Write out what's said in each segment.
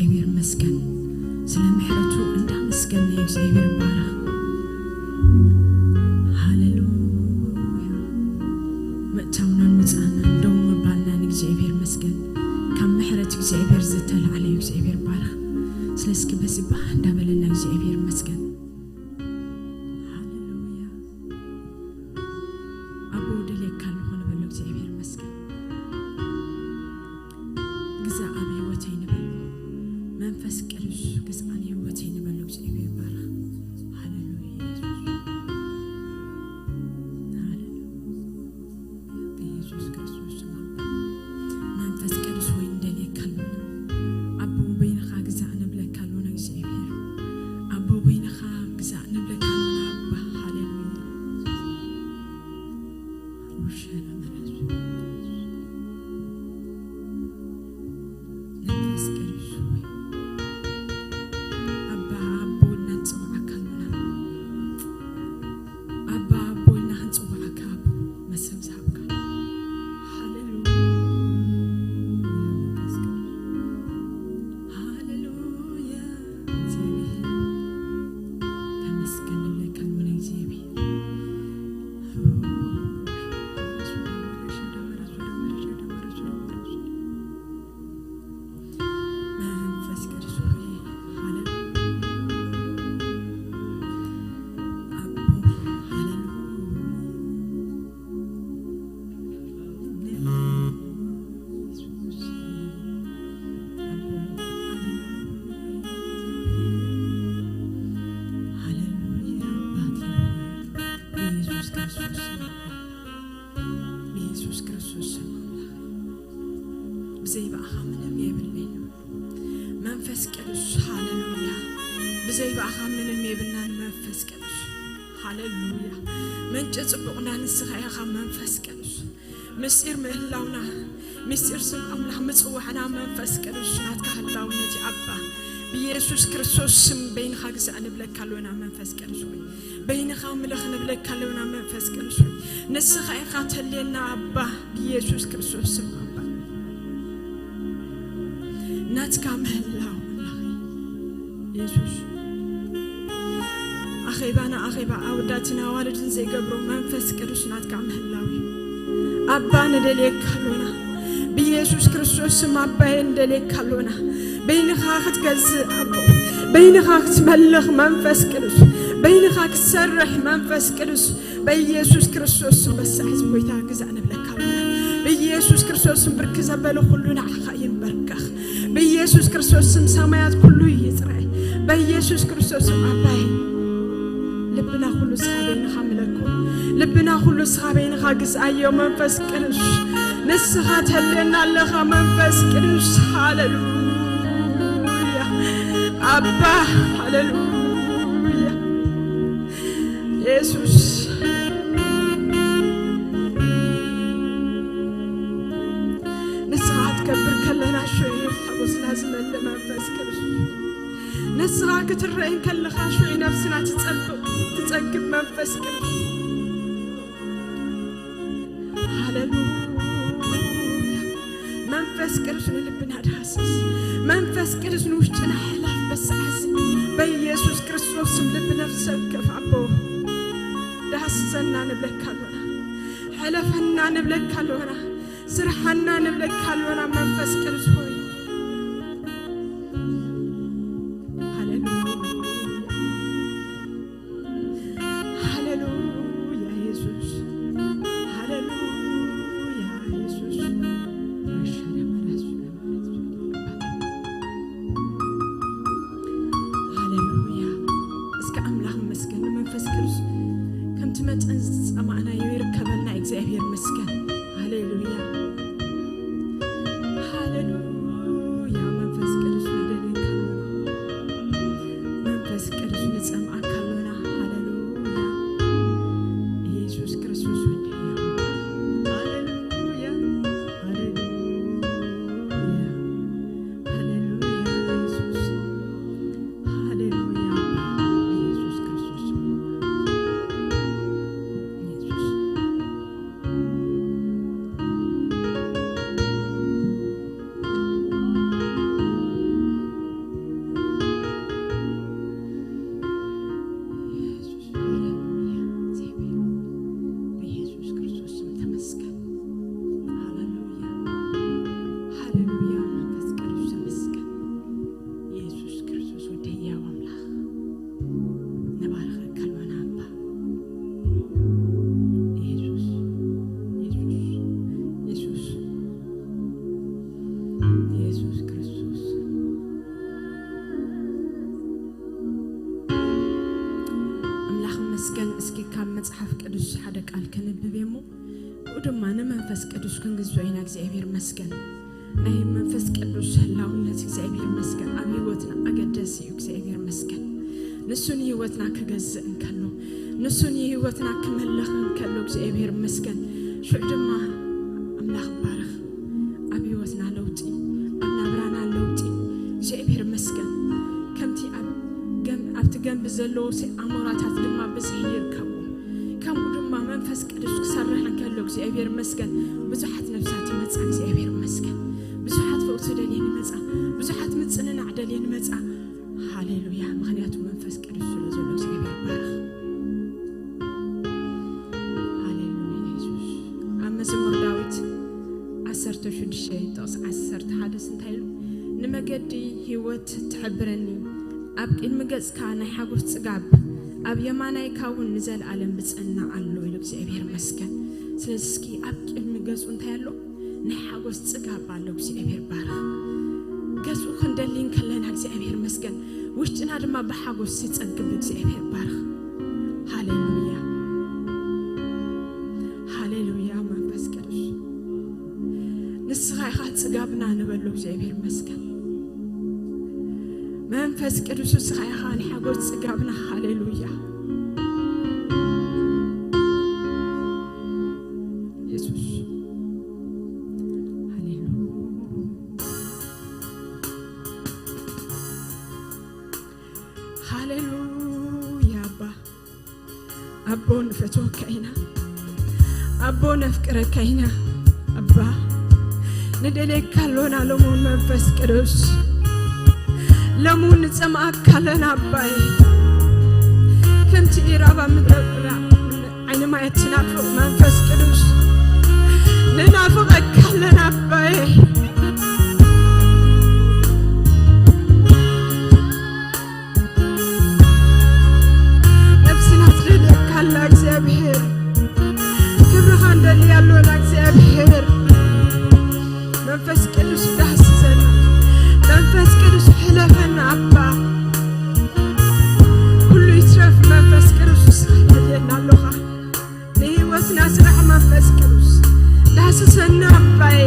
እግዚኣብሔር ይመስገን። ስለ ምሕረቱ እንዳመስገን እግዚኣብሔር ይባረኽ። ሃሌሉያ። ምእታውናን ምጻእናን ደው ምባልና ንእግዚኣብሔር ይመስገን። ካብ ምሕረት እግዚኣብሔር ዝተላዕለ እዩ። እግዚኣብሔር ይባረኽ። ስለዚ በዚ ባህ እንዳበለና እግዚኣብሔር ይመስገን። ሃሌሉያ። ኣቦ ደልየካ ኣለኹ ንበሎ እግዚኣብሔር ይመስገን። ግዛእ ኣብ ህይወተይ ንበሎ። መንፈስ ቅዱስ ግዛእ ኣብ ህይወተይ ንበሎ እግዚኣብሔር ይባረኽ። ሃሌሉያ ኢየሱስ። ሃሌሉያ። ብኢየሱስ ክርስቶስ ስም ኣባ። መንፈስ ቅዱስ ሆይ ንደልየካ ኣሎና። ኣቦ በይንኻ ግዛእ ንብለካ ኣሎና እግዚኣብሔር። ኣቦ በይንኻ ግዛእ ንብለካ ኣሎና ኣባ። ሃሌሉያ። ሩሸና መራሱ። መንፈስ ቅዱስ ሆይ ኣባ ኣቦ ኢልና ንጽውዓካ ኣሎና። ኣባ ኣቦ ኢልና ክንጽውዓካ ኣቦ መሰብ ዝሃብካ። ሃሌሉያ መንፈስ ቅዱስ። ሃሌሉያ እግዚኣብሔር። ተመስገን ንብለካ ኣሎና እግዚኣብሔር። መንፈስ ቅዱስ ሆይ፣ ሃሌሉያ። ኣቦ፣ ሃሌሉያ። ኢየሱስ፣ ኣቦ፣ ሃሌሉያ። ሃሌሉያ፣ ኣባቴ ሆይ፣ ኢየሱስ ክርስቶስ፣ ኢየሱስ ክርስቶስ፣ ኣምላኽ፣ ብዘይ ብኣኻ ምንም የብለይ። መንፈስ ቅዱስ፣ ሃሌሉያ። ብዘይ ብኣኻ ምንም የብልናን። መንፈስ ቅዱስ፣ ሃሌሉያ። ምንጪ ጽቡቕና ንስኻ ኢኻ። መንፈስ ቅዱስ፣ ምስጢር ምህላውና፣ ምስጢር ስም ኣምላኽ ምጽዋዕና፣ መንፈስ ቅዱስ ናትካ ህላውነት እዩ። ኣባ፣ ብኢየሱስ ክርስቶስ ስም በይንኻ ግዛእ ንብለካ ኣሎና። መንፈስ ቅዱስ ሆይ፣ በይንኻ ምልኽ ንብለካ ኣሎና። መንፈስ ቅዱስ ሆይ፣ ንስኻ ኢኻ ተልየና ኣባ፣ ብኢየሱስ ክርስቶስ ስም ኣባ። ናትካ ምህላው ኣምላኸይ የሱስ። ኣኼባና ኣኼባ ኣወዳትን ኣዋልድን ዘይገብሮ መንፈስ ቅዱስ ናትካ ምህላው እዩ። ኣባ ንደልየካ ኣሎና። ብኢየሱስ ክርስቶስ ስም ኣባዬ ንደልየካ ኣሎና። በይንኻ ክትገዝእ ኣቦ፣ በይንኻ ክትመልኽ መንፈስ ቅዱስ፣ በይንኻ ክትሰርሕ መንፈስ ቅዱስ፣ በኢየሱስ ክርስቶስ ስም በሳዕ እዚ ጎይታ ግዛእ ንብለካ ኣሎና። ብኢየሱስ ክርስቶስ ስም ብርክ ዘበለ ኩሉ ንዓኻ ይንበርከኽ። ብኢየሱስ ክርስቶስ ስም ሰማያት ኩሉ ይጽረ። በኢየሱስ ክርስቶስ ስም ኣባዬ ልብና ኩሉ ንስኻ በይንኻ ምለኮ። ልብና ኩሉ ንስኻ በይንኻ ግዝኣዮ መንፈስ ቅዱስ። ንስኻ ተልየና ኣለኻ መንፈስ ቅዱስ። ሃሌሉያ ኣባ፣ ሃሌሉያ የሱስ። ንስኻ ክትከብር ከለና ሸዩ ሓጎስና ዝመልእ መንፈስ ቅዱስ። ንስኻ ክትረአይ ከለኻ ሸዩ ነፍስና ትጸብቕ፣ ትጸግብ መንፈስ ቅዱስ። ሃሌሉያ። መንፈስ ቅዱስ ንልብና ድሃስስ። መንፈስ ቅዱስ ንውሽጥና ሕለፍ በሳዕስ። በኢየሱስ ክርስቶስ ስም ልብ ነፍሲ ወከፍ ኣቦ ዳህስሰና ንብለካ ኣሎና። ሕለፈና ንብለካ ኣሎና። ስርሓና ንብለካ ኣሎና መንፈስ ቅዱስ ሆይ። ሃሌሉያ። ሃሌሉያ የሱስ። ሃሌሉያ የሱስ። ሃሌሉያ። እስከ ኣምላኽ ይመስገን ንመንፈስ ቅዱስ። ከምቲ መጠን ዝጸማእናዮ ይርከበልና እግዚኣብሔር ይመስገን። ሃሌሉያ። ሃሌሉያ መንፈስ ቅዱስ ንደልየካ ኣሎና። መንፈስ ቅዱስ ንጸምኣካ ኣሎና። ሃሌሉያ። ኢየሱስ ክርስቶስ ወደይ። ሃሌሉያ። ሃሌሉያ። ሃሌሉያ ኢየሱስ። ሃሌሉያ ኢየሱስ ክርስቶስ። ኢየሱስ። መስገን። እስኪ ካብ መጽሓፍ ቅዱስ ሓደ ቃል ከንብብ እየ እሞ፣ ብኡ ድማ ንመንፈስ ቅዱስ ክንግዝኦ ኢና። እግዚኣብሔር መስገን። ናይ መንፈስ ቅዱስ ህላውነት እግዚኣብሔር መስገን ኣብ ህይወትና ኣገዳሲ እዩ። እግዚኣብሔር መስገን። ንሱ ንህይወትና ክገዝእ እንከሎ፣ ንሱ ንህይወትና ክመልኽ እንከሎ እግዚኣብሔር መስገን። ሽዑ ድማ ኣምላኽ ባርኽ። ኣብ ህይወትና ለውጢ፣ ኣብ ናብራና ለውጢ። እግዚኣብሔር መስገን። ከምቲ ኣብ ገም-፣ ኣብቲ ገምቢ ዘለዉ ሲ-፣ ኣሞራታት ድማ ብዝሒ ይርከቡ። ከምኡ ድማ መንፈስ ቅዱስ ክሰርሕ እንከሎ እግዚኣብሔር መስገን። ብዙሓት ነፍሳት ይመጻ እግዚኣብሔር መስገን። ብዙሓት ፈውሲ ደልየን ይመጻ። ብዙሓት ምጽንናዕ ደልየን ይመጻ። ሃሌሉያ። ምኽንያቱ መንፈስ ቅዱስ ስለ ዘሎ እግዚኣብሔር ይባረኽ። ሃሌሉያ የሱስ። ኣብ መዝሙር ዳዊት ዓሰርተ ሽዱሽተ ጥቕሲ ዓሰርተ ሓደ እንታይ ኢሉ? ንመገዲ ህይወት ትሕብረኒ፣ ኣብ ቅድሚ ገጽካ ናይ ሓጎስ ጽጋብ፣ ኣብ የማናይካ እውን ንዘለኣለም ብጸና ኣሎ ኢሉ እግዚኣብሔር መስገን። ስለዚ እስኪ ኣብ ቅድሚ ገጹ እንታይ ኣሎ? ናይ ሓጎስ ጽጋብ ኣሎ። እግዚኣብሔር ባርኽ። ገጹ ክንደሊ እንከለና እግዚኣብሔር መስገን፣ ውሽጥና ድማ ብሓጎስ ይጸግብ። እግዚኣብሔር ባርኽ። ሃሌሉያ፣ ሃሌሉያ። መንፈስ ቅዱስ ንስኻ ኢኻ ጽጋብና ንበሎ። እግዚኣብሔር መስገን። መንፈስ ቅዱስ ንስኻ ኢኻ ናይ ሓጎስ ጽጋብና። ሃሌሉያ የሱስ። ሃሌሉያ። ሃሌሉያ ኣባ። ኣቦ ንፈትወካ ኢና። ኣቦ ነፍቅረካ ኢና። ኣባ ንደልየካ ኣሎና ሎሙን መንፈስ ቅዱስ። ሎሙን ንጸምኣካ ኣለና ኣባይ። ከምቲ ኢራብ ኣብ ምድረ በዳ ዓይኒ ማይ እትናፍቕ መንፈስ ቅዱስ ንናፍቐካ ኣለና ኣባይ። ነብስና ትደልየካ ኣላ እግዚኣብሔር። ክብርኻ ንደሊ ኣሎና እግዚኣብሔር። መንፈስ ቅዱስ ዳህስሰና። መንፈስ ቅዱስ ሕለፈና ኣባ። ኩሉ ይትረፍ መንፈስ ቅዱስ ንስኻ ትደልየና ኣሎኻ። ንህይወትና ስራሕ መንፈስ ቅዱስ ዳህስሰና ኣባየ።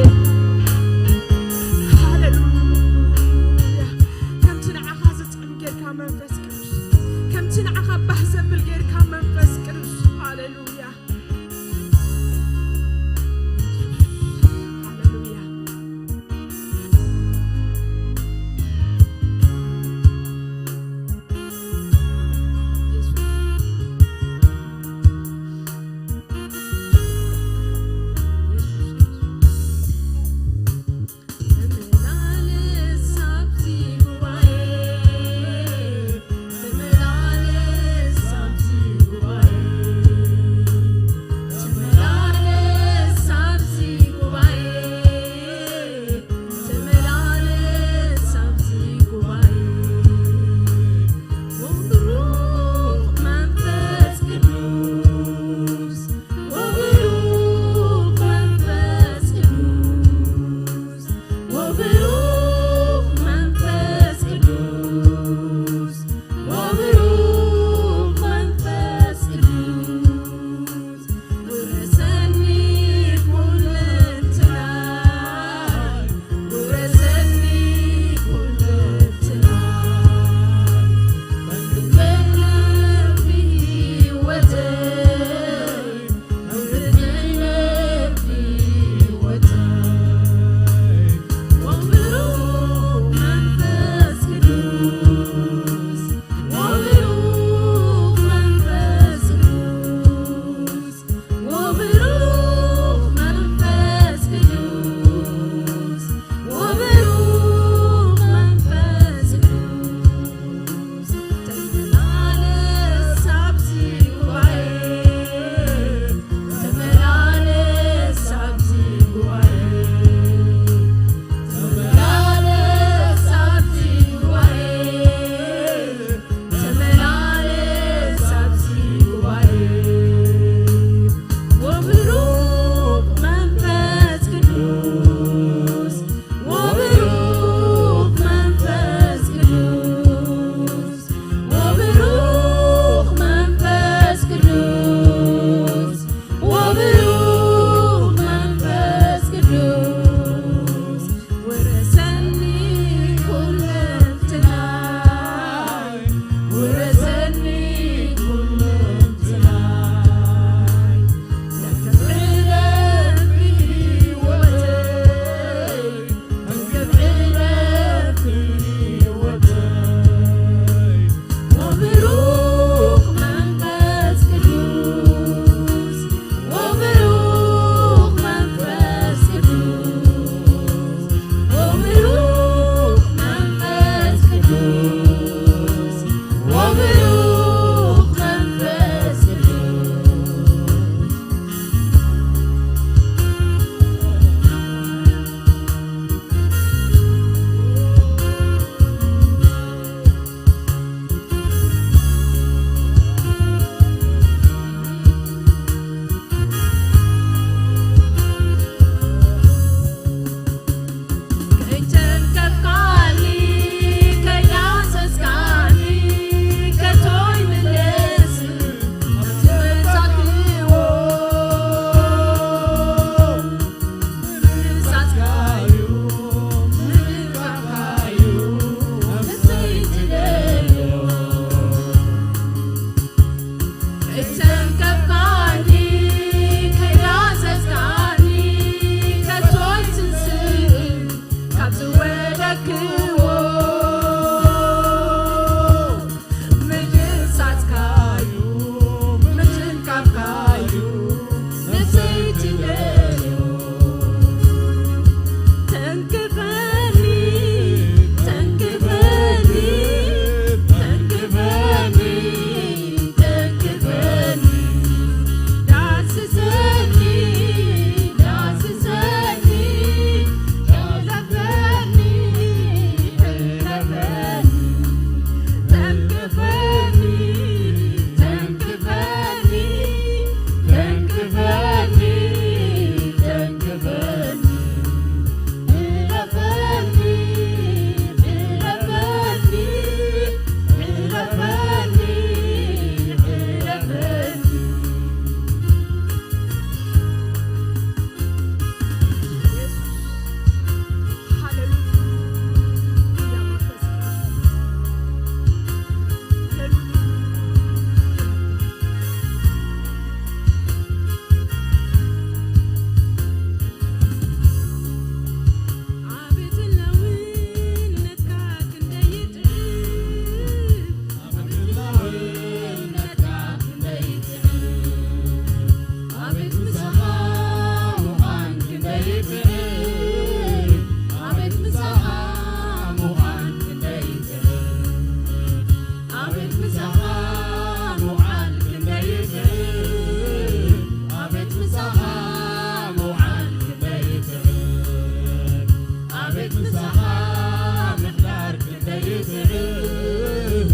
ይጥዕም፣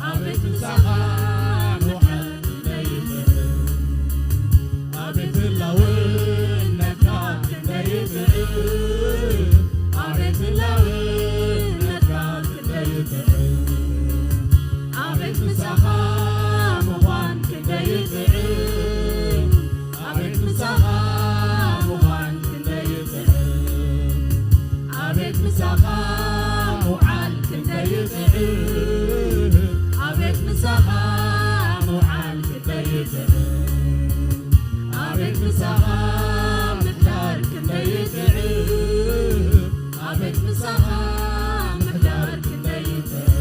ኣቤት ምሳኻ ምውዓል ክንደይ ይጥዕም። ኣቤት ህላውነትካ ክንደይ ይጥዕም፣ ኣቤት ህላውነትካ ክንደይ ይጥዕም። ኣቤት ምሳኻ ምዃን ክንደይ ይጥዕም፣ ኣቤት ምሳኻ ምዃን ክንደይ ይጥዕም። ኣቤት ምሳኻ ምውዓል ክንደይ ይጥዕም፣ ኣቤት ምሳኻ ምውዓል ክንደይ ይጥዕም። ኣቤት ምሳኻ ምሕዳር ክንደይ ይጥዕም፣ ኣቤት ምሳኻ ምሕዳር ክንደይ ይጥዕም።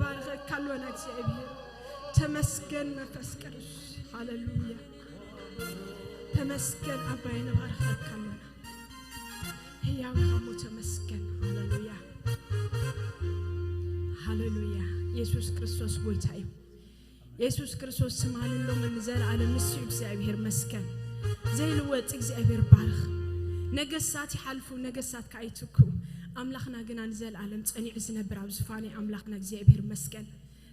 ባርኸካ ኣሎና እግዚኣብሔር። ተመስገን መንፈስ ቅዱስ። ሃሌሉያ። ተመስገን ኣባይ፣ ንባርኸካ ኣሎና። ህያው ኢኻ እሞ ተመስገን። ሃሌሉያ። ሃሌሉያ። የሱስ ክርስቶስ ጎይታ እዩ። የሱስ ክርስቶስ ትማልን ሎምን ንዘለኣለም ንሱ እዩ። እግዚኣብሔር መስገን። ዘይልወጥ እግዚኣብሔር ባርኽ። ነገስታት ይሓልፉ፣ ነገስታት ከኣ ይትክኡ። ኣምላኽና ግና ንዘለኣለም ጸኒዑ ዝነብር ኣብ ዝፋኑ ኣምላኽና እግዚኣብሔር መስገን።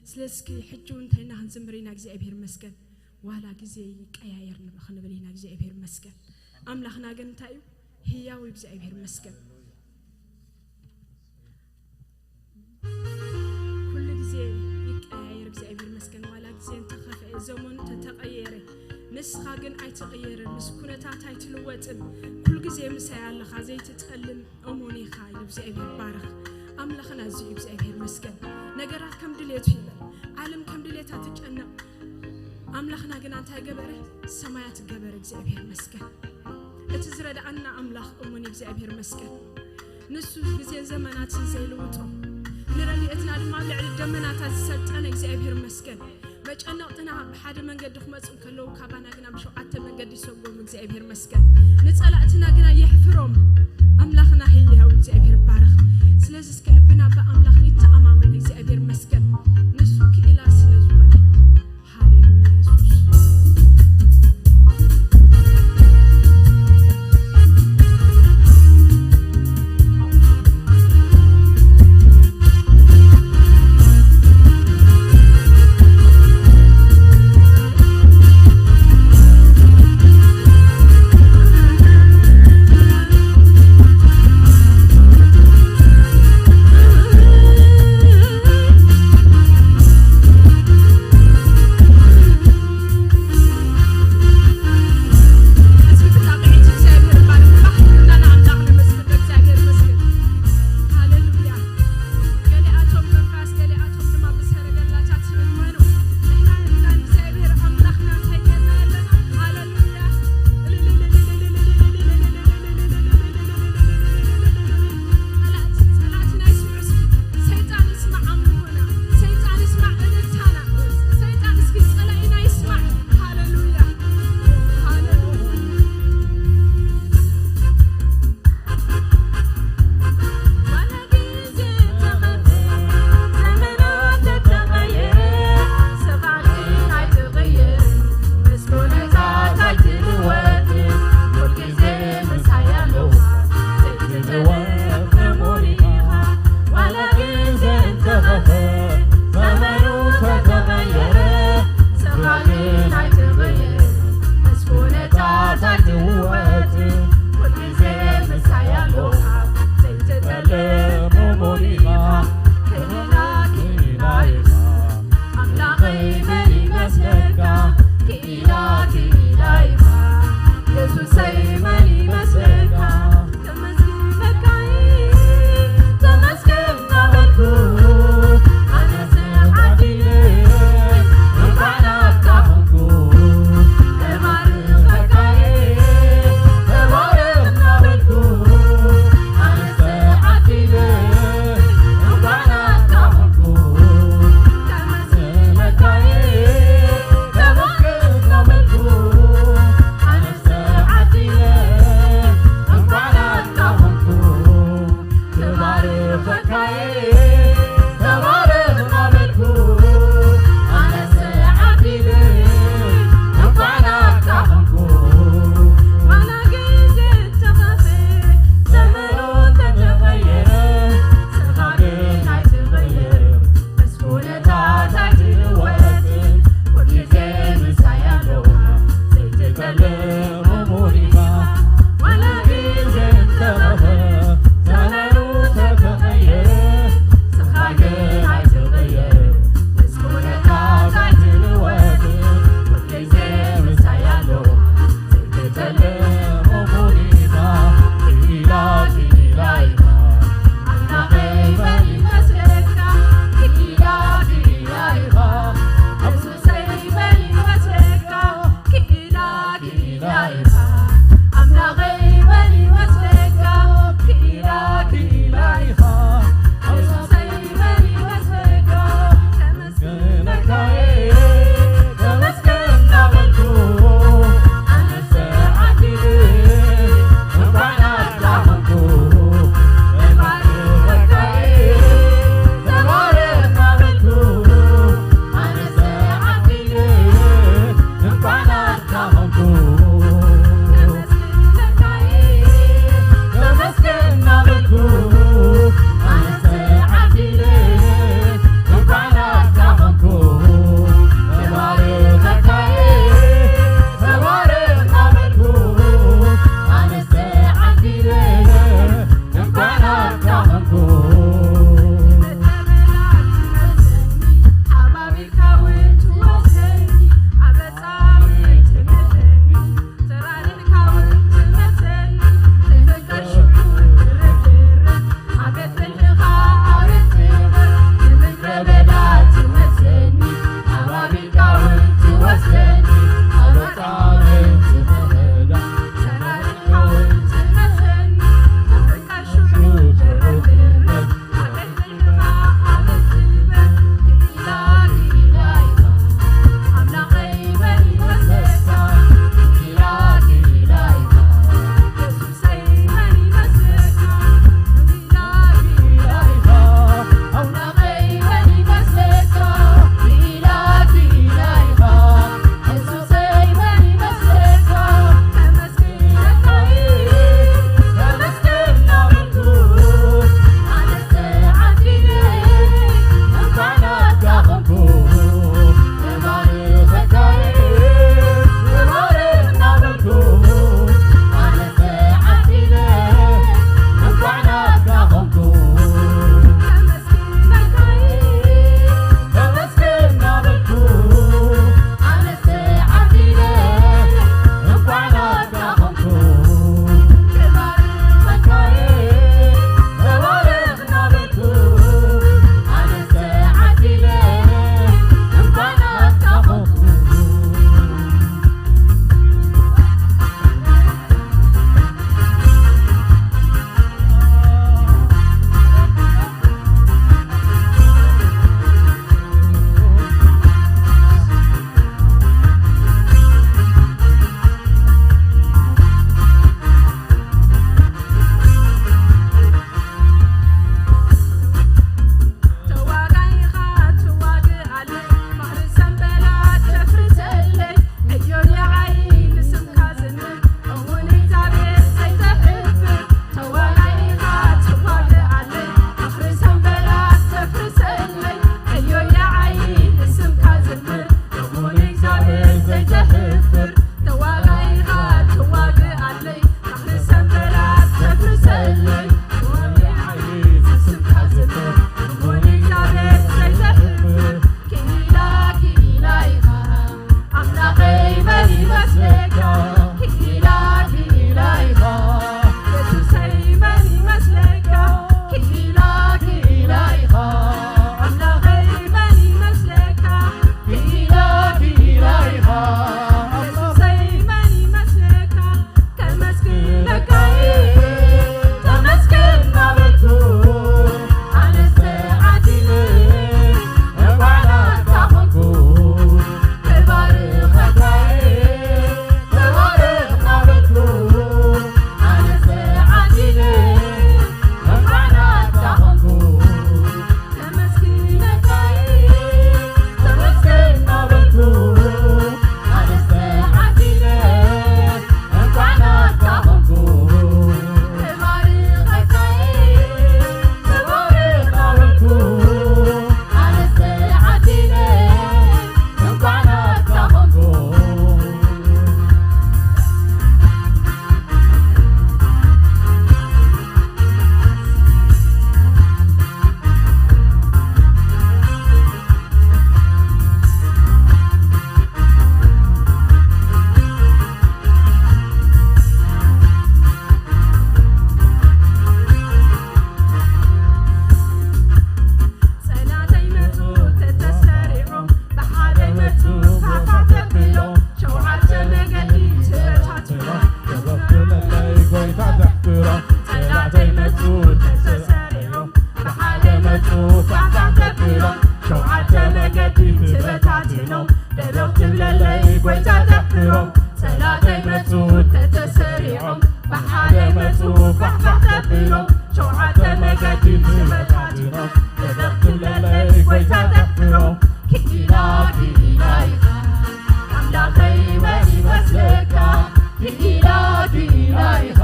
ስለዚ እስኪ ሕጂ እውን እንታይ ኢና ክንዝምር ኢና እግዚኣብሔር መስገን። ዋላ ግዜ ይቀያየር ንብ-፣ ክንብል ኢና እግዚኣብሔር መስገን። ኣምላኽና ግን እንታይ እዩ? ህያው እዩ እግዚኣብሔር መስገን። ኩሉ ግዜ ይቀያየር እግዚኣብሔር መስገን። ዋላ ግዜ እንተኸፍአ፣ ዘመኑ እንተተቐየረ፣ ንስኻ ግን ኣይትቕየርን፣ ምስ ኩነታት ኣይትልወጥን። ኩሉ ግዜ ምሳይ ኣለኻ፣ ዘይትጠልም እሙን ኢኻ እዩ። እግዚኣብሔር ባርኽ። ኣምላኽና እዚ እዩ እግዚኣብሔር መስገን። ነገራት ከም ድሌቱ ይበል። ዓለም ከም ድሌታ ትጨነቕ። ኣምላኽና ግና እንታይ ገበረ? ሰማያት ገበረ። እግዚኣብሔር መስገን። እቲ ዝረድኣና ኣምላኽ እሙን እዩ። እግዚኣብሔር መስገን። ንሱ ግዜን ዘመናትን ዘይልውጦ፣ ንረድኤትና ድማ ኣብ ልዕሊ ደመናታት ዝሰልጠነ እግዚኣብሔር መስገን። መጨነቕትና ብሓደ መንገዲ ክመጹ እንከለዉ፣ ካባና ግና ብሸውዓተ መንገዲ ይሰጎሙ። እግዚኣብሔር መስገን። ንጸላእትና ግና የሕፍሮም። ኣምላኽና ህያው እግዚኣብሔር ባርኽ። ስለዚ እስኪ ልብና ብኣምላኽ ይተኣማመን። እግዚኣብሔር መስገን። ንሱ ክኢላ ስለ ዝኾነ። ሃሌሉያ የሱስ። ሓደ መጹ ፋሕፋሕ ተቢሎም፣ ሸውዓተ መገዲ ዝመታትኖም፣ ተደኽትለለይ ጎይታ ተሕፍሮ። ክኢላ ክኢላ ኢኻ ኣምላኸይ መን ይመስለካ? ክኢላ ክኢላ ኢኻ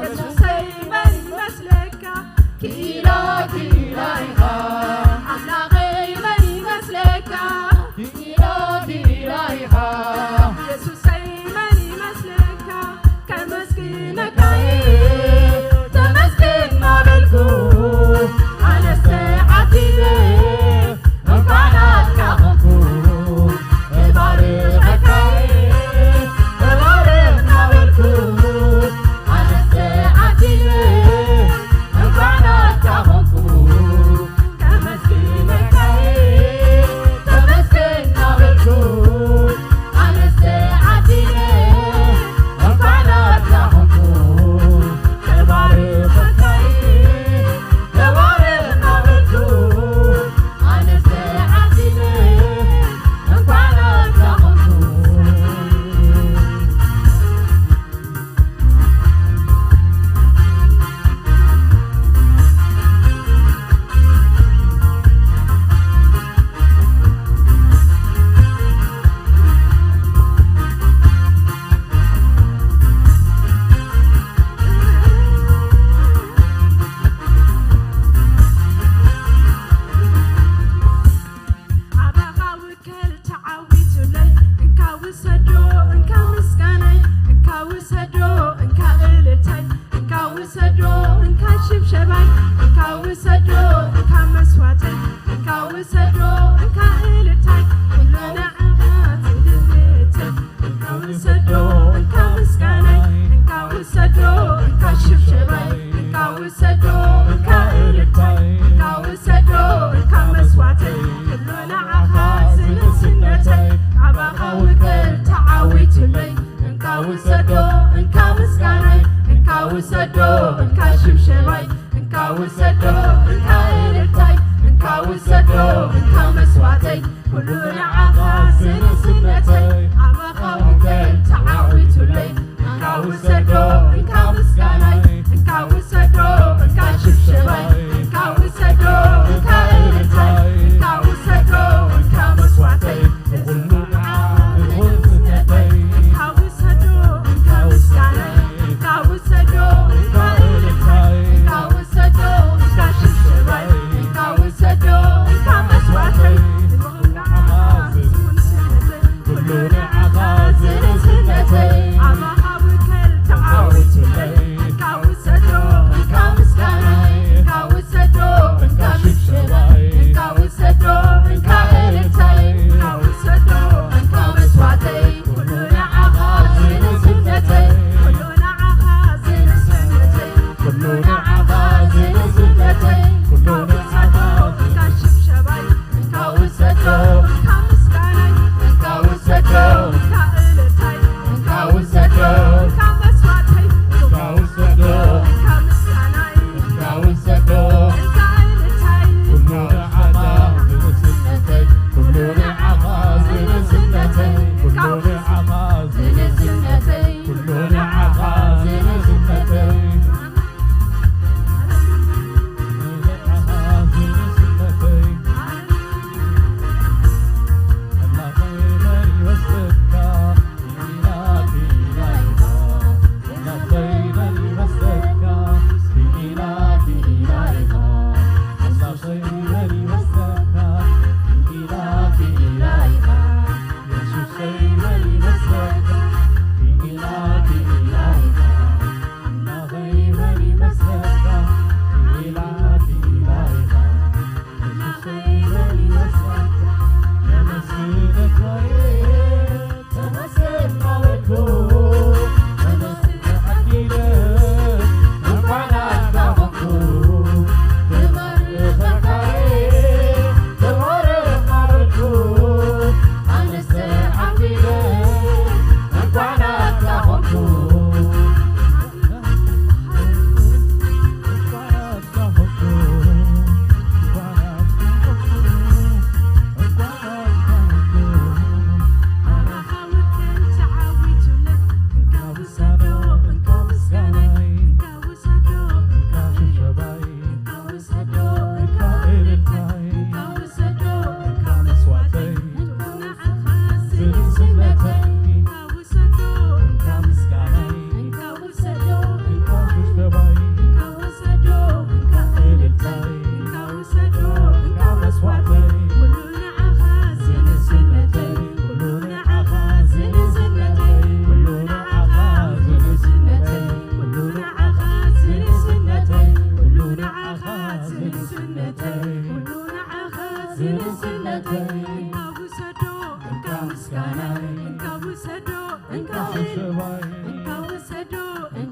የሱሰይ መን ይመስለካ? ክኢላ ክኢላ ኢኻ ኣምላኸይ መን ይመስለካ? ክኢላ ክኢላ ኢኻ የሱሰይ መን ይመስለካ? ከመስግነካ እየ ተመስገን እናበልኩ ኣነስ ተዓዲለ እንኳዕ ናትካ ኾንኩ። እባርኸካ እየ ተባረኽ እናበልኩ ኣነስ ተዓዲለ እንኳዕ ናትካ ኾንኩ። ኣባኻ ውከል ተዓዊቱለይ፣ እንካ ውሰዶ እንካ ምስጋናይ፣ እንካ ውሰዶ እንካ እልልታይ፣ እንካ ውሰዶ እንካ ሽብሸባይ፣ እንካ ውሰዶ እንካ መስዋዕተይ፣ እንካ ውሰዶ እንካ እልልታይ፣ ኩሉ ንዓኻ ትድህተይ። እንካ ውሰዶ እንካ ምስጋናይ፣ እንካ ውሰዶ እንካ ሽብሸባይ፣ እንካ ውሰዶ እንካ እልልታይ፣ እንካ ውሰዶ እንካ መስዋዕተይ፣ ኩሉ ንዓኻ ዝንእስነተይ፣ ኣባኻ ውከል ተዓዊቱለይ። እንካ ውሰዶ እንካ ምስጋናይ፣ እንካ ውሰዶ እንካ ሽብሸባይ፣ እንካ ውሰዶ እንካ እልልታይ፣ እንካ ውሰዶ እንካ መስዋዕተይ፣ ኩሉ ንዓኻ ዝንእስነተይ፣ ኣባኻ ውከል ተዓዊቱለይ። እንካ ውሰዶ እንካ ምስጋናይ፣ እንካ ውሰዶ እንካ ሽብሸባይ፣ እንካ ውሰዶ እንካ እልልታይ፣ እንካ ውሰዶ እንካ መስዋዕተይ፣ ኩሉ ንዓኻ ዝንእስነተይ፣ እንካ ውሰዶ እንካ ምስጋናይ፣ እንካ ውሰዶ እንካ እልልታይ፣ እንካ ውሰዶ እንካ ሽብሸባይ፣ እንካ ውሰዶ እንካ መስዋዕተይ፣ ኩሉ ንዓኻ ዝንእስነተይ፣ ኣባኻ ውከል ተዓዊቱለይ።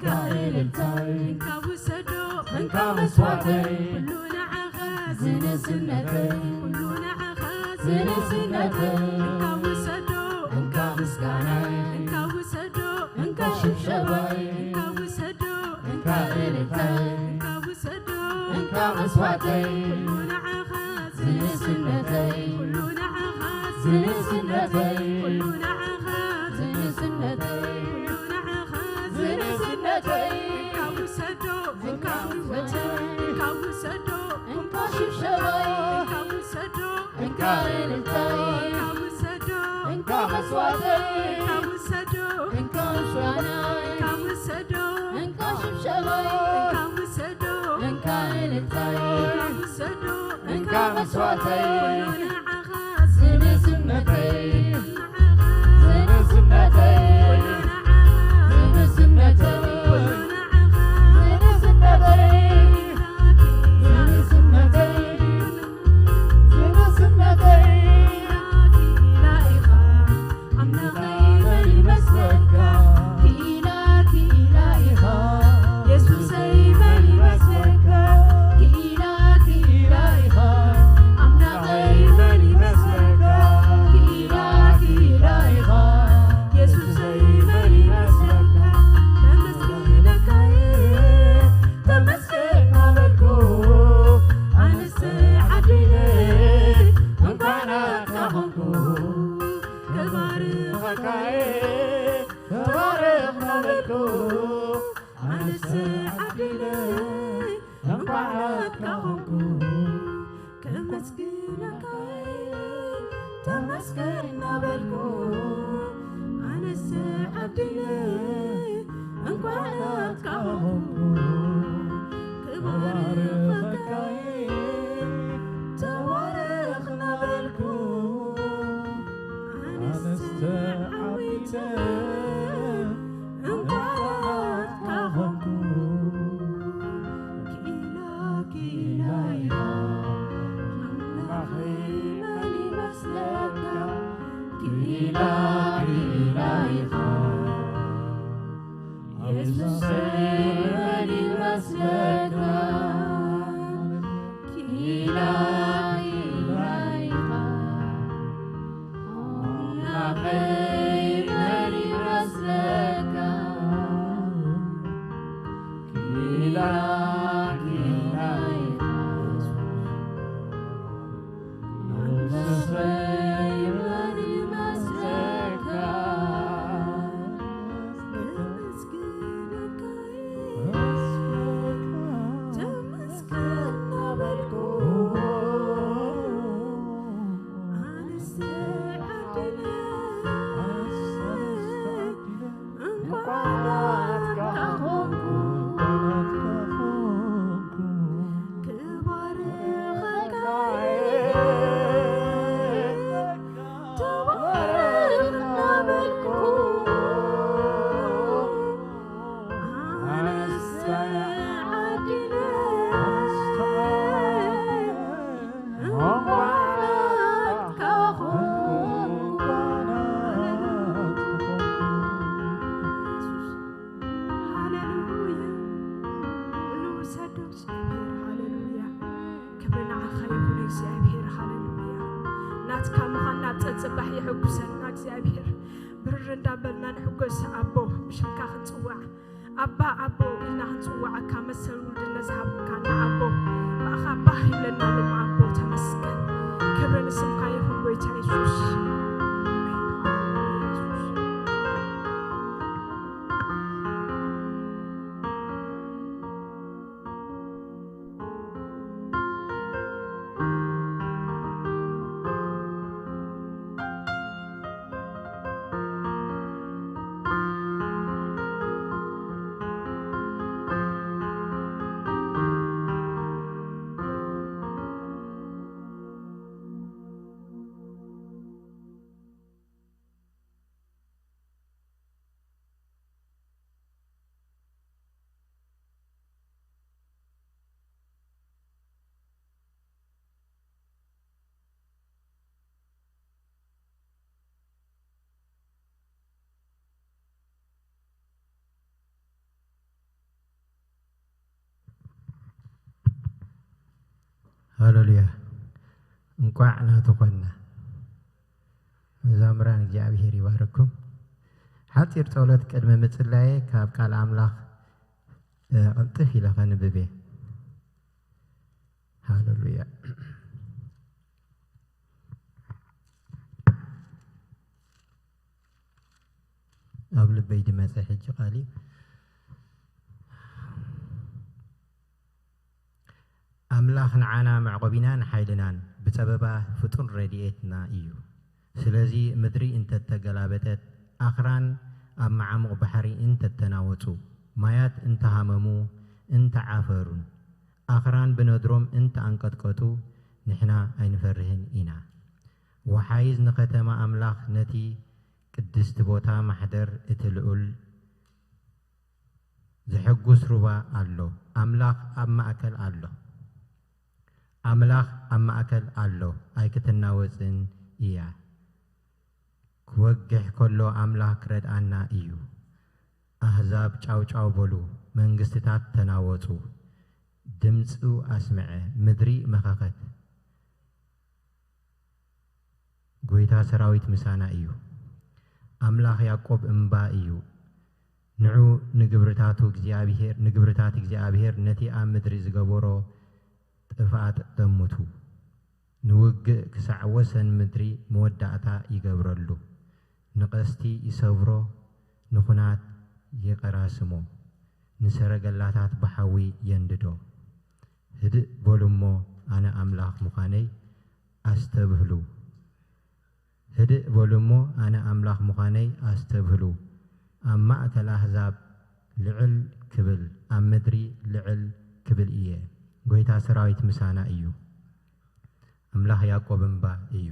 እንካ እልልታይ፣ እንካ ውሰዶ፣ እንካ መስዋዕተይ፣ ኩሉ ንዓኻ ዝንስነተይ፣ ኩሉ ንዓኻ ዝንስነተይ፣ እንካ ውሰዶ፣ እንካ ምስጋናይ፣ እንካ ውሰዶ፣ እንካ ሽብሸባይ፣ እንካ ውሰዶ፣ እንካ እልልታይ፣ እንካ ውሰዶ፣ እንካ መስዋዕተይ፣ ኩሉ ንዓኻ ዝንስነተይ፣ ኩሉ ንዓኻ ዝንስነተይ፣ ኩሉ ንዓኻ ዝንስነተይ፣ ኩሉ ንዓኻ ዝንስነተይ፣ እንካ ውሰዶ፣ እንካ ህይወተይ፣ እንካ ውሰዶ፣ እንካ ሽብሸባይ፣ እንካ ውሰዶ፣ እንካ እልልታይ፣ እንካ ውሰዶ፣ እንካ መስዋዕተይ፣ እንካ ውሰዶ፣ እንካ ምስጋናይ፣ እንካ ውሰዶ፣ እንካ ሽብሸባይ፣ እንካ ውሰዶ፣ እንካ እልልታይ፣ እንካ ውሰዶ፣ እንካ መስዋዕተይ፣ ኩሉ ንዓኻ ዝንስነተይ፣ ዝንስነተይ፣ ዝንስነተይ፣ ዝንስነተይ፣ ዝንስነተይ፣ ዝንስነተይ፣ ኣምላኸይ መን ይመስለካ? ክኢላ ክኢላ ኢኻ የሱሰይ መን ይመስለካ? ክኢላ ክኢላ ኢኻ ኣምላኸይ መን ይመስለካ? ክኢላ ክኢላ ኢኻ የሱሰይ መን ይመስለካ? ተመስገነካ እየ ተመስገን እናበልኩ ኣነስ ዓዲለ እንኳን ኣትካ ኾንኩ ክባርኸካ እየ ተባረኽ እናበልኩ ኣነስ ዓዲለ እንኳን ኣትካ ኾንኩ ከመስግነካ እየ ተመስገን እናበልኩ ኣነስ ዓዲለ እንኳን ኣትካ ኾንኩ ክባርኸካ እየ ተባረኽ እናበልኩ ኣነስ ዓቢተ እንኳን ኣትካ ኾንኩ ክኢላ ክኢላ ኢኻ ኣምላኸይ መን ይመስለካ ክኢላ ክኢላ ኢኻ የሱሰይ መን ይመስለካ ክኢላ ክኢላ ኢኻ ኣምላኸይ መን ይመስለካ ክኢላ ክኢላ ኢኻ የሱሰይ መን ይመስለካ ሃሌሉያ። ኩሉ ውሰዱ እግዚኣብሔር። ሃሌሉያ። ክብሪ ንዓኻ ይኹን እግዚኣብሔር። ሃሌሉያ። ናትካ ምዃን ናብ ጸጽባሕ የሐጉሰና እግዚኣብሔር። ብርር እንዳበልና ንሕጎስ ኣቦ ብሽምካ ክንጽዋዕ ኣባ ኣቦ ኢልና ክንጽዋዓካ መሰል ውልድነት ዝሃብካና ኣቦ ብኣኻ ባህ ይብለና ኣሎ ኣቦ ተመስገን ክብሪ ንስምካ ይኹን ጎይታ የሱስ ሃሌሉያ። እንቋዕ ናቱ ኾንና። መዛሙራን እግዚኣብሔር ይባርኩም። ሓጺር ጸሎት ቅድሚ ምጽላየ ካብ ቃል ኣምላኽ፣ እ፣ ቅልጥፍ ኢለ ኸንብብ እየ። ሃሌሉያ። ኣብ ልበይ ድመጸ ሕጂ ቃል እዩ። ኣምላኽ ንዓና መዕቆቢናን ሓይልናን፣ ብጸበባ ፍጡር ረድኤትና እዩ። ስለዚ ምድሪ እንተተገላበጠት፣ ኣኽራን ኣብ መዓሙቕ ባሕሪ እንተተናወጹ፣ ማያት እንተሃመሙ እንተዓፈሩን፣ ኣኽራን ብነድሮም እንተኣንቀጥቀጡ፣ ንሕና ኣይንፈርህን ኢና። ወሓይዝ ንኸተማ ኣምላኽ፣ ነቲ ቅድስቲ ቦታ ማሕደር እቲ ልዑል ዘሐጉስ ሩባ ኣሎ። ኣምላኽ ኣብ ማእከል ኣሎ። ኣምላኽ ኣብ ማእከል ኣሎ፣ ኣይክትናወጽን እያ። ክወግሕ ከሎ ኣምላኽ ክረድኣና እዩ። ኣህዛብ ጫው ጫው በሉ፣ መንግስትታት ተናወጹ። ድምጹ ኣስምዐ፣ ምድሪ መኸኸት። ጐይታ ሰራዊት ምሳና እዩ። ኣምላኽ ያዕቆብ እምባ እዩ። ንዑ ንግብርታቱ እግዚኣብሄር፣ ንግብርታት እግዚኣብሄር፣ ነቲ ኣብ ምድሪ ዝገበሮ ጥፍኣት ጠምቱ። ንውግእ ክሳዕ ወሰን ምድሪ መወዳእታ ይገብረሉ። ንቐስቲ ይሰብሮ፣ ንኹናት ይቐራስሞ፣ ንሰረገላታት ብሓዊ የንድዶ። ህድእ በሉ እሞ ኣነ ኣምላኽ ምዃነይ ኣስተብህሉ። ህድእ በሉ እሞ ኣነ ኣምላኽ ምዃነይ ኣስተብህሉ። ኣብ ማእከል ኣህዛብ ልዕል ክብል፣ ኣብ ምድሪ ልዕል ክብል እየ። ጐይታ ሰራዊት ምሳና እዩ። ኣምላኽ ያዕቆብ እምባ እዩ።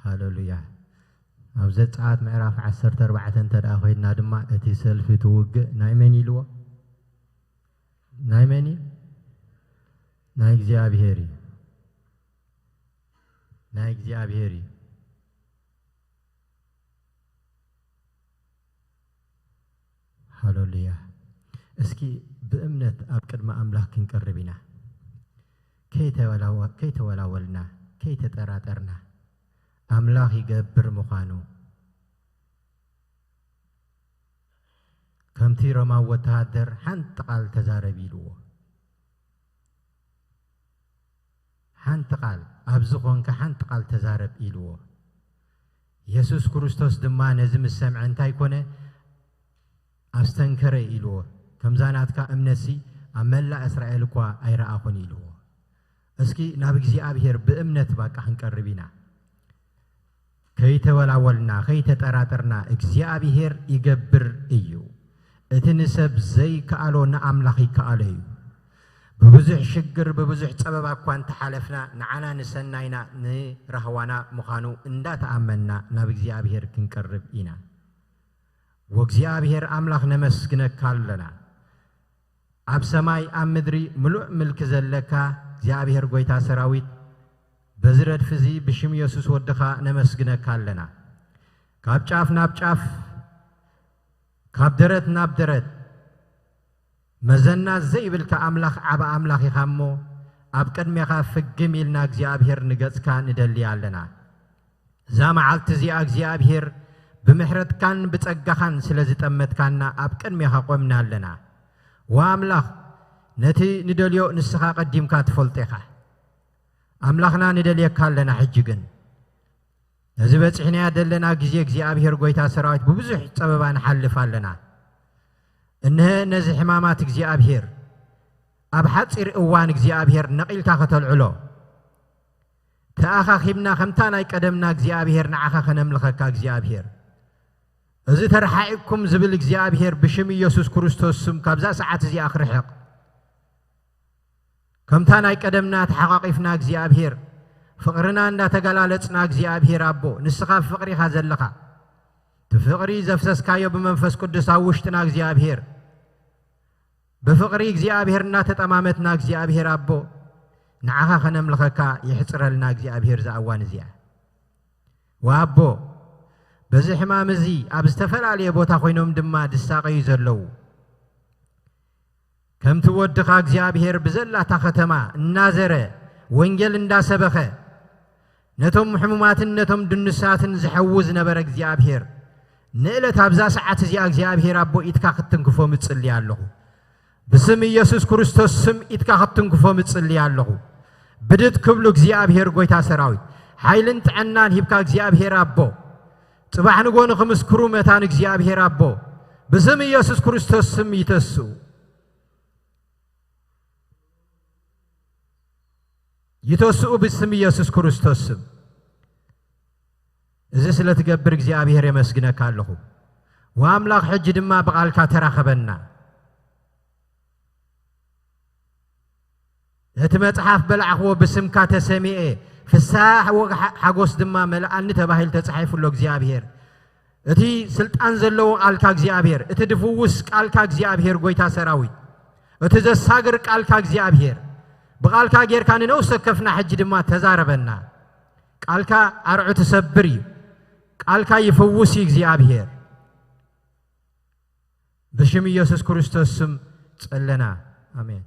ሃሌሉያ። ኣብ ዘጸኣት ምዕራፍ ዓሰርተ ኣርባዕተ እንተ ደኣ ኾይድና ድማ፣ እቲ ሰልፊ፣ እቲ ውግእ ናይ መን ኢልዎ? ናይ መን እዩ? ናይ እግዚኣብሄር እዩ። ናይ እግዚኣብሄር እዩ። ሃሌሉያ። እስኪ ብእምነት ኣብ ቅድሚ ኣምላኽ ክንቀርብ ኢና። ከይተወላወ-፣ ከይተወላወልና፣ ከይተጠራጠርና፣ ኣምላኽ ይገብር ምዃኑ፣ ከምቲ ሮማዊ ወተሃደር፣ ሓንቲ ቃል ተዛረብ ኢልዎ። ሓንቲ ቃል፣ ኣብዚ ኾንካ ሓንቲ ቃል ተዛረብ ኢልዎ። የሱስ ክርስቶስ ድማ ነዚ ምስ ሰምዐ እንታይ ኮነ? ኣስተንከረ ኢልዎ። ከምዛ ናትካ እምነትሲ ኣብ መላእ እስራኤል እኳ ኣይረኣኹን ኢልዎ። እስኪ ናብ እግዚኣብሄር ብእምነት ባቃ ክንቀርብ ኢና። ከይተወላወልና፣ ከይተጠራጠርና፣ እግዚኣብሄር ይገብር እዩ። እቲ ንሰብ ዘይከኣሎ ንኣምላኽ ይከኣሎ እዩ። ብብዙሕ ሽግር፣ ብብዙሕ ጸበባ እኳ እንተሓለፍና፣ ንዓና ንሰናይና፣ ንራህዋና ምዃኑ እንዳተኣመንና ናብ እግዚኣብሄር ክንቀርብ ኢና። ወእግዚኣብሄር ኣምላኽ ነመስግነካ ኣለና። ኣብ ሰማይ ኣብ ምድሪ ምሉእ ምልኪ ዘለካ እግዚኣብሄር ጐይታ ሰራዊት፣ በዚ ረድፊ እዚ ብሽም የሱስ ወድኻ ነመስግነካ ኣለና። ካብ ጫፍ ናብ ጫፍ፣ ካብ ደረት ናብ ደረት፣ መዘና ዘይብልካ ኣምላኽ ዓቢ ኣምላኽ ኢኻ እሞ፣ ኣብ ቅድሜኻ ፍግም ኢልና እግዚኣብሄር ንገጽካ ንደሊ ኣለና። እዛ መዓልቲ እዚኣ እግዚኣብሄር ብምሕረትካን ብጸጋኻን ስለ ዝጠመትካና ኣብ ቅድሜኻ ቆምና ኣለና። ወኣምላኽ፣ ነቲ ንደልዮ ንስኻ ቀዲምካ ትፈልጦ ኢኻ። ኣምላኽና ንደልየካ ኣለና። ሕጂ ግን ነዚ በጺሕናያ ዘለና ግዜ እግዚኣብሄር ጐይታ ሰራዊት ብብዙሕ ጸበባ ንሓልፍ ኣለና። እንሀ ነዚ ሕማማት እግዚኣብሄር ኣብ ሓጺር እዋን እግዚኣብሄር ነቒልካ ከተልዕሎ ተኣኻኺብና ከምታ ናይ ቀደምና እግዚኣብሄር ንዓኻ ከነምልኸካ እግዚኣብሄር። እዚ ተረሓዒቕኩም ዝብል እግዚኣብሄር ብሽም ኢየሱስ ክርስቶስ ስም ካብዛ ሰዓት እዚኣ ክርሕቕ። ከምታ ናይ ቀደምና ተሓቋቒፍና እግዚኣብሄር ፍቕርና እንዳተገላለጽና እግዚኣብሄር ኣቦ ንስኻ ፍቕሪ ኢኻ ዘለኻ። እቲ ፍቕሪ ዘፍሰስካዮ ብመንፈስ ቅዱስ ኣብ ውሽጥና እግዚኣብሄር ብፍቕሪ እግዚኣብሄር እናተጠማመትና እግዚኣብሄር ኣቦ ንዓኻ ከነምልኸካ ይሕጽረልና እግዚኣብሄር እዛ እዋን እዚኣ። ወኣቦ በዚ ሕማም እዚ ኣብ ዝተፈላለየ ቦታ ኮይኖም ድማ ድሳቐዩ ዘለዉ ከምቲ ወድኻ እግዚኣብሄር ብዘላታ ከተማ እናዘረ ወንጌል እንዳሰበኸ ነቶም ሕሙማትን ነቶም ድንሳትን ዝሐዊ ዝነበረ እግዚኣብሔር፣ ንእለት ኣብዛ ሰዓት እዚኣ እግዚኣብሔር ኣቦ ኢድካ ክትትንክፎም እጽሊ ኣለኹ። ብስም ኢየሱስ ክርስቶስ ስም ኢድካ ክትትንክፎም እጽሊ ኣለኹ። ብድድ ክብሉ እግዚኣብሔር ጐይታ ሰራዊት፣ ሓይልን ጥዕናን ሂብካ እግዚኣብሔር ኣቦ፣ ጽባሕ ንጎ ንኽምስክሩ መታን እግዚኣብሔር ኣቦ፣ ብስም ኢየሱስ ክርስቶስ ስም ይተስኡ። ይተስኡ ብስም ኢየሱስ ክርስቶስ ስም። እዚ ስለ ትገብር እግዚኣብሔር የመስግነካ ኣለኹ። ወኣምላኽ ሕጂ ድማ ብቓልካ ተራኸበና። እቲ መጽሓፍ በላዕኽዎ ብስምካ ተሰሚኤ፣ ፍሳሕ ወግ ሓ-፣ ሓጎስ ድማ መልኣኒ ተባሂሉ ተጻሒፉ ኣሎ እግዚኣብሔር። እቲ ስልጣን ዘለዎ ቃልካ እግዚኣብሔር፣ እቲ ድፍውስ ቃልካ እግዚኣብሔር፣ ጐይታ ሰራዊት፣ እቲ ዘሳግር ቃልካ እግዚኣብሔር፣ ብቃልካ ጌርካ ንነፍሲ ወከፍና ሕጂ ድማ ተዛረበና። ቃልካ ኣርዑ ትሰብር እዩ። ቃልካ ይፍውስ እዩ እግዚኣብሔር። ብሽም ኢየሱስ ክርስቶስ ስም ጸለና። ኣሜን።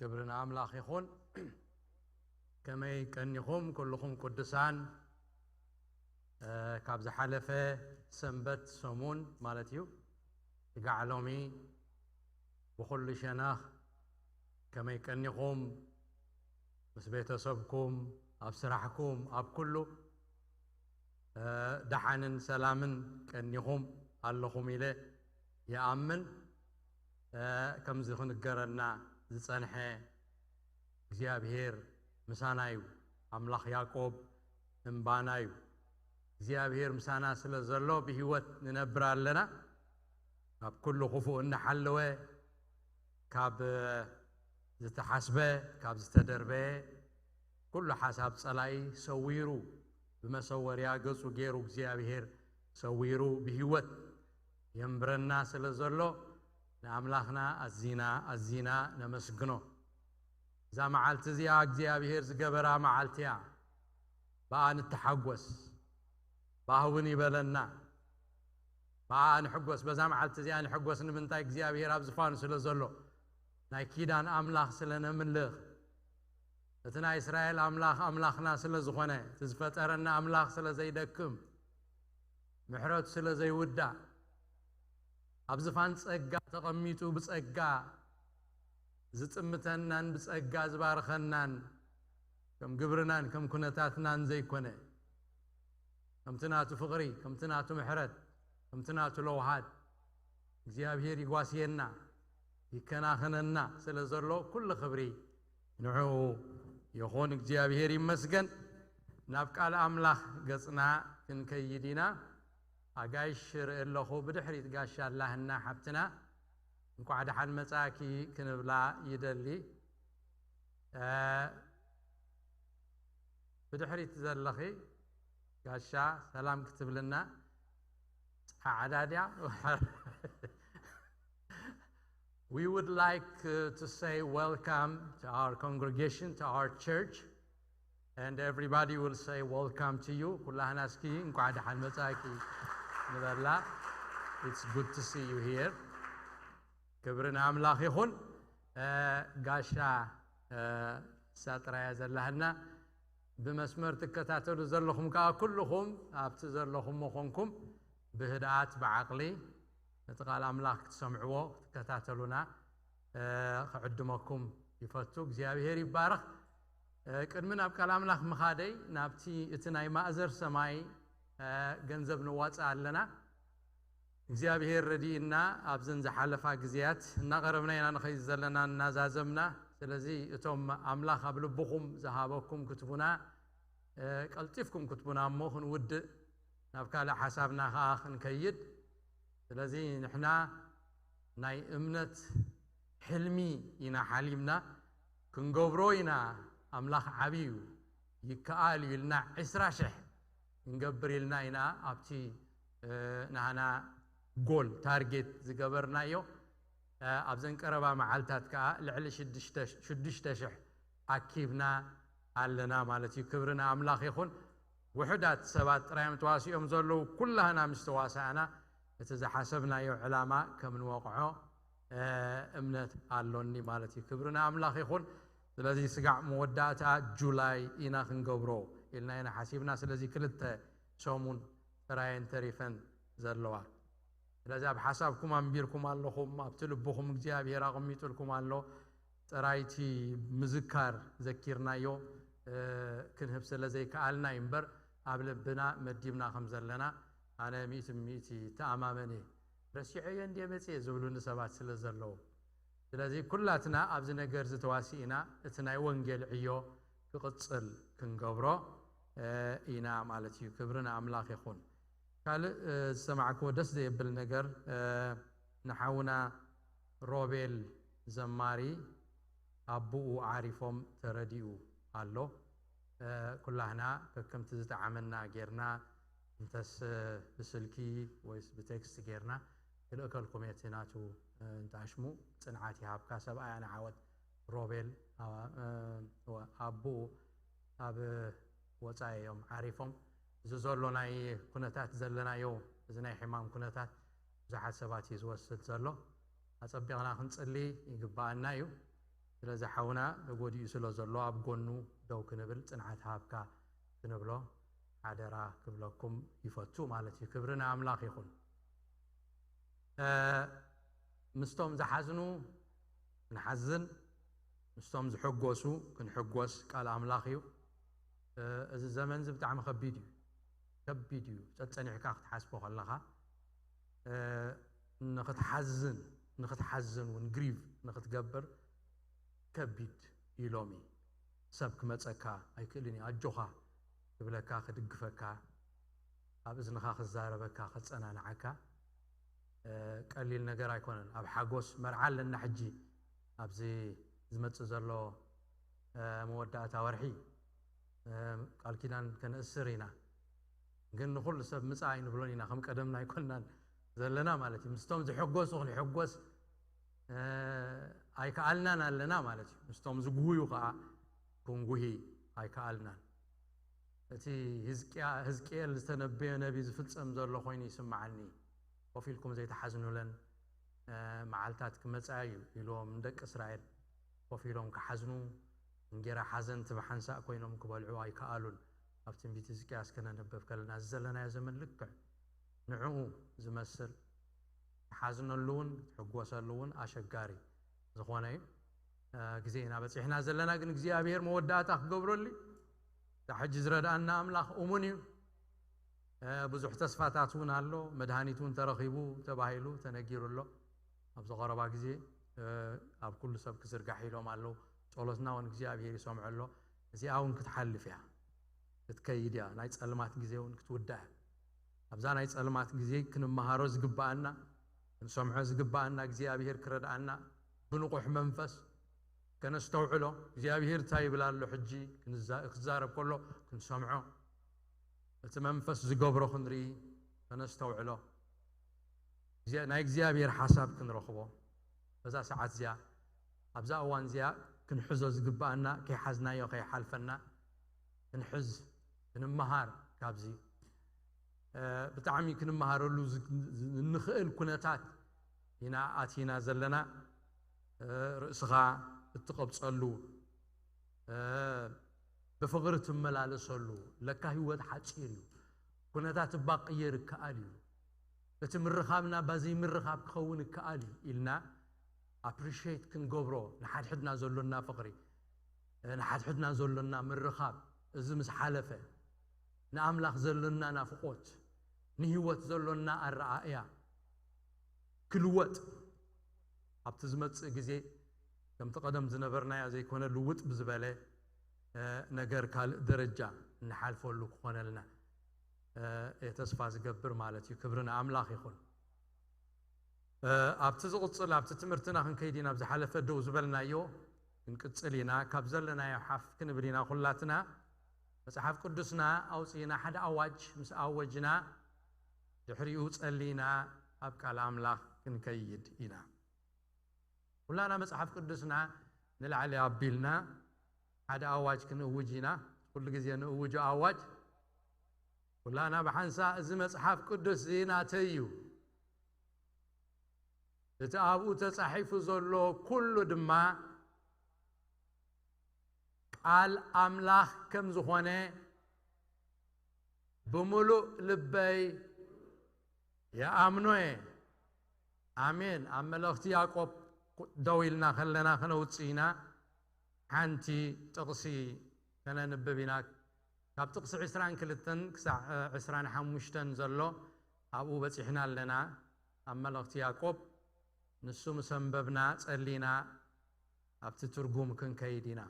ክብሪ ንኣምላኽ ይኹን። ከመይ ቀኒኹም ኩልኹም ቅዱሳን? እ፣ ካብ ዝሓለፈ ሰንበት ሰሙን ማለት እዩ፣ ስጋዕ ሎሚ ብኹሉ ሸነኽ ከመይ ቀኒኹም? ምስ ቤተሰብኩም፣ ኣብ ስራሕኩም፣ ኣብ ኩሉ፣ እ፣ ደሓንን ሰላምን ቀኒኹም ኣለኹም ኢለ ይኣምን። እ፣ ከምዚ ክንገረና ዝጸንሐ እግዚኣብሔር ምሳና እዩ። ኣምላኽ ያዕቆብ እምባና እዩ። እግዚኣብሔር ምሳና ስለ ዘሎ ብህይወት ንነብር ኣለና። ካብ ኩሉ ክፉእ እናሓለወ፣ ካብ ዝተሓስበ፣ ካብ ዝተደርበየ፣ ኩሉ ሓሳብ ጸላኢ ሰዊሩ፣ ብመሰወርያ ገጹ ገይሩ እግዚኣብሔር ሰዊሩ ብህይወት የንብረና ስለ ዘሎ፣ ንኣምላኽና ኣዚና፣ ኣዚና ነመስግኖ። እዛ መዓልቲ እዚኣ እግዚኣብሔር ዝገበራ መዓልቲ እያ። ብኣ ንተሓጎስ። ብኣ እውን ይበለና። ብኣ ንሕጎስ። በዛ መዓልቲ እዚኣ ንሕጎስ። ንምንታይ? እግዚኣብሔር ኣብ ዝፋኑ ስለ ዘሎ። ናይ ኪዳን ኣምላኽ ስለ ነምልኽ። እቲ ናይ እስራኤል ኣምላኽ ኣምላኽና ስለ ዝኾነ፣ እቲ ዝፈጠረና ኣምላኽ ስለ ዘይደክም፣ ምሕረቱ ስለ ዘይውዳእ፣ ኣብ ዝፋን ጸጋ ተቐሚጡ ብጸጋ ዝጥምተናን ብጸጋ ዝባርኸናን፣ ከም ግብርናን ከም ኩነታትናን ዘይኮነ፣ ከምቲ ናቱ ፍቕሪ፣ ከምቲ ናቱ ምሕረት፣ ከምቲ ናቱ ለውሃት እግዚኣብሔር ይጓስየና፣ ይከናኸነና ስለ ዘሎ፣ ኩሉ ክብሪ ንዕኡ ይኹን። እግዚኣብሔር ይመስገን። ናብ ቃል ኣምላኽ ገጽና ክንከይድ ኢና። ኣጋይሽ ርኢ ኣለኹ፣ ብድሕሪት ጋሻ ኣላህና ሓብትና፣ እንቋዕ ደሓን መጻእኪ ክንብላ ይደሊ። እ፣ ብድሕሪት ዘለኺ ጋሻ ሰላም ክትብልና፣ ጻዕዳ ድያ? We would like, uh, to say welcome to our congregation, to our church, and everybody will say welcome to you. ኩላህና እስኪ እንኳዕ ደሓን መጻእኪ ንበላ። It's good to see you here. ክብሪ ንኣምላኽ ይኹን። እ፣ ጋሻ፣ እ፣ እሳ ጥራያ ዘላህና። ብመስመር ትከታተሉ ዘለኹም ከኣ ኩልኹም ኣብቲ ዘለኹሞ ኮንኩም ብህድኣት ብዓቕሊ ነቲ ቃል ኣምላኽ ክትሰምዕዎ ክትከታተሉና፣ እ፣ ክዕድመኩም ይፈቱ። እግዚኣብሔር ይባረኽ። እ፣ ቅድሚ ናብ ቃል ኣምላኽ ምኻደይ ናብቲ እቲ ናይ ማእዘር ሰማይ፣ እ፣ ገንዘብ ነዋጽእ ኣለና። እግዚኣብሔር ረድእና ኣብዘን ዝሓለፋ ግዜያት እናቐረብና ኢና ንኸይድ ዘለና እናዛዘምና። ስለዚ እቶም ኣምላኽ ኣብ ልብኹም ዝሃበኩም ክትቡና፣ እ፣ ቀልጢፍኩም ክትቡና እሞ ክንውድእ ናብ ካልእ ሓሳብና ኸኣ ክንከይድ። ስለዚ ንሕና ናይ እምነት ሕልሚ ኢና ሓሊምና፣ ክንገብሮ ኢና። ኣምላኽ ዓቢ እዩ። ይከኣል እዩ ኢልና ዕስራ ሽሕ ክንገብር ኢልና ኢና ኣብቲ ናህና ጎል ታርጌት ዝገበርናዮ። ኣብዘን ቀረባ መዓልታት ከዓ ልዕሊ ሽዱሽተ ሽሕ ኣኪብና ኣለና ማለት እዩ። ክብሪ ንኣምላኽ ይኹን። ውሑዳት ሰባት ጥራዮም ተዋሲኦም ዘለዉ፣ ኩላህና ምስ ተዋሳእና እቲ ዝሓሰብናዮ ዕላማ ከም ንወቕዖ እምነት ኣሎኒ ማለት እዩ። ክብሪ ንኣምላኽ ይኹን። ስለዚ ስጋዕ መወዳእታ ጁላይ ኢና ክንገብሮ ኢልና ኢና ሓሲብና። ስለዚ ክልተ ሰሙን ጥራየን ተሪፈን ዘለዋ። ስለዚ ኣብ ሓሳብኩም ኣንቢርኩም ኣለኹም፣ ኣብቲ ልብኹም እግዚኣብሔር ኣቐሚጡልኩም ኣሎ። ጥራይቲ ምዝካር ዘኪርናዮ ክንህብ ስለ ዘይከኣልና እዩ እምበር ኣብ ልብና መዲብና ከም ዘለና ኣነ ሚእቲ ሚእቲ ተኣማመን እየ። ረሲዐዮ እንድየ መፅየ ዝብሉኒ ሰባት ስለ ዘለዉ፣ ስለዚ ኩላትና ኣብዚ ነገር ዝተዋሲእና እቲ ናይ ወንጌል ዕዮ ክቕፅል ክንገብሮ ኢና ማለት እዩ። ክብሪ ንኣምላኽ ይኹን። ካልእ ዝሰማዕክዎ ደስ ዘየብል ነገር ንሓውና ሮቤል ዘማሪ ኣቦኡ ዓሪፎም ተረዲኡ ኣሎ። ኩላህና ከከምቲ ዝጠዓመና ጌርና እንተስ ብስልኪ ወይስ ብቴክስት ጌርና ክልእከልኩም እየ። እቲ ናቱ እንተኣሽሙ ጽንዓት ይሃብካ ሰብኣይ ኣነ ዓወት ሮቤል ኣቦኡ ኣብ ወፃኢ እዮም ዓሪፎም። እዚ ዘሎ ናይ ኩነታት ዘለናዮ እዚ ናይ ሕማም ኩነታት ብዙሓት ሰባት እዩ ዝወስድ ዘሎ። ኣጸቢቕና ክንጽሊ ይግባኣና እዩ። ስለዚ ሓውና ተጎዲኡ ስለ ዘሎ ኣብ ጎኑ ደው ክንብል ጽንዓት ሃብካ ክንብሎ ሓደራ ክብለኩም ይፈቱ ማለት እዩ። ክብሪ ንኣምላኽ ይኹን። ምስቶም ዝሓዝኑ ክንሓዝን ምስቶም ዝሕጎሱ ክንሕጎስ ቃል ኣምላኽ እዩ። እዚ ዘመን እዚ ብጣዕሚ ከቢድ እዩ፣ ከቢድ እዩ። ጸጸኒዕካ ክትሓስቦ ከለኻ ንክትሓዝን ንክትሓዝን እውን ግሪቭ ንክትገብር ከቢድ እዩ። ሎሚ ሰብ ክመጸካ ኣይክእልን እዩ። ኣጆኻ ክብለካ ክድግፈካ ኣብ እዝንኻ ክዛረበካ ከጸናንዓካ ቀሊል ነገር ኣይኮነን። ኣብ ሓጎስ መርዓ ኣለና ሕጂ ኣብዚ ዝመጽእ ዘሎ መወዳእታ ወርሒ ቃል ኪዳን ከነእስር ኢና። ግን ንኹሉ ሰብ ምጻእ ኣይንብሎን ኢና፣ ከም ቀደምና ኣይኮንናን ዘለና ማለት እዩ። ምስቶም ዝሕጎሱ ክንሕጎስ ኣይከኣልናን ኣለና ማለት እዩ። ምስቶም ዝጉህዩ ከዓ ክንጉሂ ኣይከኣልናን። እቲ ህዝቅኤል ዝተነበዮ ነቢ ዝፍጸም ዘሎ ኮይኑ ይስምዓኒ። ኮፍ ኢልኩም ዘይትሓዝኑለን መዓልታት ክመጻ እዩ ኢልዎም ንደቂ እስራኤል ኮፍ ኢሎም ክሓዝኑ እንጌራ ሓዘንቲ ብሓንሳእ ኮይኖም ክበልዑ ኣይከኣሉን። ኣብ ትንቢት ህዝቅያስ ከነንበብ ከለና እዚ ዘለናዮ ዘመን ልክዕ ንዕኡ ዝመስል ትሓዝነሉ እውን ትሕጎሰሉ እውን ኣሸጋሪ ዝኾነ እዩ። ግዜ ኢና በፂሕና ዘለና፣ ግን እግዚኣብሔር መወዳእታ ክገብረሉ እዩ። እዛ ሕጂ ዝረድኣና ኣምላኽ እሙን እዩ። ብዙሕ ተስፋታት እውን ኣሎ። መድሃኒት እውን ተረኺቡ ተባሂሉ ተነጊሩ ኣሎ። ኣብዚ ቀረባ ግዜ ኣብ ኩሉ ሰብ ክዝርጋሕ ኢሎም ኣለዉ። ጸሎትና እውን እግዚኣብሔር ይሰምዖ ኣሎ። እዚኣ እውን ክትሓልፍ እያ፣ ክትከይድ እያ። ናይ ጸልማት ግዜ እውን ክትውዳእ እያ። ኣብዛ ናይ ጸልማት ግዜ ክንመሃሮ ዝግብኣና ክንሰምዖ ዝግብኣና እግዚኣብሔር ክረድኣና ብንቑሕ መንፈስ ከነስተውዕሎ እግዚኣብሔር እንታይ ይብል ኣሎ ሕጂ ክንዛ- ክዛረብ ከሎ ክንሰምዖ እቲ መንፈስ ዝገብሮ ክንርኢ ከነስተውዕሎ እግዚኣብ- ናይ እግዚኣብሔር ሓሳብ ክንረኽቦ በዛ ሰዓት እዚኣ ኣብዛ እዋን እዚኣ ክንሕዞ ዝግብኣና ከይሓዝናዮ ከይሓልፈና ክንሕዝ ክንመሃር ካብዚ ብጣዕሚ ክንመሃረሉ እንኽእል ኩነታት ኢና ኣቲና ዘለና። ርእስኻ እትቐብፀሉ ብፍቕሪ ትመላለሰሉ ለካ ህይወት ሓፂር እዩ። ኩነታት እባ ክቕየር ይከኣል እዩ። እቲ ምርኻብና እባ ዘይምርኻብ ክኸውን ይከኣል እዩ ኢልና ኣፕሪሼት ክንገብሮ ንሓድሕድና ዘሎና ፍቕሪ ንሓድሕድና ዘሎና ምርኻብ እዚ ምስ ሓለፈ ንኣምላኽ ዘሎና ናፍቖት ንህይወት ዘሎና ኣረኣእያ ክልወጥ ኣብቲ ዝመጽእ ግዜ ከምቲ ቀደም ዝነበርናዮ ዘይኮነ ልውጥ ብዝበለ ነገር ካልእ ደረጃ እንሓልፈሉ ክኾነልና እየ ተስፋ ዝገብር ማለት እዩ። ክብሪ ንኣምላኽ ይኹን። ኣብቲ ዝቕጽል ኣብቲ ትምህርትና ክንከይድ ኢና። ኣብ ዝሓለፈ ደው ዝበልናዮ ክንቅጽል ኢና። ካብ ዘለናዮ ሓፍ ክንብል ኢና ኩላትና። መጽሓፍ ቅዱስና ኣውጺእና ሓደ ኣዋጅ ምስ ኣወጅና፣ ድሕሪኡ ጸሊና ኣብ ቃል ኣምላኽ ክንከይድ ኢና። ኩላና መጽሓፍ ቅዱስና ንላዕሊ ኣቢልና ሓደ ኣዋጅ ክንእውጅ ኢና። ኩሉ ግዜ ንእውጆ ኣዋጅ። ኩላና ብሓንሳ፣ "እዚ መጽሓፍ ቅዱስ እዚ ናተይ እዩ፣ እቲ ኣብኡ ተጻሒፉ ዘሎ ኩሉ ድማ ቃል ኣምላኽ ከም ዝኾነ ብምሉእ ልበይ ይኣምኖ እየ." ኣሜን። ኣብ መልእኽቲ ያዕቆብ ደው ኢልና ከለና፣ ከነውጽእ ኢና፣ ሓንቲ ጥቕሲ ከነንብብ ኢና። ካብ ጥቕሲ ዕስራን ክልተን ክሳዕ ዕስራን ሓሙሽተን ዘሎ ኣብኡ በጺሕና ኣለና። ኣብ መልእኽቲ ያዕቆብ፣ ንሱ ምስ ኣንበብና ጸሊና ኣብቲ ትርጉም ክንከይድ ኢና።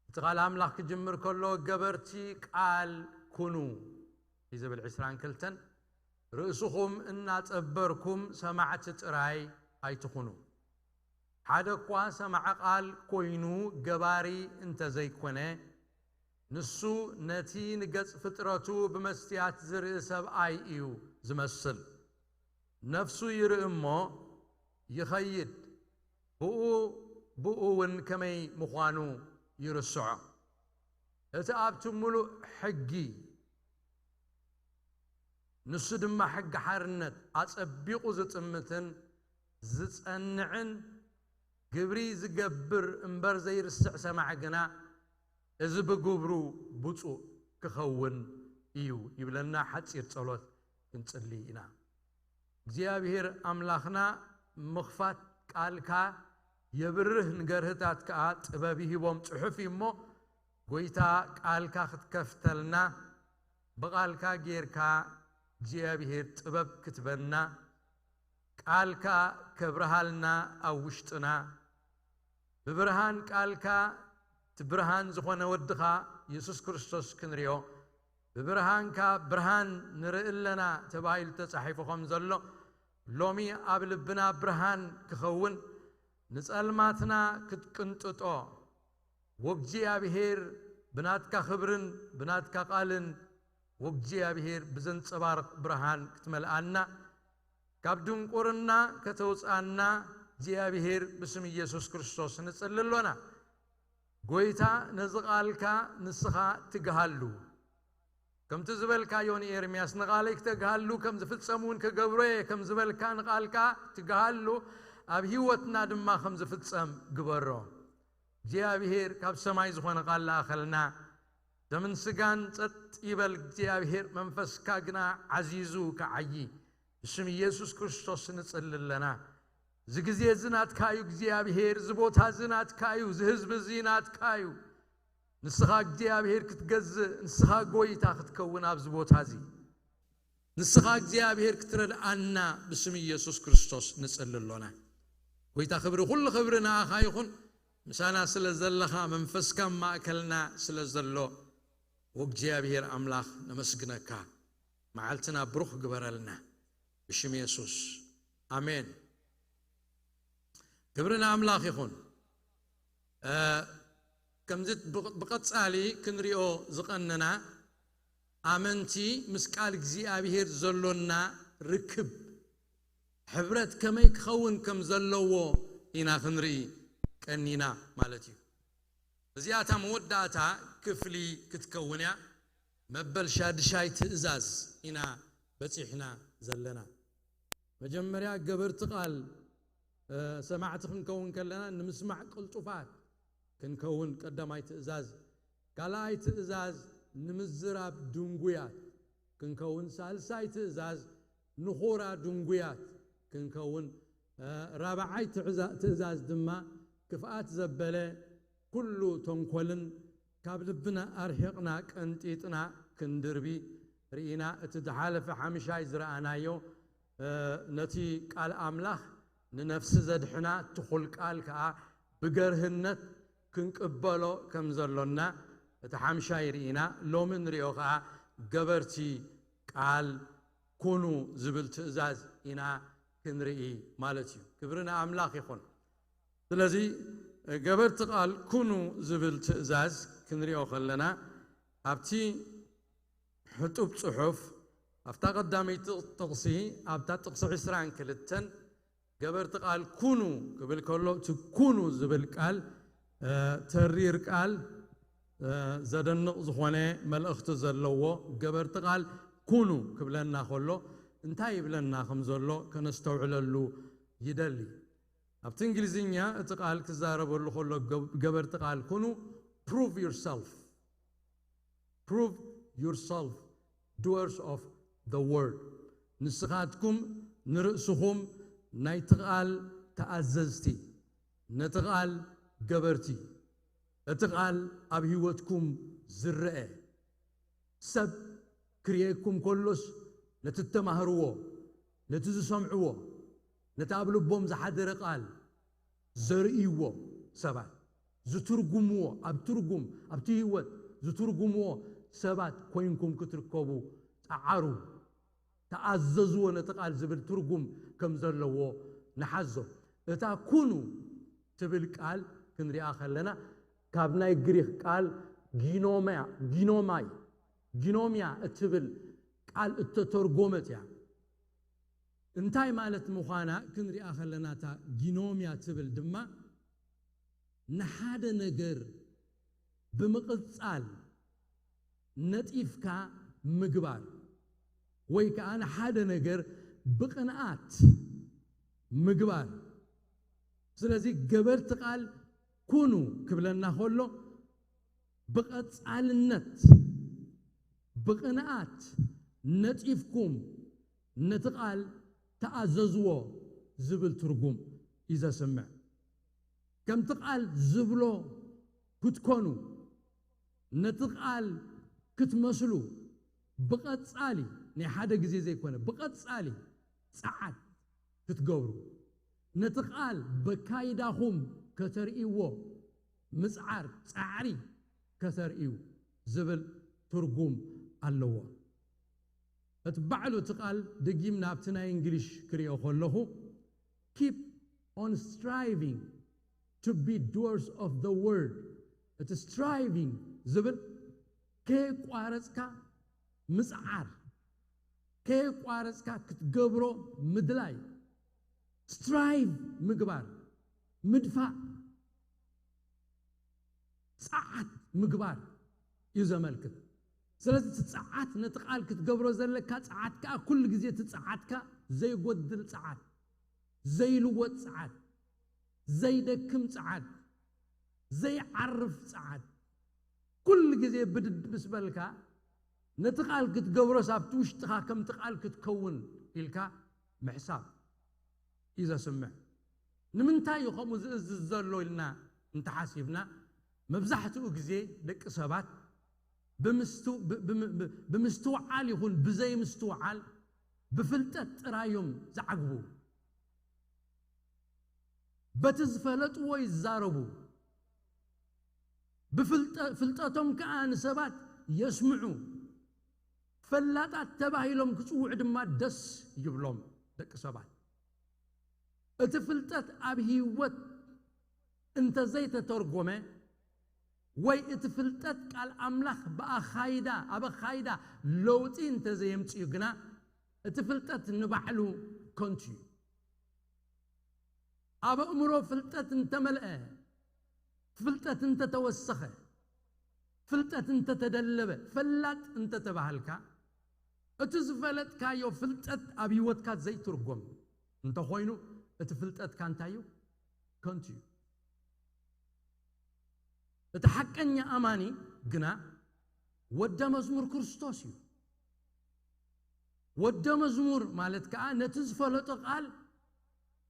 እቲ ቃል ኣምላኽ ክጅምር ከሎ፣ "ገበርቲ ቃል ኩኑ" እዩ ዝብል። ዕስራን ክልተን፣ "ርእስኹም እናጸበርኩም ሰማዕቲ ጥራይ ኣይትኹኑ። ሓደ እኳ ሰማዒ ቃል ኮይኑ ገባሪ እንተዘይኮነ፣ ንሱ ነቲ ንገጽ ፍጥረቱ ብመስትያት ዝርኢ ሰብኣይ እዩ ዝመስል። ነፍሱ ይርኢ እሞ ይኸይድ፣ ብኡ ብኡ እውን ከመይ ምዃኑ ይርስዖ። እቲ ኣብቲ ምሉእ ሕጊ፣ ንሱ ድማ ሕጊ ሓርነት፣ ኣጸቢቑ ዝጥምትን ዝጸንዕን፣ ግብሪ ዝገብር እምበር ዘይርስዕ ሰማዒ ግና፣ እዚ ብግብሩ ብፁዕ ክኸውን እዩ" ይብለና። ሓጺር ጸሎት ክንጽሊ ኢና። እግዚኣብሔር ኣምላኽና፣ ምኽፋት ቃልካ የብርህ፣ ንገርህታት ከኣ ጥበብ ይህቦም ጽሑፍ እዩ እሞ፣ ጎይታ፣ ቃልካ ክትከፍተልና፣ ብቃልካ ጌርካ እግዚኣብሔር ጥበብ ክትበና፣ ቃልካ ከብርሃልና ኣብ ውሽጥና፣ ብብርሃን ቃልካ፣ እቲ ብርሃን ዝኾነ ወድኻ የሱስ ክርስቶስ ክንሪኦ፣ "ብብርሃንካ ብርሃን ንርኢ ኣለና" ተባሂሉ ተጻሒፉ ከም ዘሎ፣ ሎሚ ኣብ ልብና ብርሃን ክኸውን፣ ንጸልማትና ክትቅንጥጦ፣ ወእግዚኣብሔር ብናትካ ክብርን ብናትካ ቃልን፣ ወእግዚኣብሔር ብዘንጸባርቕ ብርሃን ክትመልኣና፣ ካብ ድንቁርና ከተውጽኣና፣ እግዚኣብሔር ብስም ኢየሱስ ክርስቶስ ንጽሊ ኣሎና። ጎይታ፣ ነዚ ቃልካ ንስኻ ትግሃሉ። ከምቲ ዝበልካዮ ንኤርምያስ፣ "ንቓለይ ክተግሃሉ፣ ከም ዝፍጸም እውን ክገብሮ እየ" ከም ዝበልካ፣ ንቓልካ ትግሃሉ፣ ኣብ ህይወትና ድማ ከም ዝፍጸም ግበሮ። እግዚኣብሔር ካብ ሰማይ ዝኾነ ቃል ለኣኸልና። ደምን ስጋን ጸጥ ይበል እግዚኣብሔር፣ መንፈስካ ግና ዓዚዙ ክዓዪ ብስም ኢየሱስ ክርስቶስ ንጽሊ ኣለና። እዚ ግዜ እዚ ናትካ እዩ እግዚኣብሔር፣ እዚ ቦታ እዚ ናትካ እዩ፣ እዚ ህዝቢ እዚ ናትካ እዩ። ንስኻ እግዚኣብሔር ክትገዝእ፣ ንስኻ ጎይታ ክትከውን ኣብዚ ቦታ እዚ። ንስኻ እግዚኣብሔር ክትረድኣና ብስም ኢየሱስ ክርስቶስ ንጽሊ ኣሎና። ጎይታ ክብሪ፣ ኩሉ ክብሪ ንኣኻ ይኹን። ምሳና ስለ ዘለኻ፣ መንፈስካ ኣብ ማእከልና ስለ ዘሎ፣ ወእግዚኣብሔር ኣምላኽ ነመስግነካ። መዓልትና ብሩኽ ግበረልና ብሽም የሱስ። ኣሜን። ክብሪ ንኣምላኽ ይኹን። እ፣ ከምዚ ብቕ-፣ ብቐጻሊ ክንሪኦ ዝቐነና፣ ኣመንቲ ምስ ቃል እግዚኣብሔር ዘሎና ርክብ፣ ሕብረት ከመይ ክኸውን ከም ዘለዎ ኢና ክንርኢ ቀኒና ማለት እዩ። እዚኣ እታ መወዳእታ ክፍሊ ክትከውን እያ። መበል ሻድሻይ ትእዛዝ ኢና በጺሕና ዘለና። መጀመርያ ገበርቲ ቃል፣ እ፣ ሰማዕቲ ክንከውን ከለና፣ ንምስማዕ ቅልጡፋት ክንከውን ቀዳማይ ትእዛዝ። ካልኣይ ትእዛዝ፣ ንምዝራብ ድንጉያት ክንከውን። ሳልሳይ ትእዛዝ፣ ንኹራ ድንጉያት ክንከውን። እ፣ ራብዓይ ትዕዛ-፣ ትእዛዝ ድማ፣ ክፍኣት ዘበለ ኩሉ ተንኮልን ካብ ልብና ኣርሒቕና ቀንጢጥና ክንድርቢ ርኢና። እቲ ዝሓለፈ ሓምሻይ ዝረኣናዮ፣ እ፣ ነቲ ቃል ኣምላኽ ንነፍሲ ዘድሕና ትኹል ቃል ከኣ ብገርህነት ክንቅበሎ ከም ዘሎና እቲ ሓምሻይ ርኢና። ሎሚ ንሪኦ ከኣ ገበርቲ ቃል ኩኑ ዝብል ትእዛዝ ኢና ክንርኢ ማለት እዩ። ክብሪ ንኣምላኽ ይኹን። ስለዚ ገበርቲ ቃል ኩኑ ዝብል ትእዛዝ ክንሪኦ ከለና ኣብቲ ሕጡብ ጽሑፍ ኣብታ ቀዳመይቲ ጥቕሲ ኣብታ ጥቕሲ ዕስራን ክልተን ገበርቲ ቃል ኩኑ ክብል ከሎ እቲ ኩኑ ዝብል ቃል ተሪር ቃል ዘደንቕ ዝኾነ መልእኽቲ ዘለዎ ገበርቲ ቃል ኩኑ ክብለና ከሎ እንታይ ይብለና ከም ዘሎ ከነስተውዕለሉ ይደሊ። ኣብቲ እንግሊዝኛ እቲ ቃል ክዛረበሉ ከሎ ገበርቲ ቃል ኩኑ prove yourself prove yourself doers of the word ንስኻትኩም ንርእስኹም ናይቲ ቃል ተኣዘዝቲ ነቲ ቃል ገበርቲ እቲ ቃል ኣብ ህይወትኩም ዝረአ ሰብ ክርእየኩም ከሎስ ነቲ እተማህርዎ ነቲ ዝሰምዕዎ ነቲ ኣብ ልቦም ዝሓደረ ቃል ዘርእይዎ ሰባት ዝትርጉምዎ ኣብ ትርጉም ኣብቲ ህይወት ዝትርጉምዎ ሰባት ኮይንኩም ክትርከቡ ጸዓሩ። ተኣዘዝዎ ነቲ ቃል ዝብል ትርጉም ከም ዘለዎ ንሓዞ። እታ ኩኑ ትብል ቃል ክንሪኣ ከለና ካብ ናይ ግሪክ ቃል ጊኖሚያ ጊኖማይ ጊኖሚያ እትብል ቃል እተተርጎመት እያ። እንታይ ማለት ምዃና ክንሪኣ ከለና እታ ጊኖሚያ ትብል ድማ ንሓደ ነገር ብምቕጻል ነጢፍካ ምግባር ወይ ከዓ ንሓደ ነገር ብቕንኣት ምግባር። ስለዚ ገበርቲ ቃል ኩኑ ክብለና ከሎ ብቐጻልነት ብቕንኣት ነጢፍኩም ነቲ ቃል ተኣዘዝዎ ዝብል ትርጉም እዩ ዘስምዕ። ከምቲ ቃል ዝብሎ ክትኮኑ ነቲ ቃል ክትመስሉ ብቐጻሊ ናይ ሓደ ግዜ ዘይኮነ ብቐጻሊ ጸዓት ክትገብሩ ነቲ ቃል በካይዳኹም ከተርእይዎ ምጽዓር ጻዕሪ ከተርእዩ ዝብል ትርጉም ኣለዎ። እቲ ባዕሉ እቲ ቃል ደጊም ናብቲ ናይ እንግሊሽ ክሪኦ ከለኹ keep on striving to be doers of the word እቲ striving ዝብል ከየቋረጽካ ምጽዓር ከየቋረጽካ ክትገብሮ ምድላይ strive ምግባር ምድፋእ ጸዓት ምግባር እዩ ዘመልክት። ስለዚ እቲ ጸዓት ነቲ ቃል ክትገብሮ ዘለካ ጸዓት ከዓ ኩሉ ግዜ እቲ ጸዓትካ ዘይጎድል ጸዓት ዘይልወጥ ጸዓት ዘይደክም ጸዓት ዘይዓርፍ ጸዓት ኩሉ ግዜ ብድድ ምስ በልካ ነቲ ቃል ክትገብሮስ ኣብቲ ውሽጥኻ ከምቲ ቃል ክትከውን ኢልካ ምሕሳብ እዩ ዘስምዕ። ንምንታይ እዩ ከምኡ ዝእዝዝ ዘሎ ኢልና እንተሓሲብና መብዛሕትኡ ግዜ ደቂ ሰባት ብምስትውዓል ይኹን ብዘይምስትውዓል ብፍልጠት ጥራዮም ዝዓግቡ በቲ ዝፈለጥዎ ይዛረቡ ብፍልጠቶም ከዓ ንሰባት የስምዑ ፈላጣት ተባሂሎም ክፅውዑ ድማ ደስ ይብሎም ደቂ ሰባት እቲ ፍልጠት ኣብ ህይወት እንተዘይተተርጎመ ወይ እቲ ፍልጠት ቃል ኣምላኽ ብኣኻይዳ ኣብ ኣኻይዳ ለውጢ እንተዘየምፅኡ ግና እቲ ፍልጠት ንባዕሉ ከንቱ እዩ ኣብ ኣእምሮ ፍልጠት እንተመልአ ፍልጠት እንተተወሰኸ ፍልጠት እንተተደለበ ፈላጥ እንተተባሃልካ እቲ ዝፈለጥካዮ ፍልጠት ኣብ ህይወትካ ዘይትርጎም እንተኾይኑ እቲ ፍልጠትካ እንታይ እዩ ከንቱ እዩ እቲ ሓቀኛ ኣማኒ ግና ወደ መዝሙር ክርስቶስ እዩ ወደ መዝሙር ማለት ከዓ ነቲ ዝፈለጦ ቃል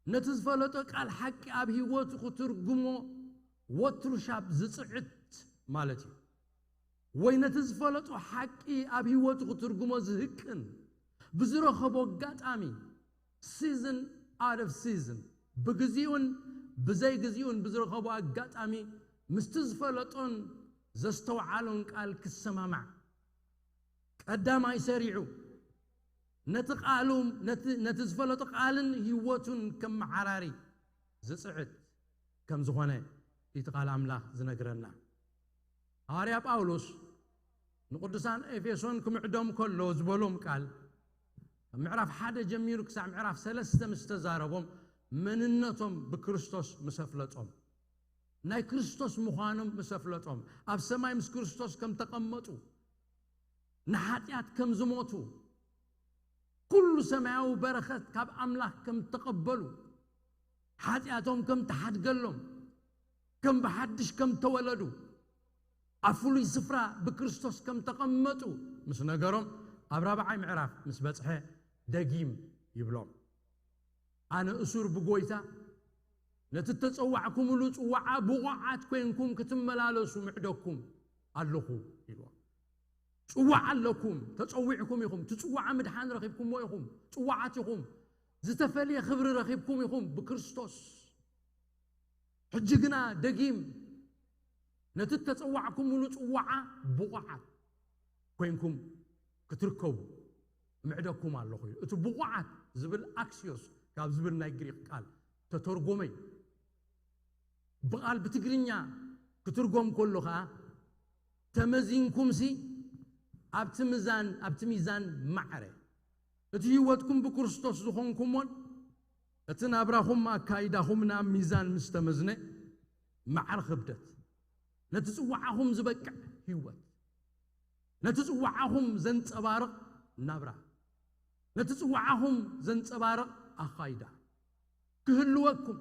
ነቲ ዝፈለጦ ቃል ሓቂ ኣብ ህይወቱ ክትርጉሞ ወትሩ ሻብ ዝፅዕት ማለት እዩ ወይ ነቲ ዝፈለጦ ሓቂ ኣብ ህይወቱ ክትርጉሞ ዝህቅን ብዝረኸቦ ኣጋጣሚ season out of season ብግዚኡን ብዘይ ግዚኡን ብዝረኸቦ ኣጋጣሚ ምስቲ ዝፈለጦን ዘስተውዓሎን ቃል ክሰማማዕ ቀዳማይ ሰሪዑ ነቲ ቃሉ ነቲ ዝፈለጦ ቃልን ህይወቱን ከመዓራሪ ዝፅዕት ከም ዝኾነ እቲ ቃል ኣምላኽ ዝነግረና ሃዋርያ ጳውሎስ ንቅዱሳን ኤፌሶን ክምዕዶም ከሎ ዝበሎም ቃል፣ ካብ ምዕራፍ ሓደ ጀሚሩ ክሳብ ምዕራፍ ሰለስተ ምስ ተዛረቦም፣ መንነቶም ብክርስቶስ ምስ ኣፍለጦም፣ ናይ ክርስቶስ ምዃኖም ምስ ኣፍለጦም፣ ኣብ ሰማይ ምስ ክርስቶስ ከም ተቐመጡ፣ ንሓጢኣት ከም ዝሞቱ፣ ኩሉ ሰማያዊ በረኸት ካብ ኣምላኽ ከም ተቐበሉ፣ ሓጢኣቶም ከም ተሓድገሎም፣ ከም ብሓድሽ ከም ተወለዱ፣ ኣብ ፍሉይ ስፍራ ብክርስቶስ ከም ተቐመጡ ምስ ነገሮም፣ ኣብ ራብዓይ ምዕራፍ ምስ በጽሐ፣ ደጊም ይብሎም፣ ኣነ እሱር ብጎይታ፣ ነቲ እተጸዋዕኩምሉ ጽዋዓ ብቑዓት ኮይንኩም ክትመላለሱ ምዕደኩም ኣለኹ፣ ኢልዎም። ጽዋዕ ኣለኩም፣ ተጸዊዕኩም ኢኹም። እቲ ጽዋዓ ምድሓን ረኺብኩምዎ ኢኹም። ጽዋዓት ኢኹም። ዝተፈልየ ክብሪ ረኺብኩም ኢኹም ብክርስቶስ። ሕጂ ግና ደጊም ነቲ እተጸዋዕኩምሉ ጽዋዓ ብቑዓት ኮይንኩም ክትርከቡ ምዕደኩም ኣለኹ፣ ኢሉ። እቲ ብቑዓት ዝብል ኣክሲዮስ ካብ ዝብል ናይ ግሪክ ቃል ተተርጎመ እዩ። ብቓል ብትግርኛ ክትርጎም ከሎ ኸኣ፣ ተመዚንኩምሲ ኣብቲ ምዛን፣ ኣብቲ ሚዛን ማዕረ፣ እቲ ህይወትኩም ብክርስቶስ ዝኾንኩሞን፣ እቲ ናብራኹም ኣካይዳኹም ናብ ሚዛን ምስ ተመዝነ፣ ማዕረ ክብደት፣ ነቲ ጽዋዓኹም ዝበቅዕ ህይወት፣ ነቲ ጽዋዓኹም ዘንጸባርቕ ናብራ፣ ነቲ ጽዋዓኹም ዘንጸባርቕ ኣኻይዳ ክህልወኩም፣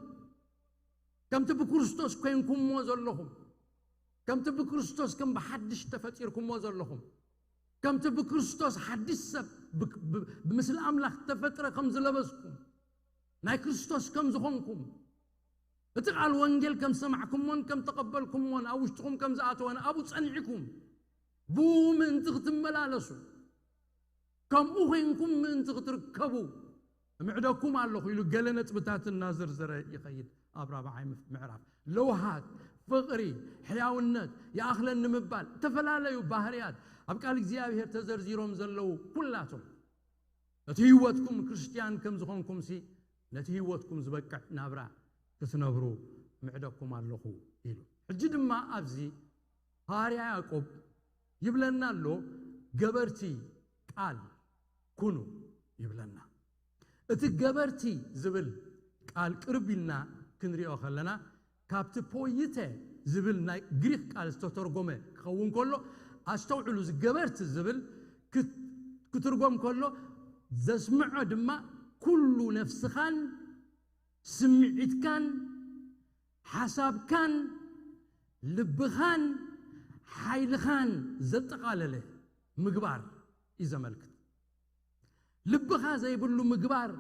ከምቲ ብክርስቶስ ኮይንኩምዎ ዘለኹም፣ ከምቲ ብክርስቶስ ከም ብሓድሽ ተፈጢርኩምዎ ዘለኹም፣ ከምቲ ብክርስቶስ ሓድሽ ሰብ ብ-፣ ብ-፣ ብምስሊ ኣምላኽ ተፈጥረ ከም ዝለበስኩም፣ ናይ ክርስቶስ ከም ዝኾንኩም፣ እቲ ቃል ወንጌል ከም ዝሰማዕኩምዎን ከም ተቐበልኩምዎን ኣብ ውሽጥኹም ከም ዝኣተወን ኣብኡ ጸኒዕኩም ብኡ ምእንቲ ክትመላለሱ፣ ከምኡ ኮይንኩም ምእንቲ ክትርከቡ እምዕደኩም ኣለኹ፣ ኢሉ ገለ ነጥብታት እናዘርዘረ ይኸይድ። ኣብ ራብዓይ ምፍ-፣ ምዕራፍ ለውሃት፣ ፍቕሪ፣ ሕያውነት፣ ይኣኽለኒ ምባል፣ ዝተፈላለዩ ባህርያት ኣብ ቃል እግዚኣብሔር ተዘርዚሮም ዘለዉ ኩላቶም፣ እቲ ህይወትኩም ክርስትያን ከም ዝኾንኩምሲ፣ ነቲ ህይወትኩም ዝበቅዕ ናብራ ክትነብሩ ምዕደኩም ኣለኹ፣ ኢሉ። ሕጂ ድማ ኣብዚ ሃዋርያ ያዕቆብ ይብለና ኣሎ፣ ገበርቲ ቃል ኩኑ ይብለና። እቲ ገበርቲ ዝብል ቃል ቅርብ ኢልና ክንሪኦ ከለና፣ ካብቲ ፖይተ ዝብል ናይ ግሪክ ቃል ዝተተርጎመ ክኸውን ከሎ፣ ኣስተውዕሉ፣ እዚ ገበርቲ ዝብል ክት-፣ ክትርጎም ከሎ፣ ዘስምዖ ድማ ኩሉ ነፍስኻን ስምዒትካን ሓሳብካን ልብኻን ሓይልኻን ዘጠቓለለ ምግባር እዩ ዘመልክት። ልብኻ ዘይብሉ ምግባር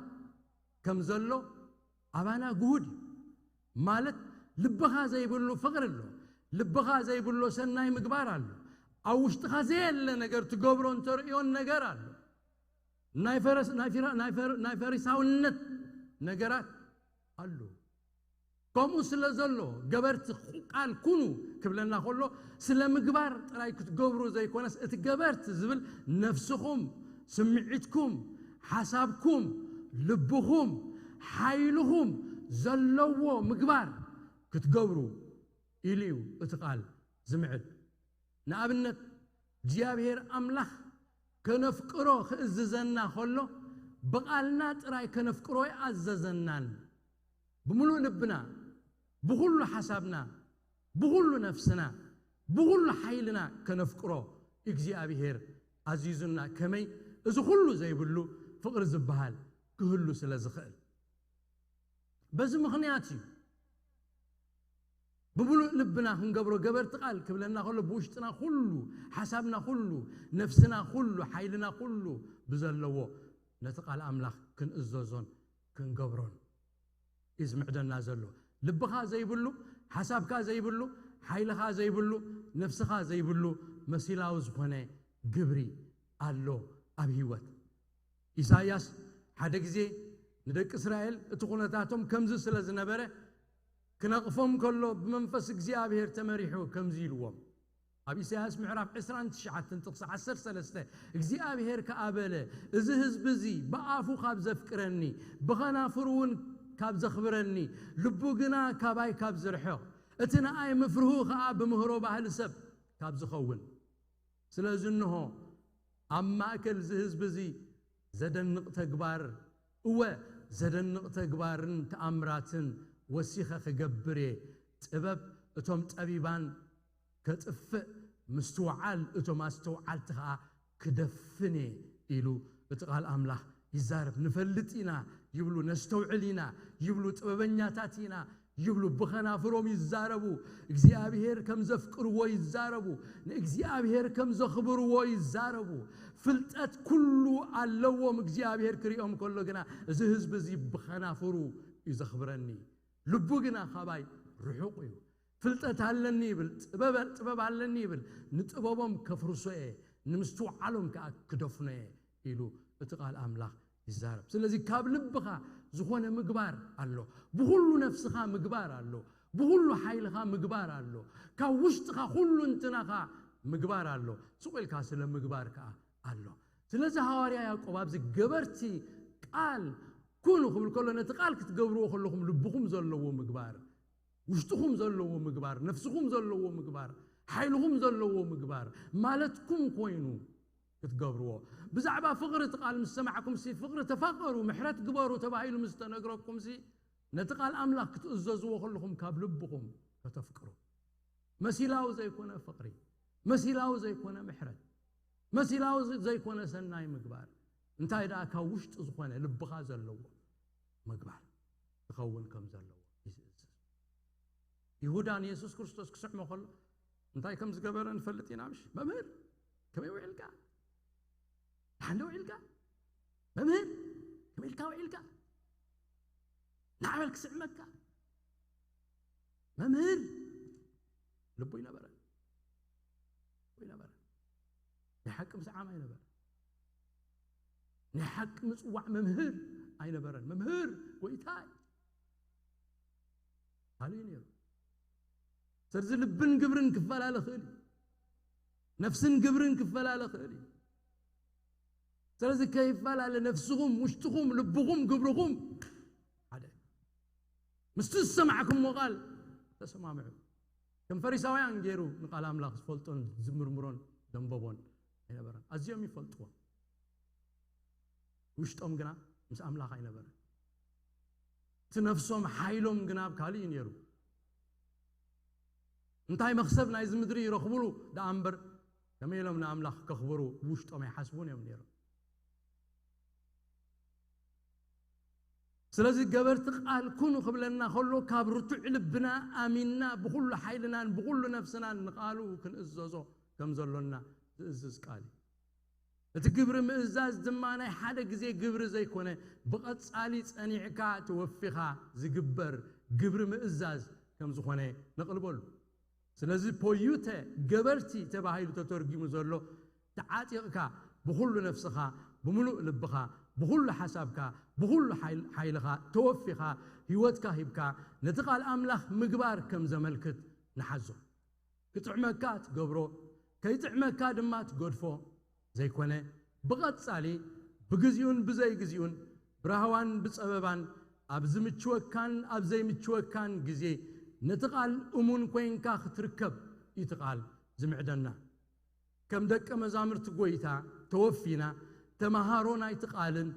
ከም ዘሎ ኣባና ግሁድ እዩ። ማለት፣ ልብኻ ዘይብሉ ፍቕሪ ኣሎ፣ ልብኻ ዘይብሎ ሰናይ ምግባር ኣሎ፣ ኣብ ውሽጥኻ ዘየለ ነገር ትገብሮ እንተርእዮን ነገር ኣሎ። ናይ ፈረስ-፣ ናይ ፊራ-፣ ናይ ፈር-፣ ናይ ፈሪሳውነት ነገራት ኣሎ። ከምኡ ስለ ዘሎ፣ ገበርቲ ቃል ኩኑ ክብለና ከሎ፣ ስለ ምግባር ጥራይ ክትገብሩ ዘይኮነስ፣ እቲ ገበርቲ ዝብል ነፍስኹም፣ ስምዒትኩም፣ ሓሳብኩም፣ ልብኹም፣ ሓይልኹም ዘለዎ ምግባር ክትገብሩ ኢሉ እዩ እቲ ቃል ዝምዕድ። ንኣብነት፣ እግዚኣብሔር ኣምላኽ ከነፍቅሮ ክእዝዘና ከሎ፣ ብቓልና ጥራይ ከነፍቅሮ ኣይኣዘዘናን። ብምሉእ ልብና፣ ብኹሉ ሓሳብና፣ ብኹሉ ነፍስና፣ ብኹሉ ሓይልና ከነፍቅሮ እግዚኣብሔር ኣዚዙና። ከመይ? እዚ ኩሉ ዘይብሉ ፍቕሪ ዝበሃል ክህሉ ስለ ዝኽእል። በዚ ምኽንያት እዩ ብምሉእ ልብና ክንገብሮ፣ ገበርቲ ቃል ክብለና ከሎ፣ ብውሽጥና ኩሉ፣ ሓሳብና ኩሉ፣ ነፍስና ኩሉ፣ ሓይልና ኩሉ ብዘለዎ ነቲ ቃል ኣምላኽ ክንእዘዞን ክንገብሮን እዩ ዝምዕደና ዘሎ። ልብኻ ዘይብሉ፣ ሓሳብካ ዘይብሉ፣ ሓይልኻ ዘይብሉ፣ ነፍስኻ ዘይብሉ መሲላዊ ዝኾነ ግብሪ ኣሎ ኣብ ህይወት። ኢሳይያስ ሓደ ግዜ ንደቂ እስራኤል እቲ ኩነታቶም ከምዚ ስለ ዝነበረ ክነቕፎም ከሎ ብመንፈስ እግዚኣብሔር ተመሪሑ ከምዚ ኢልዎም። ኣብ ኢሳይያስ ምዕራፍ ዕስራን ትሽዓተን ጥቕሲ ዓሰርተ ሰለስተ፣ እግዚኣብሔር ከኣ በለ፣ እዚ ህዝቢ እዚ ብኣፉ ካብ ዘፍቅረኒ፣ ብኸናፍሩ እውን ካብ ዘኽብረኒ፣ ልቡ ግና ካባይ ካብ ዝርሕቕ፣ እቲ ንኣይ ምፍርሁ ኸኣ ብምህሮ ባህሊ ሰብ ካብ ዝኸውን። ስለዚ እንሆ ኣብ ማእከል እዚ ህዝቢ እዚ ዘደንቕ ተግባር፣ እወ ዘደንቕ ተግባርን ተኣምራትን ወሲኸ ክገብር እየ። ጥበብ እቶም ጠቢባን ከጥፍእ፣ ምስትውዓል እቶም ኣስተውዓልቲ ኸኣ ክደፍን እየ ኢሉ እቲ ቃል ኣምላኽ ይዛረብ። ንፈልጥ ኢና ይብሉ፣ ነስተውዕል ኢና ይብሉ፣ ጥበበኛታት ኢና ይብሉ፣ ብኸናፍሮም ይዛረቡ፣ እግዚኣብሔር ከም ዘፍቅርዎ ይዛረቡ፣ ንእግዚኣብሔር ከም ዘኽብርዎ ይዛረቡ። ፍልጠት ኩሉ ኣለዎም፣ እግዚኣብሔር ክሪኦም ከሎ ግና እዚ ህዝቢ እዚ ብኸናፍሩ እዩ ዘኽብረኒ፣ ልቡ ግና ካባይ ርሑቕ እዩ። ፍልጠት ኣለኒ ይብል፣ ጥበብ፣ ጥበብ ኣለኒ ይብል፣ ንጥበቦም ከፍርሶ እየ፣ ንምስትውዓሎም ከኣ ክደፍኖ እየ ኢሉ እቲ ቃል ኣምላኽ ይዛረብ። ስለዚ ካብ ልብኻ ዝኾነ ምግባር ኣሎ፣ ብኹሉ ነፍስኻ ምግባር ኣሎ፣ ብኹሉ ሓይልኻ ምግባር ኣሎ፣ ካብ ውሽጥኻ ኩሉ እንትናኻ ምግባር ኣሎ። ስቕ ኢልካ ስለ ምግባር ከኣ ኣሎ። ስለዚ ሃዋርያ ያዕቆብ ኣብዚ ገበርቲ ቃል ኩኑ ክብል ከሎ ነቲ ቃል ክትገብርዎ ከለኹም ልብኹም ዘለዎ ምግባር፣ ውሽጥኹም ዘለዎ ምግባር፣ ነፍስኹም ዘለዎ ምግባር፣ ሓይልኹም ዘለዎ ምግባር ማለትኩም ኮይኑ ክትገብርዎ። ብዛዕባ ፍቕሪ እቲ ቃል ምስ ሰማዕኩም ሲ ፍቕሪ ተፋቐሩ፣ ምሕረት ግበሩ ተባሂሉ ምስ ተነግረኩም ሲ ነቲ ቃል ኣምላኽ ክትእዘዝዎ ከለኹም ካብ ልብኹም ከተፍቅሩ። መሲላዊ ዘይኮነ ፍቕሪ፣ መሲላዊ ዘይኮነ ምሕረት፣ መሲላዊ ዘይኮነ ሰናይ ምግባር፣ እንታይ ደኣ ካብ ውሽጢ ዝኾነ ልብኻ ዘለዎ ምግባር ክኸውን ከም ዘለዎ እዩ ዝእዝዝ። ይሁዳ ንየሱስ ክርስቶስ ክስዕሞ ከሎ እንታይ ከም ዝገበረ ንፈልጥ ኢና፣ ምሽ? መምህር፣ ከመይ ውዒልካ? ደሓን ዶ ውዒልካ? መምህር፣ ከመይ ኢልካ ውዒልካ? ንዓበል ክስዕመካ? መምህር፣ ልቡ ይነበረ። ይነበረ። ናይ ሓቂ ምስዓም ኣይነበረ። ናይ ሓቂ ምጽዋዕ መምህር ኣይነበረን። መምህር፣ ጎይታይ፣ ካልእ እዩ ነይሩ። ስለዚ ልብን ግብርን ክፈላለ ክእል እዩ። ነፍስን ግብርን ክፈላለ ክእል እዩ። ስለዚ ከይፈላለ ነፍስኹም፣ ውሽጥኹም፣ ልብኹም፣ ግብርኹም ሓደ። ምስቲ ዝሰማዕኩምዎ ቃል ተሰማምዑ። ከም ፈሪሳውያን ገይሩ ንቃል ኣምላኽ ዝፈልጦን ዝምርምሮን ዘንበቦን ኣይነበረን። ኣዝዮም ይፈልጥዎ። ውሽጦም ግና ምስ ኣምላኽ ኣይነበረን። እቲ ነፍሶም ሓይሎም ግና ኣብ ካልእ እዩ ነይሩ። እንታይ መኽሰብ ናይዚ ምድሪ ይረኽቡሉ ደኣ እምበር፣ ከመይ ኢሎም ንኣምላኽ ከኽብሩ ብውሽጦም ኣይሓስቡን እዮም ነይሮም። ስለዚ ገበርቲ ቃል ኩኑ ክብለና ከሎ፣ ካብ ርቱዕ ልብና ኣሚንና ብኹሉ ሓይልናን ብኹሉ ነፍስናን ንቃሉ ክንእዘዞ ከም ዘሎና ዝእዝዝ ቃል እዩ። እቲ ግብሪ ምእዛዝ ድማ ናይ ሓደ ግዜ ግብሪ ዘይኮነ፣ ብቐጻሊ ጸኒዕካ ተወፊኻ ዝግበር ግብሪ ምእዛዝ ከም ዝኾነ ነቕልበሉ። ስለዚ ፖዩተ፣ ገበርቲ ተባሂሉ ተተርጊሙ ዘሎ፣ ተዓጢቕካ ብኹሉ ነፍስኻ፣ ብምሉእ ልብኻ፣ ብኹሉ ሓሳብካ፣ ብኹሉ ሓይል-፣ ሓይልኻ ተወፊኻ፣ ህይወትካ ሂብካ ነቲ ቃል ኣምላኽ ምግባር ከም ዘመልክት ንሓዞ። ክጥዕመካ ትገብሮ፣ ከይጥዕመካ ድማ ትገድፎ ዘይኮነ፣ ብቐጻሊ ብግዜኡን ብዘይግዜኡን፣ ብራህዋን ብጸበባን፣ ኣብ ዝምችወካን ኣብ ዘይምችወካን ግዜ ነቲ ቃል እሙን ኮይንካ ክትርከብ እዩ እቲ ቃል ዝምዕደና። ከም ደቀ መዛሙርቲ ጐይታ ተወፊና፣ ተመሃሮ ናይቲ ቃልን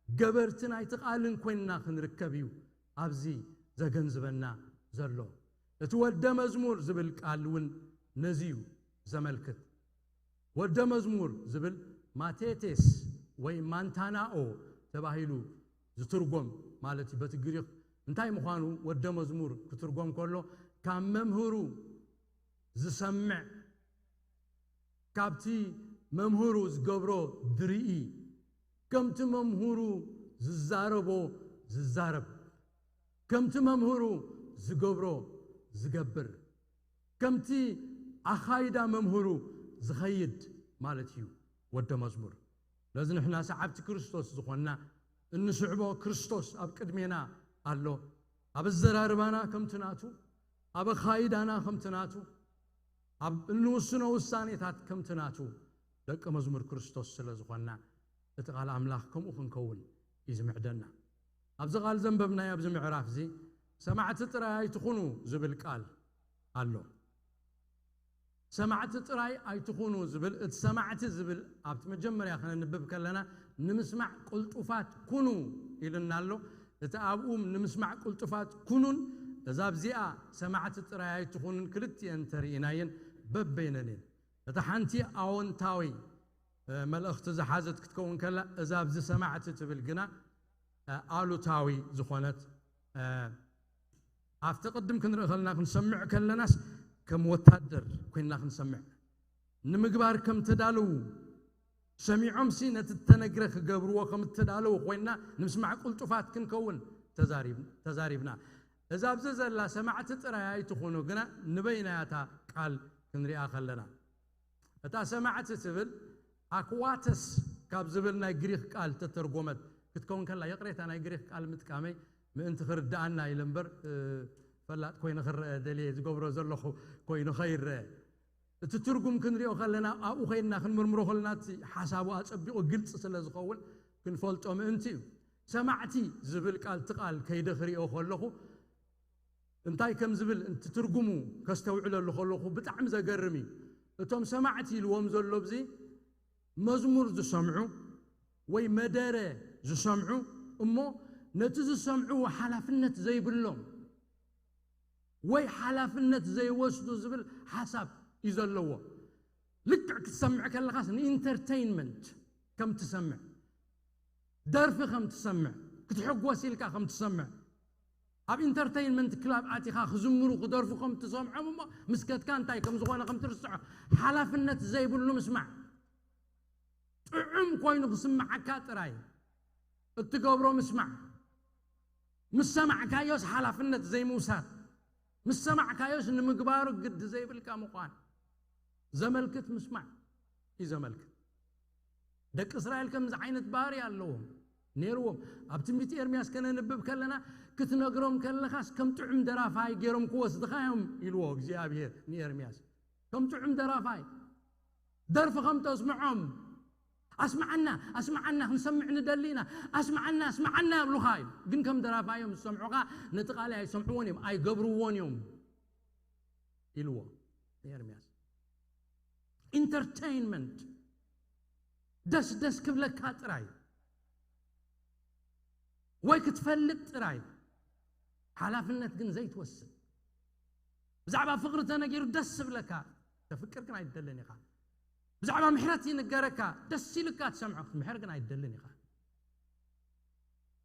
ገበርቲ ናይቲ ቃልን ኮይንና ክንርከብ እዩ ኣብዚ ዘገንዝበና ዘሎ። እቲ ወደ መዝሙር ዝብል ቃል እውን ነዚ እዩ ዘመልክት። ወደ መዝሙር ዝብል ማቴቴስ ወይ ማንታናኦ ተባሂሉ ዝትርጎም ማለት እዩ። በቲ ግሪኽ እንታይ ምዃኑ ወደ መዝሙር ክትርጎም ከሎ፣ ካብ መምህሩ ዝሰምዕ፣ ካብቲ መምህሩ ዝገብሮ ዝርኢ፣ ከምቲ መምህሩ ዝዛረቦ ዝዛረብ፣ ከምቲ መምህሩ ዝገብሮ ዝገብር፣ ከምቲ ኣኻይዳ መምህሩ ዝኸይድ ማለት እዩ ወደ መዝሙር። ነዚ ንሕና ሰዓብቲ ክርስቶስ ዝኾንና እንስዕቦ ክርስቶስ ኣብ ቅድሜና ኣሎ። ኣብ ኣዘራርባና ከምቲ ናቱ፣ ኣብ ኣኻይዳና ከምቲ ናቱ፣ ኣብ እንውስኖ ውሳኔታት ከምቲ ናቱ ደቂ መዝሙር ክርስቶስ ስለ ዝኾንና፣ እቲ ቃል ኣምላኽ ከምኡ ክንከውን እዩ ዝምዕደና። ኣብዚ ቃል ዘንበብናዮ ኣብዚ ምዕራፍ እዚ፣ ሰማዕቲ ጥራይ ኣይትኹኑ ዝብል ቃል ኣሎ። ሰማዕቲ ጥራይ ኣይትኹኑ ዝብል፣ እቲ ሰማዕቲ ዝብል ኣብቲ መጀመርያ ከነንብብ ከለና፣ ንምስማዕ ቅልጡፋት ኩኑ ኢልና ኣሎ። እቲ ኣብኡ ንምስማዕ ቅልጡፋት ኩኑን እዛ ኣብዚኣ ሰማዕቲ ጥራይ ኣይትኹኑን ክልቲኤን ተርኢናየን በበይነን እየን። እታ ሓንቲ ኣወንታዊ፣ እ፣ መልእኽቲ ዝሓዘት ክትከውን ከላ፣ እዛ ኣብዚ ሰማዕቲ ትብል ግና፣ እ፣ ኣሉታዊ ዝኾነት፣ እ፣ ኣብቲ ቅድም ክንርኢ ከለና፣ ክንሰምዕ ከለናስ ከም ወታደር ኮይንና ክንሰምዕ፣ ንምግባር ከም ተዳለዉ፣ ሰሚዖምሲ ነቲ እተነግረ ክገብርዎ ከም እተዳለዉ ኮይንና ንምስማዕ ቅልጡፋት ክንከውን ተዛሪብ-፣ ተዛሪብና። እዛ ኣብዚ ዘላ ሰማዕቲ ጥራይ ኣይትኹኑ፣ ግና ንበይናያታ ቃል ክንሪኣ ከለና። እታ ሰማዕቲ ትብል ኣክዋተስ ካብ ዝብል ናይ ግሪኽ ቃል ተተርጎመት ክትከውን ከላ፣ ይቕሬታ ናይ ግሪኽ ቃል ምጥቃመይ ምእንቲ ክርድኣና ኢለ እምበር፣ እ፣ ፈላጥ ኮይነ ክረአ ደልየ ዝገብሮ ዘለኹ ኮይኑ ከይረአ። እቲ ትርጉም ክንሪኦ ከለና፣ ኣብኡ ኮይንና ክንምርምሮ ከለና፣ እቲ ሓሳቡ ኣጸቢቑ ግልጺ ስለ ዝኸውን ክንፈልጦ ምእንቲ እዩ። ሰማዕቲ ዝብል ቃል፣ እቲ ቃል ከይደ ክሪኦ ከለኹ፣ እንታይ ከም ዝብል፣ እቲ ትርጉሙ ከስተውዕለሉ ከለኹ ብጣዕሚ ዘገርም እዩ። እቶም ሰማዕቲ ኢልዎም ዘሎ፣ ብዚ መዝሙር ዝሰምዑ ወይ መደረ ዝሰምዑ፣ እሞ ነቲ ዝሰምዕዎ ሓላፍነት ዘይብሎም ወይ ሓላፍነት ዘይወስዱ ዝብል ሓሳብ እዩ ዘለዎ። ልክዕ ክትሰምዕ ከለኻስ ንኢንተርቴይንመንት ከም ትሰምዕ፣ ደርፊ ከም ትሰምዕ፣ ክትሕጎስ ኢልካ ከም ትሰምዕ፣ ኣብ ኢንተርቴይንመንት ክላብ ኣቲኻ ክዝምሩ ክደርፉ ከም ትሰምዖም እሞ፣ ምስ ከድካ እንታይ ከም ዝኾነ ከም ትርስዖ፣ ሓላፍነት ዘይብሉ ምስማዕ። ጥዑም ኮይኑ ክስምዓካ ጥራይ እትገብሮ ምስማዕ። ምስ ሰማዕካዮስ ሓላፍነት ዘይምውሳድ፣ ምስ ሰማዕካዮስ ንምግባሩ ግዲ ዘይብልካ ምዃን ዘመልክት ምስማዕ እዩ ዘመልክት። ደቂ እስራኤል ከምዚ ዓይነት ባህሪ ኣለዎም፣ ነይርዎም። ኣብ ትንቢት ኤርምያስ ከነንብብ ከለና፣ ክትነግሮም ከለኻስ ከም ጥዑም ደራፋይ ገይሮም ክወስድኻ እዮም ኢልዎ እግዚኣብሔር ንኤርምያስ። ከም ጥዑም ደራፋይ ደርፊ ከም ተስምዖም፣ ኣስምዓና፣ ኣስምዓና፣ ክንሰምዕ ንደሊ ኢና፣ ኣስምዓና፣ ኣስምዓና ይብሉኻ እዮም። ግን ከም ደራፋይ እዮም ዝሰምዑኻ፣ ነቲ ቃል ኣይሰምዕዎን እዮም፣ ኣይገብርዎን እዮም ኢልዎ ንኤርምያስ። ኢንተርቴይንመንት፣ ደስ ደስ ክብለካ ጥራይ ወይ ክትፈልጥ ጥራይ፣ ሓላፍነት ግን ዘይትወስድ። ብዛዕባ ፍቕሪ ተነጊሩ ደስ ዝብለካ፣ ተፍቅር ግን ኣይትደልን ኢኻ። ብዛዕባ ምሕረት ይንገረካ፣ ደስ ኢልካ ትሰምዖ፣ ክትምሕር ግን ኣይትደልን ኢኻ።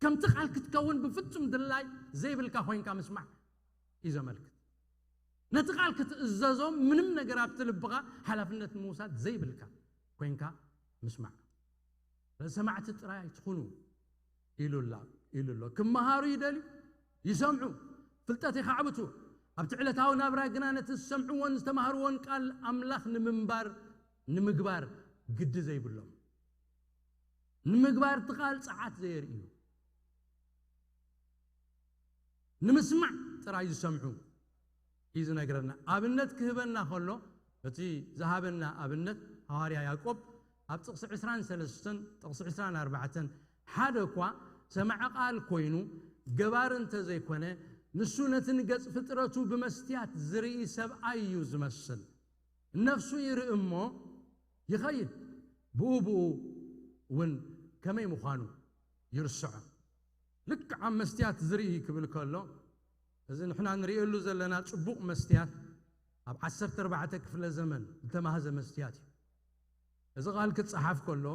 ከምቲ ቃል ክትከውን ብፍጹም ድላይ ዘይብልካ ኮይንካ ምስማዕ እዩ ዘመልክት። ነቲ ቃል ክትእዘዞም ምንም ነገር ኣብቲ ልብኻ ሓላፍነት ንምውሳድ ዘይብልካ ኮይንካ ምስማዕ። ሰማዕቲ ጥራይ ኣይትኹኑ ኢሉላ፣ ኢሉ ኣሎ። ክመሃሩ ይደልዩ፣ ይሰምዑ፣ ፍልጠት ይኻዕብቱ። ኣብቲ ዕለታዊ ናብራ ግና ነቲ ዝሰምዕዎን ዝተማህርዎን ቃል ኣምላኽ ንምንባር፣ ንምግባር ግዲ ዘይብሎም። ንምግባር እቲ ቃል ጸዓት ዘየርእዩ፣ ንምስማዕ ጥራይ ዝሰምዑ እዩ ዝነግረና። ኣብነት ክህበና ከሎ፣ እቲ ዝሃበና ኣብነት ሃዋርያ ያዕቆብ ኣብ ጥቕሲ ዕስራን ሰለስተን፣ ጥቕሲ ዕስራን ኣርባዕተን፣ ሓደ እኳ ሰማዒ ቃል ኮይኑ ገባሪ እንተ ዘይኮነ፣ ንሱ ነቲ ንገጽ ፍጥረቱ ብመስትያት ዝርኢ ሰብኣይ እዩ ዝመስል። ነፍሱ ይርኢ እሞ ይኸይድ፣ ብኡ ብኡ እውን ከመይ ምዃኑ ይርስዖ። ልክዕ ኣብ መስትያት ዝርኢ ክብል ከሎ፣ እዚ ንሕና ንርእየሉ ዘለና ጽቡቕ መስትያት ኣብ ዓሰርተ ኣርባዕተ ክፍለ ዘመን ዝተማህዘ መስትያት እዩ። እዚ ቃል ክጸሓፍ ከሎ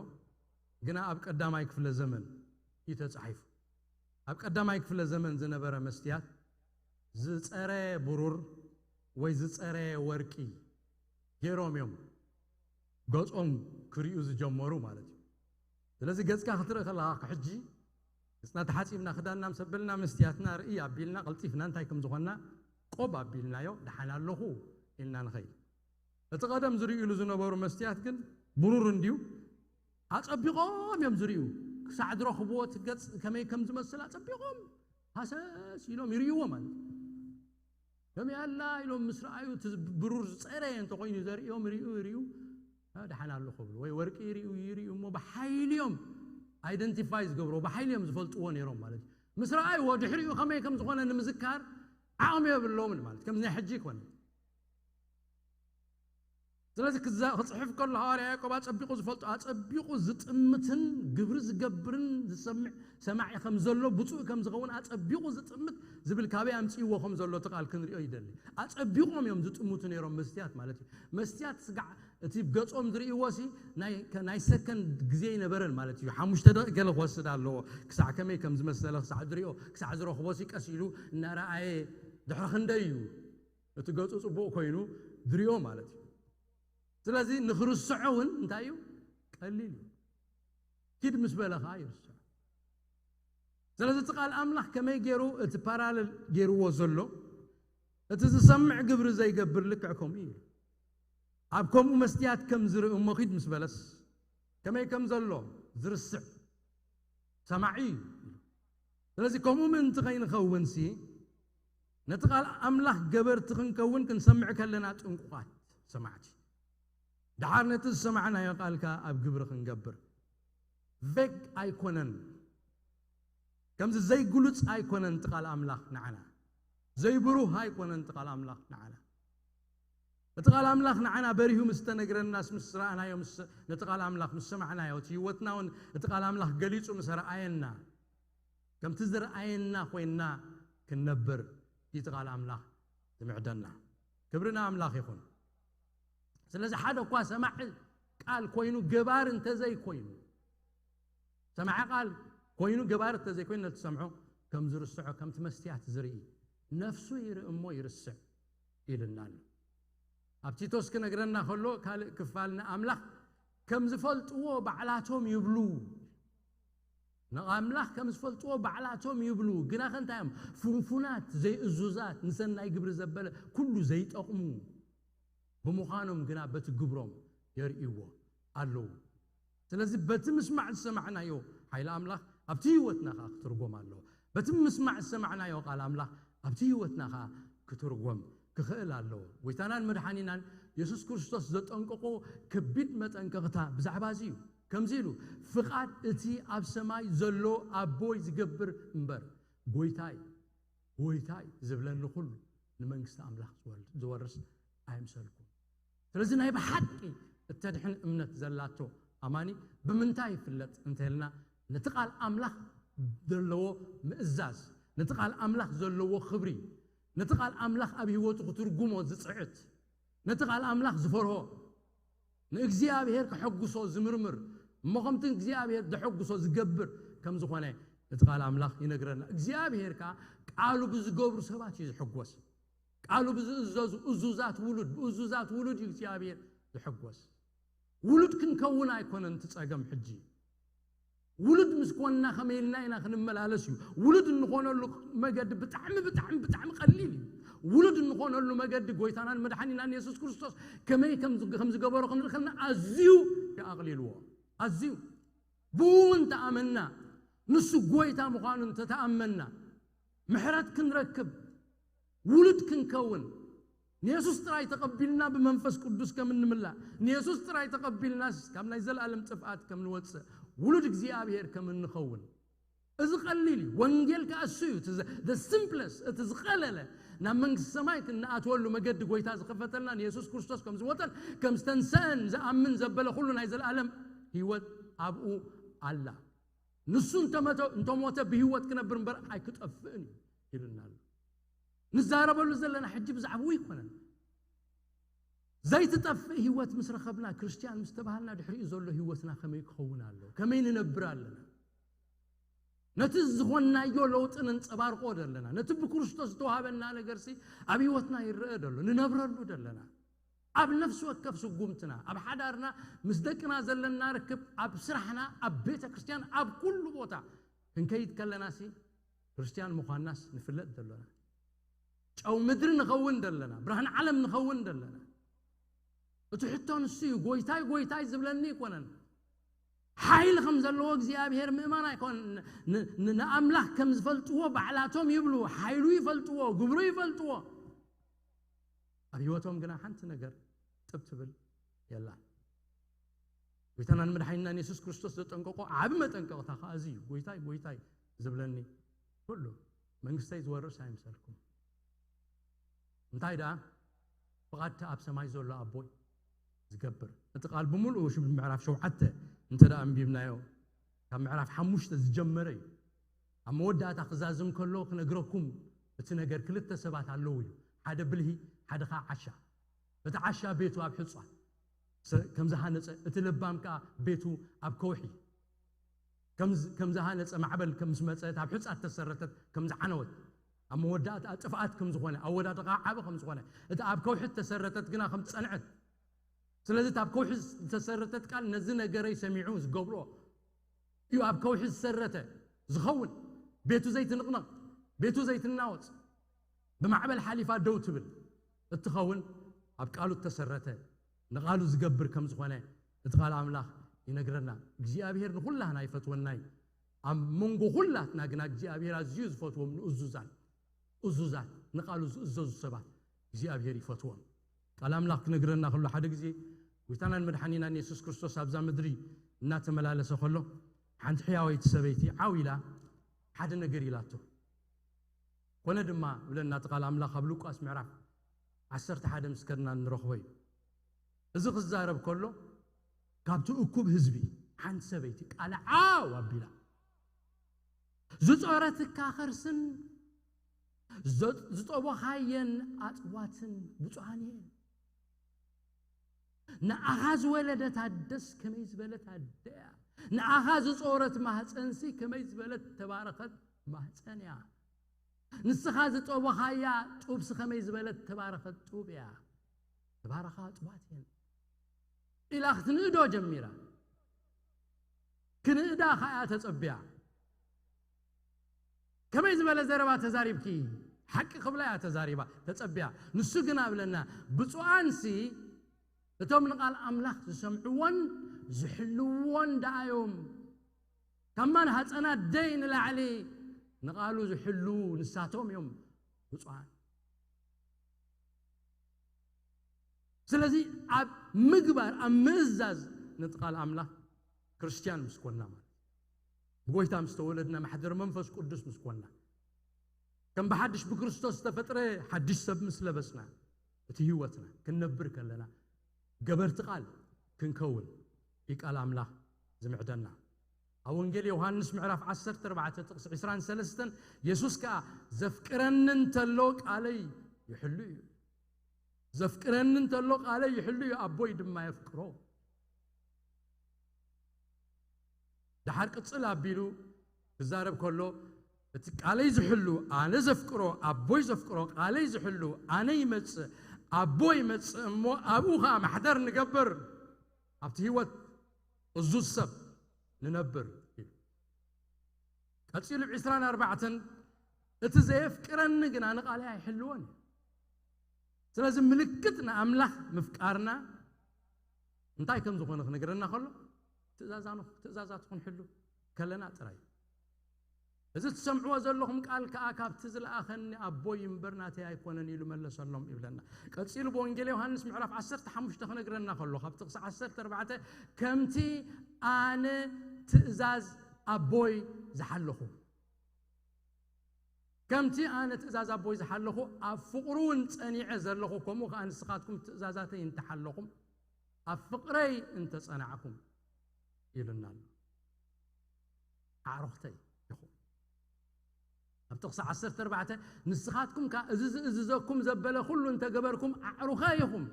ግና ኣብ ቀዳማይ ክፍለ ዘመን እዩ ተጻሒፉ። ኣብ ቀዳማይ ክፍለ ዘመን ዝነበረ መስትያት ዝጸረ ብሩር ወይ ዝጸረ ወርቂ ገይሮም እዮም ገጾም ክርእዩ ዝጀመሩ ማለት እዩ። ስለዚ ገጽካ ክትርኢ ከለኻ፣ ሕጂ ገጽና ተሓጺብና፣ ክዳንና ምስ ኣበልና፣ መስትያትና ርኢ ኣቢልና፣ ቀልጢፍና እንታይ ከም ዝኾንና ቆብ ኣቢልናዮ፣ ደሓን ኣለኹ ኢልና ንኸይድ። እቲ ቀደም ዝርእዩሉ ዝነበሩ መስትያት ግን ብሩር እንድዩ፣ ኣጸቢቖም እዮም ዝርእዩ። ክሳዕ ዝረኽብዎ እቲ ገጽ ከመይ ከም ዝመስል ኣጸቢቖም ሃሰስ ኢሎም ይርእይዎ ማለት እዩ። ከመይ ኣላ ኢሎም ምስ ረኣዩ፣ እቲ ብሩር ዝጸረየ እንተኾይኑ ዘርእዮም፣ ይርእዩ፣ ይርእዩ፣ "አ፣ ደሓን ኣለኹ" ይብሉ። ወይ ወርቂ ይርእዩ፣ ይርእዩ እሞ ብሓይሊ እዮም ኣይደንቲፋይ ዝገብርዎ፣ ብሓይሊ እዮም ዝፈልጥዎ ነይሮም ማለት እዩ። ምስ ረኣይዎ ድሕሪኡ ከመይ ከም ዝኾነ ንምዝካር ዓቕሚ የብሎምን ማለት፣ ከምዚ ናይ ሕጂ ኣይኮነን። ስለዚ ክዛ- ክጽሕፍ ከሎ ሃዋርያ ያዕቆብ ኣጸቢቑ ዝፈልጦ፣ ኣጸቢቑ ዝጥምትን ግብሪ ዝገብርን ዝሰምዕ ሰማዒ ከም ዘሎ፣ ብፁዕ ከም ዝኸውን ኣጸቢቑ ዝጥምት ዝብል ካበይ ኣምጽእዎ ከም ዘሎ እቲ ቃል ክንሪኦ ይደሊ። ኣጸቢቖም እዮም ዝጥምቱ ነይሮም፣ መስትያት ማለት እዩ። መስትያት ስጋዕ እቲ ገጾም ዝርእይዎ ሲ ናይ ከ- ናይ ሰከንድ ግዜ ኣይነበረን ማለት እዩ። ሓሙሽተ ደቂቕ ገለ ክወስድ ኣለዎ፣ ክሳዕ ከመይ ከም ዝመሰለ ክሳዕ ዝሪኦ፣ ክሳዕ ዝረኽቦ ሲ ቀስ ኢሉ እናረኣየ ድሕሪ ክንደይ እዩ እቲ ገጹ ጽቡቕ ኮይኑ ዝሪኦ ማለት እዩ። ስለዚ ንኽርስዖ እውን እንታይ እዩ? ቀሊል እዩ። ኪድ ምስ በለ ኸዓ ይርስዖ። ስለዚ እቲ ቃል ኣምላኽ ከመይ ገይሩ እቲ ፓራለል ገይርዎ ዘሎ፣ እቲ ዝሰምዕ ግብሪ ዘይገብር ልክዕ ከምኡ እዩ። ኣብ ከምኡ መስትያት ከም ዝርኢ እሞ ኪድ ምስ በለስ ከመይ ከም ዘሎ ዝርስዕ ሰማዒ እዩ። ስለዚ ከምኡ ምእንቲ ከይንኸውን ሲ ነቲ ቃል ኣምላኽ ገበርቲ ክንከውን ክንሰምዕ ከለና ጥንቁቓት ሰማዕቲ። ደሓር ነቲ ዝሰማዕናዮ ቃልካ ኣብ ግብሪ ክንገብር ቬግ ኣይኮነን፣ ከምዚ ዘይግሉጽ ኣይኮነን እቲ ቃል ኣምላኽ ንዓና፣ ዘይብሩህ ኣይኮነን እቲ ቃል ኣምላኽ ንዓና። እቲ ቃል ኣምላኽ ንዓና በሪሁ ምስ ተነግረናስ፣ ምስ ረኣናዮ፣ ምስ ነቲ ቃል ኣምላኽ ምስ ሰማዕናዮ፣ እቲ ህይወትና እውን እቲ ቃል ኣምላኽ ገሊጹ ምስ ረኣየና፣ ከምቲ ዝረኣየና ኮይንና ክንነብር እቲ ቃል ኣምላኽ ዝምዕደና። ክብሪ ንኣምላኽ ይኹን። ስለዚ ሓደ እኳ ሰማዒ ቃል ኮይኑ ገባር እንተዘይኮይኑ፣ ሰማዒ ቃል ኮይኑ ገባር እንተዘይኮይኑ፣ ነቲ ሰምዖ ከም ዝርስዖ፣ ከምቲ መስትያት ዝርኢ፣ ነፍሱ ይርኢ እሞ ይርስዕ ኢልና ኣሎ። ኣብ ቲቶስ ክነግረና ከሎ ካልእ ክፋል ንኣምላኽ ከም ዝፈልጥዎ ባዕላቶም ይብሉ። ንኣምላኽ ከም ዝፈልጥዎ ባዕላቶም ይብሉ፣ ግና ከ እንታይ እዮም? ፍንፉናት፣ ዘይእዙዛት፣ ንሰናይ ግብሪ ዘበለ ኩሉ ዘይጠቕሙ ብምዃኖም ግና በቲ ግብሮም የርእይዎ ኣለዉ። ስለዚ በቲ ምስማዕ ዝሰማዕናዮ ሓይሊ ኣምላኽ ኣብቲ ህይወትና ኸዓ ክትርጎም ኣለዎ። በቲ ምስማዕ ዝሰማዕናዮ ቃል ኣምላኽ ኣብቲ ህይወትና ኸዓ ክትርጎም ክኽእል ኣለዎ። ጎይታናን መድሓኒናን የሱስ ክርስቶስ ዘጠንቀቆ ከቢድ መጠንቀቕታ ብዛዕባ እዚ እዩ። ከምዚ ኢሉ፣ ፍቓድ እቲ ኣብ ሰማይ ዘሎ ኣቦይ ዝገብር እምበር፣ ጎይታይ፣ ጎይታይ ዝብለኒ ኩሉ ንመንግስቲ ኣምላኽ ዝወል- ዝወርስ ኣይምሰልኩን። ስለዚ ናይ ብሓቂ እተድሕን እምነት ዘላቶ ኣማኒ ብምንታይ ይፍለጥ እንተልና፣ ነቲ ቃል ኣምላኽ ዘለዎ ምእዛዝ፣ ነቲ ቃል ኣምላኽ ዘለዎ ክብሪ፣ ነቲ ቃል ኣምላኽ ኣብ ህይወቱ ክትርጉሞ ዝጽዕት፣ ነቲ ቃል ኣምላኽ ዝፈርሆ፣ ንእግዚኣብሔር ከሐጉሶ ዝምርምር፣ እሞ ከምቲ እግዚኣብሔር ዘሐጉሶ ዝገብር ከም ዝኾነ እቲ ቃል ኣምላኽ ይነግረና። እግዚኣብሔር ከኣ ቃሉ ብዝገብሩ ሰባት እዩ ዝሕጎስ። ቃሉ ብዝእዘዙ እዙዛት ውሉድ፣ ብእዙዛት ውሉድ እዩ እግዚኣብሔር ዝሕጎስ። ውሉድ ክንከውን ኣይኮነን እቲ ጸገም ሕጂ። ውሉድ ምስ ኮንና ከመይ ኢልና ኢና ክንመላለስ እዩ። ውሉድ እንኾነሉ መገዲ ብጣዕሚ፣ ብጣዕሚ፣ ብጣዕሚ ቀሊል እዩ። ውሉድ እንኾነሉ መገዲ ጎይታናን መድሓኒናን የሱስ ክርስቶስ ከመይ ከም ዝገ-፣ ከም ዝገበሮ ክንርኢ ከለና ኣዝዩ ይኣቕሊልዎ። ኣዝዩ። ብኡ እውን ተኣመና፣ ንሱ ጎይታ ምዃኑ እንተተኣመና፣ ምሕረት ክንረክብ፣ ውሉድ ክንከውን፣ ንየሱስ ጥራይ ተቐቢልና ብመንፈስ ቅዱስ ከም እንምላእ፣ ንየሱስ ጥራይ ተቐቢልናስ ካብ ናይ ዘለኣለም ጥፍኣት ከም ንወጽእ፣ ውሉድ እግዚኣብሔር ከም እንኸውን። እዚ ቀሊል እዩ። ወንጌል ከኣ እሱ እዩ። እቲ ዘ-፣ the simplest፣ እቲ ዝቐለለ ናብ መንግስቲ ሰማይ ክንኣትወሉ መገዲ ጎይታ ዝኸፈተልና ንየሱስ ክርስቶስ ከም ዝሞተን ከም ዝተንሰአን ዝኣምን ዘበለ ኩሉ ናይ ዘለኣለም ህይወት ኣብኡ ኣላ። ንሱ እንተመተ-፣ እንተሞተ ብህይወት ክነብር እምበር ኣይክጠፍእን እዩ ኢሉና ኣሎ። ንዛረበሉ ዘለና ሕጂ ብዛዕባኡ ኣይኮነን። ዘይትጠፍእ ህይወት ምስ ረኸብና፣ ክርስትያን ምስ ተባሃልና፣ ድሕሪኡ ዘሎ ህይወትና ከመይ ክኸውን ኣሎ? ከመይ ንነብር ኣለና? ነቲ ዝኾንናዮ ለውጢ ነንጸባርቆ ዶ ኣለና? ነቲ ብክርስቶስ ዝተዋህበና ነገርሲ ኣብ ህይወትና ይረአ ዶ ኣሎ? ንነብረሉ ዶ ኣለና? ኣብ ነፍሲ ወከፍ ስጉምትና፣ ኣብ ሓዳርና፣ ምስ ደቅና ዘለና ርክብ፣ ኣብ ስራሕና፣ ኣብ ቤተ ክርስትያን፣ ኣብ ኩሉ ቦታ ክንከይድ ከለናሲ፣ ክርስትያን ምዃንናስ ንፍለጥ ዶ ኣለና? ጨው ምድሪ ንኸውን ዶ ኣለና? ብርሃን ዓለም ንኸውን ዶ ኣለና? እቲ ሕቶ ንሱ እዩ። ጎይታይ፣ ጎይታይ ዝብለኒ ኣይኮነን። ሓይሊ ከም ዘለዎ እግዚኣብሔር ምእማን ኣይኮነን። ን-፣ ን-፣ ንኣምላኽ ከም ዝፈልጥዎ ባዕላቶም ይብሉ። ሓይሉ ይፈልጥዎ፣ ግብሩ ይፈልጥዎ። ኣብ ህይወቶም ግና ሓንቲ ነገር ጥብ ትብል የላን። ጎይታናን መድሓኒናን የሱስ ክርስቶስ ዘጠንቀቆ ዓቢ መጠንቀቕታ ከኣ እዚ እዩ። ጎይታይ፣ ጎይታይ ዝብለኒ ኩሉ መንግስተይ ዝወርስ ኣይምሰልኩም። እንታይ ደኣ? ፍቓድቲ ኣብ ሰማይ ዘሎ ኣቦይ ዝገብር። እቲ ቃል ብምሉኡ ሽብ ምዕራፍ ሸውዓተ እንተ ደኣ ኣንቢብናዮ፣ ካብ ምዕራፍ ሓሙሽተ ዝጀመረ እዩ። ኣብ መወዳእታ ክዛዝም ከሎ ክነግረኩም፣ እቲ ነገር ክልተ ሰባት ኣለዉ እዩ። ሓደ ብልሂ፣ ሓደ ኸዓ ዓሻ። እቲ ዓሻ ቤቱ ኣብ ሕጻ ሰ-፣ ከም ዝሃነጸ፣ እቲ ለባም ከኣ ቤቱ ኣብ ከውሒ። ከም ዝ-፣ ከም ዝሃነጸ ማዕበል ከም ምስ መጸት፣ ኣብ ሕጻ እተሰረተት ከም ዝዓነወት፣ ኣብ መወዳእታ ጥፍኣት ከም ዝኾነ፣ ኣወዳድቓ ዓቢ ከም ዝኾነ፣ እቲ ኣብ ከውሒ እተሰረተት ግና ከም ዝጸንዐት። ስለዚ፣ እታ ኣብ ከውሒ ዝተሰረተት ቃል ነዚ ነገረይ ሰሚዑ ዝገብሮ እዩ። ኣብ ከውሒ ዝሰረተ ዝኸውን፣ ቤቱ ዘይትንቕነቕ፣ ቤቱ ዘይትናወጽ፣ ብማዕበል ሓሊፋ ደው ትብል እትኸውን፣ ኣብ ቃሉ እተሰረተ፣ ንቓሉ ዝገብር ከም ዝኾነ እቲ ቃል ኣምላኽ ይነግረና። እግዚኣብሔር ንኹላህና ይፈትወና እዩ። ኣብ መንጎ ኩላትና ግና እግዚኣብሔር ኣዝዩ ዝፈትዎም ንእዙዛት፣ እዙዛት፣ ንቓሉ ዝእዘዙ ሰባት እግዚኣብሔር ይፈትዎም። ቃል ኣምላኽ ክነግረና ከሎ፣ ሓደ ግዜ ጎይታናን መድሓኒናን የሱስ ክርስቶስ ኣብዛ ምድሪ እናተመላለሰ ከሎ፣ ሓንቲ ሕያወይቲ ሰበይቲ ዓው ኢላ ሓደ ነገር ኢላቶ። ኮነ ድማ ብለና እቲ ቃል ኣምላኽ ኣብ ሉቃስ ምዕራፍ ዓሰርተ ሓደ ምስ ከድና እንረኽቦ እዩ። እዚ ክዛረብ ከሎ፣ ካብቲ እኩብ ህዝቢ ሓንቲ ሰበይቲ ቃል ዓው ኣቢላ፣ "ዝጾረትካ ከርስን ዘ-፣ ዝጠቦኻየን ኣጽዋትን ብፁዓን እየን። ንኣኻ ዝወለደት ኣደስ ከመይ ዝበለት ኣደ እያ። ንኣኻ ዝጾረት ማህፀንሲ ከመይ ዝበለት ተባረኸት ማህፀን እያ። ንስኻ ዝጠቦኻያ ጡብሲ ከመይ ዝበለት ተባረኸት ጡብ እያ። ተባረኻ ኣጽዋት እየን" ኢላ ክትንእዶ ጀሚራ። ክንእዳ ኸኣ እያ ተጸብያ። ከመይ ዝበለ ዘረባ ተዛሪብኪ? ሓቂ ክብላ እያ ተዛሪባ፣ ተጸብያ። ንሱ ግና ብለና፣ ብፁዓንሲ እቶም ንቓል ኣምላኽ ዝሰምዕዎን ዝሕልውዎን ደኣ እዮም። ካብ ማን ሃጸና ደይ ንላዕሊ ንቓሉ ዝሕልዉ ንሳቶም እዮም ብፁዓን። ስለዚ ኣብ ምግባር፣ ኣብ ምእዛዝ ነቲ ቃል ኣምላኽ ክርስትያን ምስ ኮንና ማለት፣ ብጎይታ ምስ ተወለድና፣ ማሕደር መንፈስ ቅዱስ ምስ ኮንና፣ ከም ብሓድሽ ብክርስቶስ ዝተፈጥረ ሓድሽ ሰብ ምስ ለበስና፣ እቲ ህይወትና ክንነብር ከለና ገበርቲ ቃል ክንከውን እዩ ቃል ኣምላኽ ዝምዕደና። ኣብ ወንጌል ዮሃንስ ምዕራፍ ዓሰርተ ኣርባዕተ ጥቕሲ ዕስራን ሰለስተን፣ የሱስ ከኣ፣ "ዘፍቅረኒ እንተሎ ቃለይ ይሕሉ እዩ። ዘፍቅረኒ እንተሎ ቃለይ ይሕሉ እዩ፣ ኣቦይ ድማ የፍቅሮ።" ደሓር ቅጽል ኣቢሉ ክዛረብ ከሎ፣ "እቲ ቃለይ ዝሕሉ ኣነ ዘፍቅሮ፣ ኣቦይ ዘፍቅሮ፣ ቃለይ ዝሕሉ ኣነ ይመጽእ፣ ኣቦ ይመጽእ እሞ ኣብኡ ኸኣ ማሕደር ንገብር፣ ኣብቲ ህይወት እዙዝ ሰብ ንነብር" ኢሉ። ቀጺሉ ዕስራን ኣርባዕተን፣ "እቲ ዘየፍቅረኒ ግና ንቓለይ ኣይሕልዎን እዩ።" ስለዚ ምልክት ንኣምላኽ ምፍቃርና እንታይ ከም ዝኾነ ክነግረና ከሎ፣ ትእዛዛኑ-፣ ትእዛዛቱ ክንሕሉ ከለና ጥራይ። "እዚ ትሰምዕዎ ዘለኹም ቃል ከኣ ካብቲ ዝለኣኸኒ ኣቦይ እምበር ናተይ ኣይኮነን" ኢሉ መለሰሎም ይብለና። ቀጺሉ ብወንጌል ዮሃንስ ምዕራፍ ዓሰርተ ሓሙሽተ ክነግረና ከሎ፣ ካብ ጥቕሲ ዓሰርተ ኣርባዕተ፣ "ከምቲ ኣነ ትእዛዝ ኣቦይ ዝሓለኹ፣ ከምቲ ኣነ ትእዛዝ ኣቦይ ዝሓለኹ፣ ኣብ ፍቕሩ እውን ጸኒዐ ዘለኹ፣ ከምኡ ከኣ ንስኻትኩም ትእዛዛተይ እንተሓለኹም፣ ኣብ ፍቕረይ እንተጸናዕኩም" ኢሉና ኣሎ። ኣዕሩኽተይ ኢኹም። ኣብ ጥቕሲ ዓሰርተ ኣርባዕተ፣ "ንስኻትኩም ከኣ እዚ ዝእዝዘኩም ዘበለ ኩሉ እንተገበርኩም ኣዕሩኸይ ኢኹም።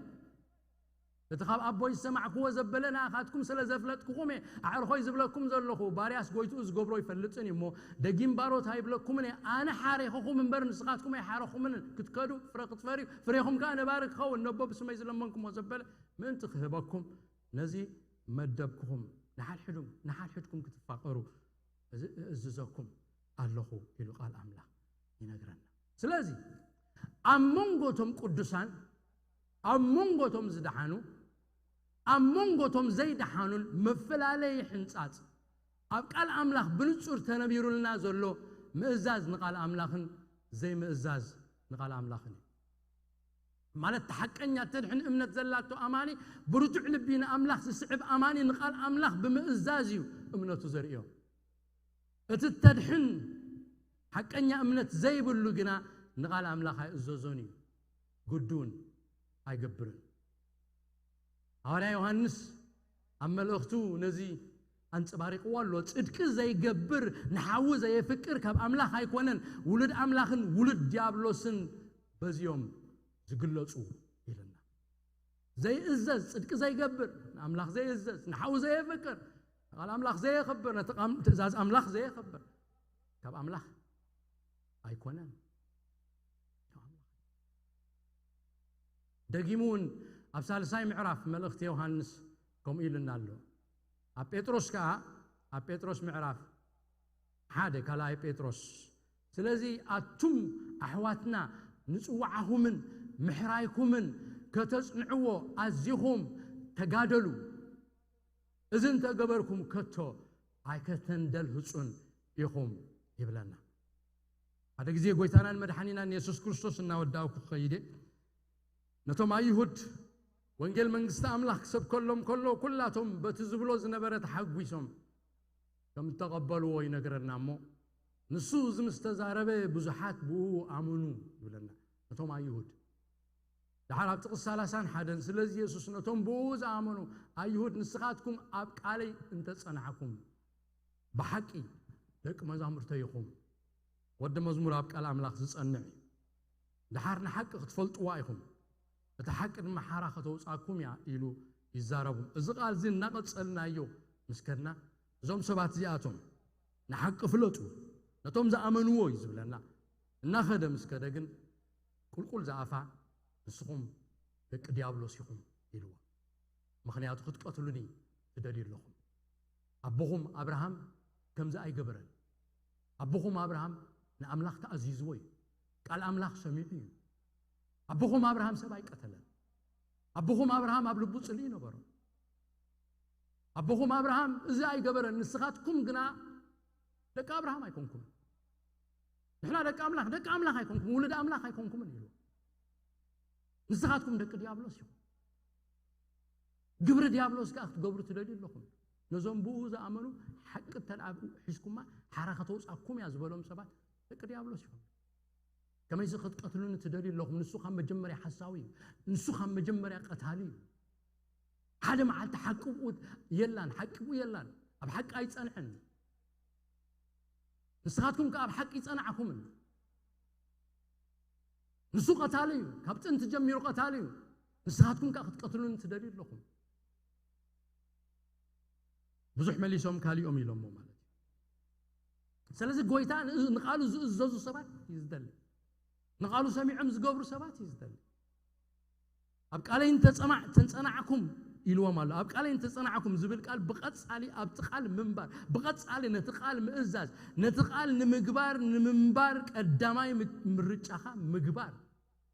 እቲ ካብ ኣቦይ ዝሰማዕክዎ ዘበለ ንኣኻትኩም ስለ ዘፍለጥኩኹም እየ ኣዕሩኸይ ዝብለኩም ዘለኹ። ባርያስ ጎይትኡ ዝገብሮ ኣይፈልጥን እዩ እሞ፣ ደጊም ባሮት ኣይብለኩምን እየ። ኣነ ሓሬኹኹም እምበር ንስኻትኩም ኣይሓረኹምን። ክትከዱ ፍረ ክትፈርዩ፣ ፍሬኹም ከኣ ነባሪ ክኸውን፣ ነቦ ብስመይ ዝለመንኩሞ ዘበለ ምእንቲ ክህበኩም፣ ነዚ መደብኩኹም፣ ንሓድሕዱም-፣ ንሓድሕድኩም ክትፋቐሩ እዚ እእዝዘኩም ኣለኹ" ኢሉ ቃል ኣምላኽ ይነግረና። ስለዚ ኣብ መንጎ እቶም ቅዱሳን፣ ኣብ መንጎ እቶም ዝደሓኑ፣ ኣብ መንጎ እቶም ዘይደሓኑን መፈላለዪ ሕንጻጽ ኣብ ቃል ኣምላኽ ብንጹር ተነቢሩልና ዘሎ ምእዛዝ ንቃል ኣምላኽን ዘይምእዛዝ ንቃል ኣምላኽን እዩ። ማለት፣ እቲ ሓቀኛ እተድሕን እምነት ዘላቶ ኣማኒ፣ ብርቱዕ ልቢ ንኣምላኽ ዝስዕብ ኣማኒ፣ ንቃል ኣምላኽ ብምእዛዝ እዩ እምነቱ ዘርእዮ። እቲ እተድሕን ሓቀኛ እምነት ዘይብሉ ግና ንቃል ኣምላኽ ኣይእዘዞን እዩ፣ ግዱን ኣይገብርን። ሃዋርያ ዮሃንስ ኣብ መልእኽቱ ነዚ ኣንጸባሪቕዎ ኣሎ። ጽድቂ ዘይገብር ንሓዉ ዘየፍቅር ካብ ኣምላኽ ኣይኮነን፣ ውሉድ ኣምላኽን ውሉድ ዲያብሎስን በዚኦም ዝግለጹ ኢልና። ዘይእዘዝ፣ ጽድቂ ዘይገብር፣ ንኣምላኽ ዘይእዘዝ፣ ንሓዉ ዘየፍቅር፣ ንቓል ኣምላኽ ዘየኽብር፣ ነቲ ቓም-፣ ትእዛዝ ኣምላኽ ዘየኽብር ካብ ኣምላኽ ኣይኮነን። ደጊሙ እውን ኣብ ሳልሳይ ምዕራፍ መልእኽቲ ዮሃንስ ከምኡ ኢሉና ኣሎ። ኣብ ጴጥሮስ ከኣ፣ ኣብ ጴጥሮስ ምዕራፍ ሓደ፣ ካልኣይ ጴጥሮስ፣ ስለዚ ኣቱም ኣሕዋትና ንጽዋዓኹምን ምሕራይኩምን ከተጽንዕዎ ኣዚኹም ተጋደሉ። እዚ እንተገበርኩም ከቶ ኣይከተንደልህጹን ኢኹም ይብለና። ሓደ ግዜ ጎይታናን መድሓኒናን የሱስ ክርስቶስ እናወዳእኩ ክኸይድ እየ። ነቶም ኣይሁድ ወንጌል መንግስቲ ኣምላኽ ክሰብከሎም ከሎ፣ ኩላቶም በቲ ዝብሎ ዝነበረ ተሓጒሶም ከም እተቐበልዎ ይነግረና እሞ፣ ንሱ እዚ ምስ ተዛረበ ብዙሓት ብኡ ኣመኑ ይብለና። ነቶም ኣይሁድ። ደሓር ኣብ ጥቕሲ ሰላሳን ሓደን፣ ስለዚ የሱስ ነቶም ብኡ ዝኣመኑ ኣይሁድ፣ ንስኻትኩም ኣብ ቃለይ እንተጸናዕኩም፣ ብሓቂ ደቂ መዛሙርተይ ኢኹም። ወዲ መዝሙር ኣብ ቃል ኣምላኽ ዝጸንዕ እዩ። ደሓር ንሓቂ ክትፈልጥዋ ኢኹም፣ እቲ ሓቂ ድማ ሓራ ከተውጻኩም እያ ኢሉ ይዛረቡ። እዚ ቃል እዚ እናቐጸልናዮ ምስ ከድና፣ እዞም ሰባት እዚኣቶም ንሓቂ ፍለጡ፣ ነቶም ዝኣመንዎ እዩ ዝብለና። እናኸደ ምስ ከደ ግን ቁልቁል ዝኣፋ፣ ንስኹም ደቂ ዲያብሎስ ኢኹም ኢልዎ። ምኽንያቱ ክትቀትሉኒ ትደልዩ ኣለኹም። ኣቦኹም ኣብርሃም ከምዚ ኣይገበረን። ኣቦኹም ኣብርሃም ንኣምላኽ ተኣዚዝዎ እዩ። ቃል ኣምላኽ ሰሚዑ እዩ። ኣቦኹም ኣብርሃም ሰብ ኣይቀተለን። ኣቦኹም ኣብርሃም ኣብ ልቡ ጽልኢ ነበሮ። ኣቦኹም ኣብርሃም እዚ ኣይገበረን፣ ንስኻትኩም ግና ደቂ ኣብርሃም ኣይኮንኩም። ንሕና ደቂ ኣምላኽ፣ ደቂ ኣምላኽ ኣይኮንኩም፣ ውሉድ ኣምላኽ ኣይኮንኩምን ኢሉ። ንስኻትኩም ደቂ ዲያብሎስ ኢኹም። ግብሪ ዲያብሎስ ከኣ ክትገብሩ ትደልዩ ኣለኹም። ነዞም ብኡ ዝኣመኑ ሓቂ እንተ ደኣ ሒዝኩማ ሓራ ከተውጻኩም እያ ዝበሎም ሰባት ደቂ ዲያብሎስ ኢኹም። ከመይሲ ክትቀትሉኒ ትደልዩ ኣለኹም። ንሱ ካብ መጀመርያ ሓሳዊ እዩ። ንሱ ካብ መጀመርያ ቀታሊ እዩ። ሓደ መዓልቲ ሓቂ ብኡ የላን፣ ሓቂ ብኡ የላን። ኣብ ሓቂ ኣይጸንዕን። ንስኻትኩም ከኣ ኣብ ሓቂ ይጸናዕኩምን። ንሱ ቀታሊ እዩ፣ ካብ ጥንቲ ጀሚሩ ቀታሊ እዩ። ንስኻትኩም ከኣ ክትቀትሉኒ ትደልዩ ኣለኹም። ብዙሕ መሊሶም ካሊኦም ኢሎሞ ማለት እዩ። ስለዚ ጎይታ ን-፣ ንቓሉ ዝእዘዙ ሰባት እዩ ዝደሊ። ንቓሉ ሰሚዖም ዝገብሩ ሰባት እዩ ዝደሊ። ኣብ ቃለይ እንተጸማዕ-፣ ተንጸናዕኩም ኢልዎም ኣሎ። ኣብ ቃለይ እንተጸናዕኩም ዝብል ቃል ብቐጻሊ ኣብቲ ቃል ምንባር፣ ብቐጻሊ ነቲ ቃል ምእዛዝ፣ ነቲ ቃል ንምግባር፣ ንምንባር ቀዳማይ ም-፣ ምርጫኻ ምግባር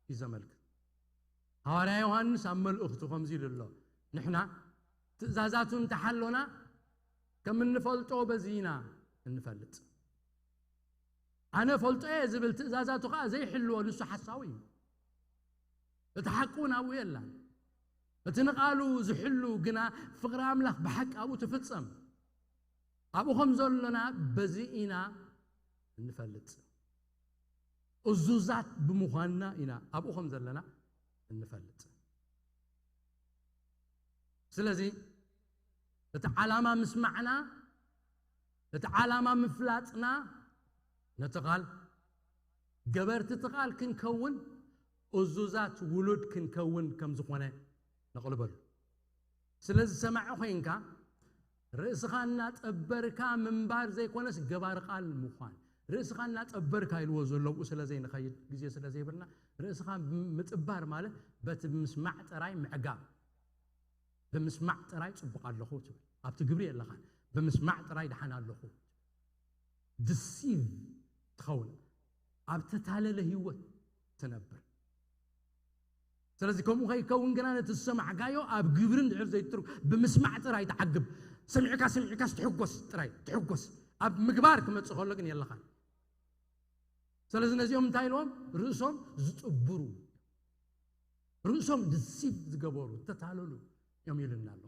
እዩ ዘመልክት። ሃዋርያ ዮሃንስ ኣብ መልእኽቱ ከምዚ ኢሉ ኣሎ፣ ንሕና ትእዛዛቱ እንተሓሎና ከም እንፈልጦ በዚ ኢና እንፈልጥ። ኣነ ፈልጦ እየ ዝብል ትእዛዛቱ ኸኣ ዘይሕልዎ ንሱ ሓሳዊ እዩ። እቲ ሓቂ እውን ኣብኡ የላን። እቲ ንቓሉ ዝሕሉ ግና ፍቕሪ ኣምላኽ ብሓቂ ኣብኡ ትፍጸም። ኣብኡ ከም ዘሎና በዚ ኢና እንፈልጥ። እዙዛት ብምዃንና ኢና ኣብኡ ከም ዘለና እንፈልጥ። ስለዚ እቲ ዓላማ ምስማዕና፣ እቲ ዓላማ ምፍላጥና፣ ነቲ ቓል፣ ገበርቲ እቲ ቓል ክንከውን፣ እዙዛት ውሉድ ክንከውን ከም ዝኾነ ነቕልበሉ። ስለዚ ሰማዒ ኮይንካ፣ ርእስኻ እናጠበርካ ምንባር ዘይኮነስ ገባሪ ቃል ምዃን። ርእስኻ እናጠበርካ ኢልዎ ዘሎ ብኡ ስለ ዘይንኸይድ፣ ግዜ ስለ ዘይብልና፣ ርእስኻ ምጥባር ማለት በቲ ብምስማዕ ጥራይ ምዕጋብ። ብምስማዕ ጥራይ ጽቡቕ ኣለኹ ትብል። ኣብቲ ግብሪ የለኻን። ብምስማዕ ጥራይ ደሓን ኣለኹ። ድሲቭ ትኸውን። ኣብ ተታለለ ህይወት ትነብር። ስለዚ ከምኡ ከይከውን ግና ነቲ ዝሰማዕካዮ ኣብ ግብሪ እንድሕር ዘይትትርጉ፣ ብምስማዕ ጥራይ ተዓግብ። ሰሚዕካ፣ ሰሚዕካስ ትሕጎስ ጥራይ፣ ትሕጎስ። ኣብ ምግባር ክመጽእ ከሎ ግን የለኻን። ስለዚ ነዚኦም እንታይ ኢልዎም? ርእሶም ዝጥብሩ፣ ርእሶም ድሲቭ ዝገበሩ፣ ዝተታለሉ እዮም ኢሉና ኣሎ።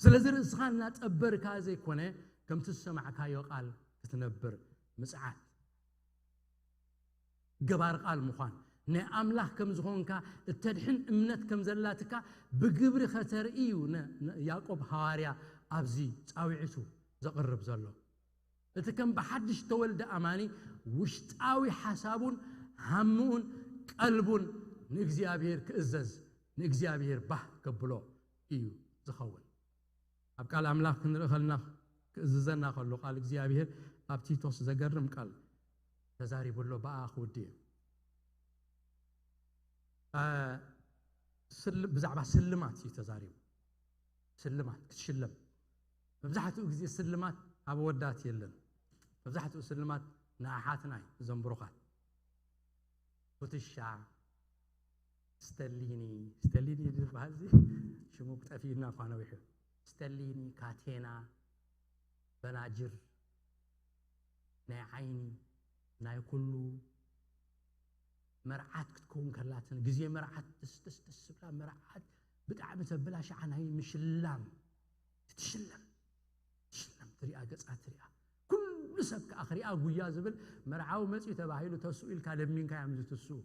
ስለዚ ርእስኻ እናጠበርካ ዘይኮነ፣ ከምቲ ዝሰማዕካዮ ቃል ክትነብር ምጽዓት። ገባር ቃል ምዃን። ናይ ኣምላኽ ከም ዝኾንካ፣ እተድሕን እምነት ከም ዘላትካ ብግብሪ ከተርኢ እዩ ነ-፣ ነ-፣ ያዕቆብ ሃዋርያ ኣብዚ ጻውዒቱ ዘቕርብ ዘሎ። እቲ ከም ብሓድሽ ተወልደ ኣማኒ ውሽጣዊ ሓሳቡን ሃምኡን ቀልቡን ንእግዚኣብሔር ክእዘዝ፣ ንእግዚኣብሔር ባህ ከብሎ እዩ ዝኸውን። ኣብ ቃል ኣምላኽ ክንርኢ ከለና ክእዝዘና ከሎ ቃል እግዚኣብሔር ኣብ ቲቶስ ዘገርም ቃል ተዛሪቡ ኣሎ። ብኣ ክውድእ እየ። እ፣ ስል-፣ ብዛዕባ ስልማት እዩ ተዛሪቡ። ስልማት ክትሽለም። መብዛሕትኡ ግዜ ስልማት ኣብ ኣወዳት የለን። መብዛሕትኡ ስልማት ንኣሓትና እዩ፣ እዞም ብሩኻት። ኩትሻ፣ ስተሊኒ፣ ስተሊኒ ዝበሃል እዚ ሽሙ ጠፊኡና እኳ ነዊሑ። ስተሊኒ፣ ካቴና፣ በናጅር፣ ናይ ዓይኒ፣ ናይ ኩሉ፣ መርዓት ክትከውን ከላትን ግዜ መርዓት ደስ ደስ ደስ ዝብላ መርዓት ብጣዕሚ ተብላሽዓ ናይ ምሽላም ትሽለም። ትሽለም ትሪኣ፣ ገጻ ትሪኣ። ኩሉ ሰብ ከኣ ክሪኣ ጉያ ዝብል መርዓዊ መጺኡ ተባሂሉ ተስኡ ኢልካ ለሚንካ እዮም ዝትስኡ።